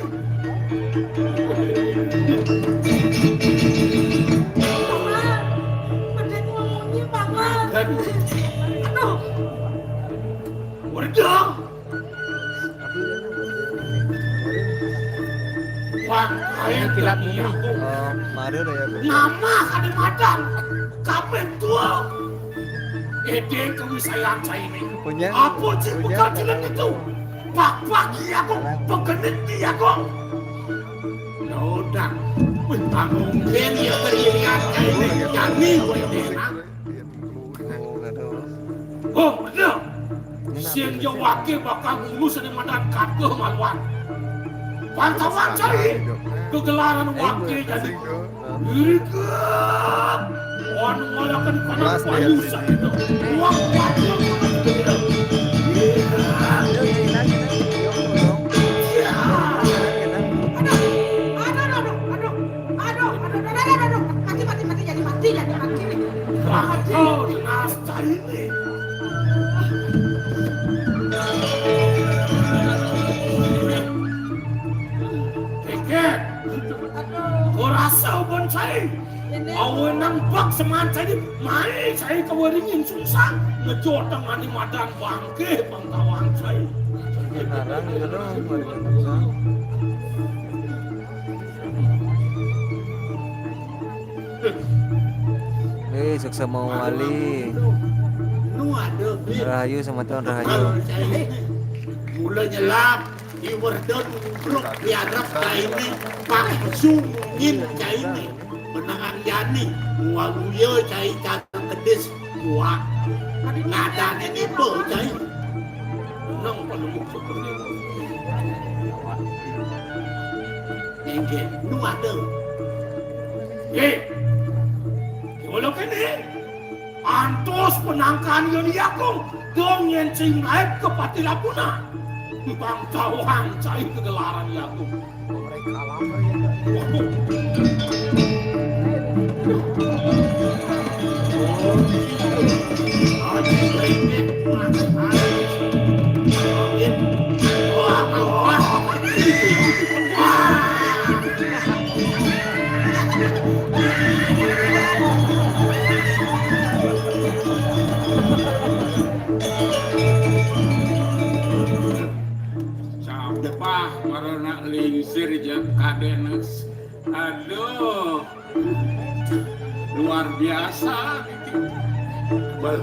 Paman, pedhe ngomongnya, Paman. Aduh. Werda. Wah, ayo kilap ini. Oh, mare dah ya, Bu. Nama kada madan? Kapan tua? Ede kawisayan cai ini. Punya. Apa sih punya? Bukan jelek itu? Pak-pak iya kok, pegenit iya kok. Ya udah. Wih, tak mungkin ya kerjanya cai ini. Jani, wih, enak. Oh, bener. Sing ja wake bakal ngulus ane madan kake maluan. Pantauan cai, kegelaran wake jadi irikep. Wan walakan panas payu saja. Wak wak wak. Aduh, aduh, aduh, aduh, aduh, aduh, aduh, aduh, aduh, aduh, aduh, aduh, aduh, aduh, mati, mati, mati, jadi mati, jadi mati. Wah, kau nas cai ni. Keket. Aduh. Kau rasa bonsai? Awe nang bak seman cai, mai cai kawaringin sungsang. Ngejotang ani madan bangke pangtawang cai. Ngarang gitu dong, waringin sungsang. Eh, suksma wali. Nu ada, Bit. Rahayu semeton, rahayu. Mula nyelap, di werda nubruk, di arep caine, pang sungin caine. Benangan jani, waluya cai cara kedis, wah. Ngadane nipe cai. Nang pelemu seperti itu. Nggih, nu ada. Nggih. Kula kene. Antos penangkan yen yakung, dong yen sing laib ke pati lapuna. Bang tawang cai kegelaran yakung. Waduh. Sampah marana lingsir ja kadene. Aduh. Luar biasa niki. Bel,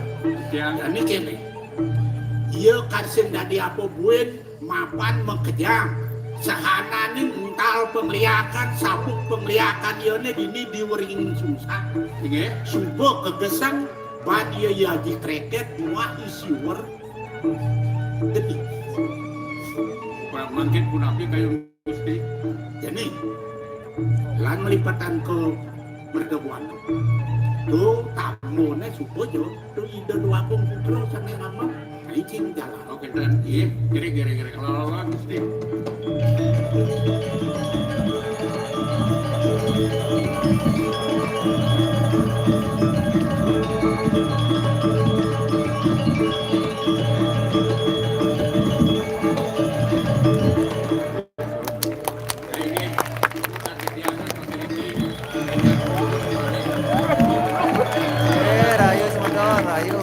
tiang ini kene. Iya kan sing dadi apa buin mapan makejang. Sahanane ental pengliakan, sabuk pengliakan iyane dini diwering sungsang. Nggih. Suba kegesang, bad iya ya dikreket, muah isiwer. Gede. Mangkin punapi kayun Gusti. Jani, lan melipetan ke merga buana. Tu tamune suba ja, tu Ida Dwagung Putra sane rama, icing jalan. Oke, dan iya, kira-kira, kira-kira, kalau, kalau, Gusti. Eh, rahayu semeton, rahayu.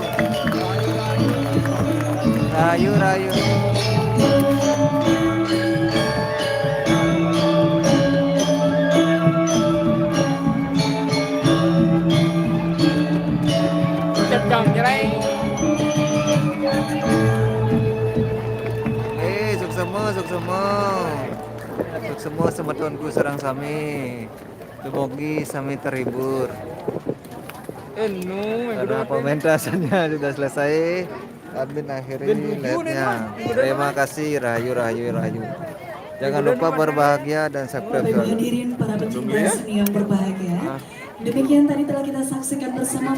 Rahayu, rahayu. Cedang, jreng. Eh, suksma, suksma. Suksma semetonku sareng sami. Dumugi sami terhibur. Karena pementasannya sudah selesai, kami akhiri live-nya. Terima kasih, rahayu, rahayu, rahayu. Jangan lupa berbahagia dan subscribe. Bapak Ibu hadirin, para pecinta seni yang berbahagia. Demikian tadi telah kita saksikan bersama.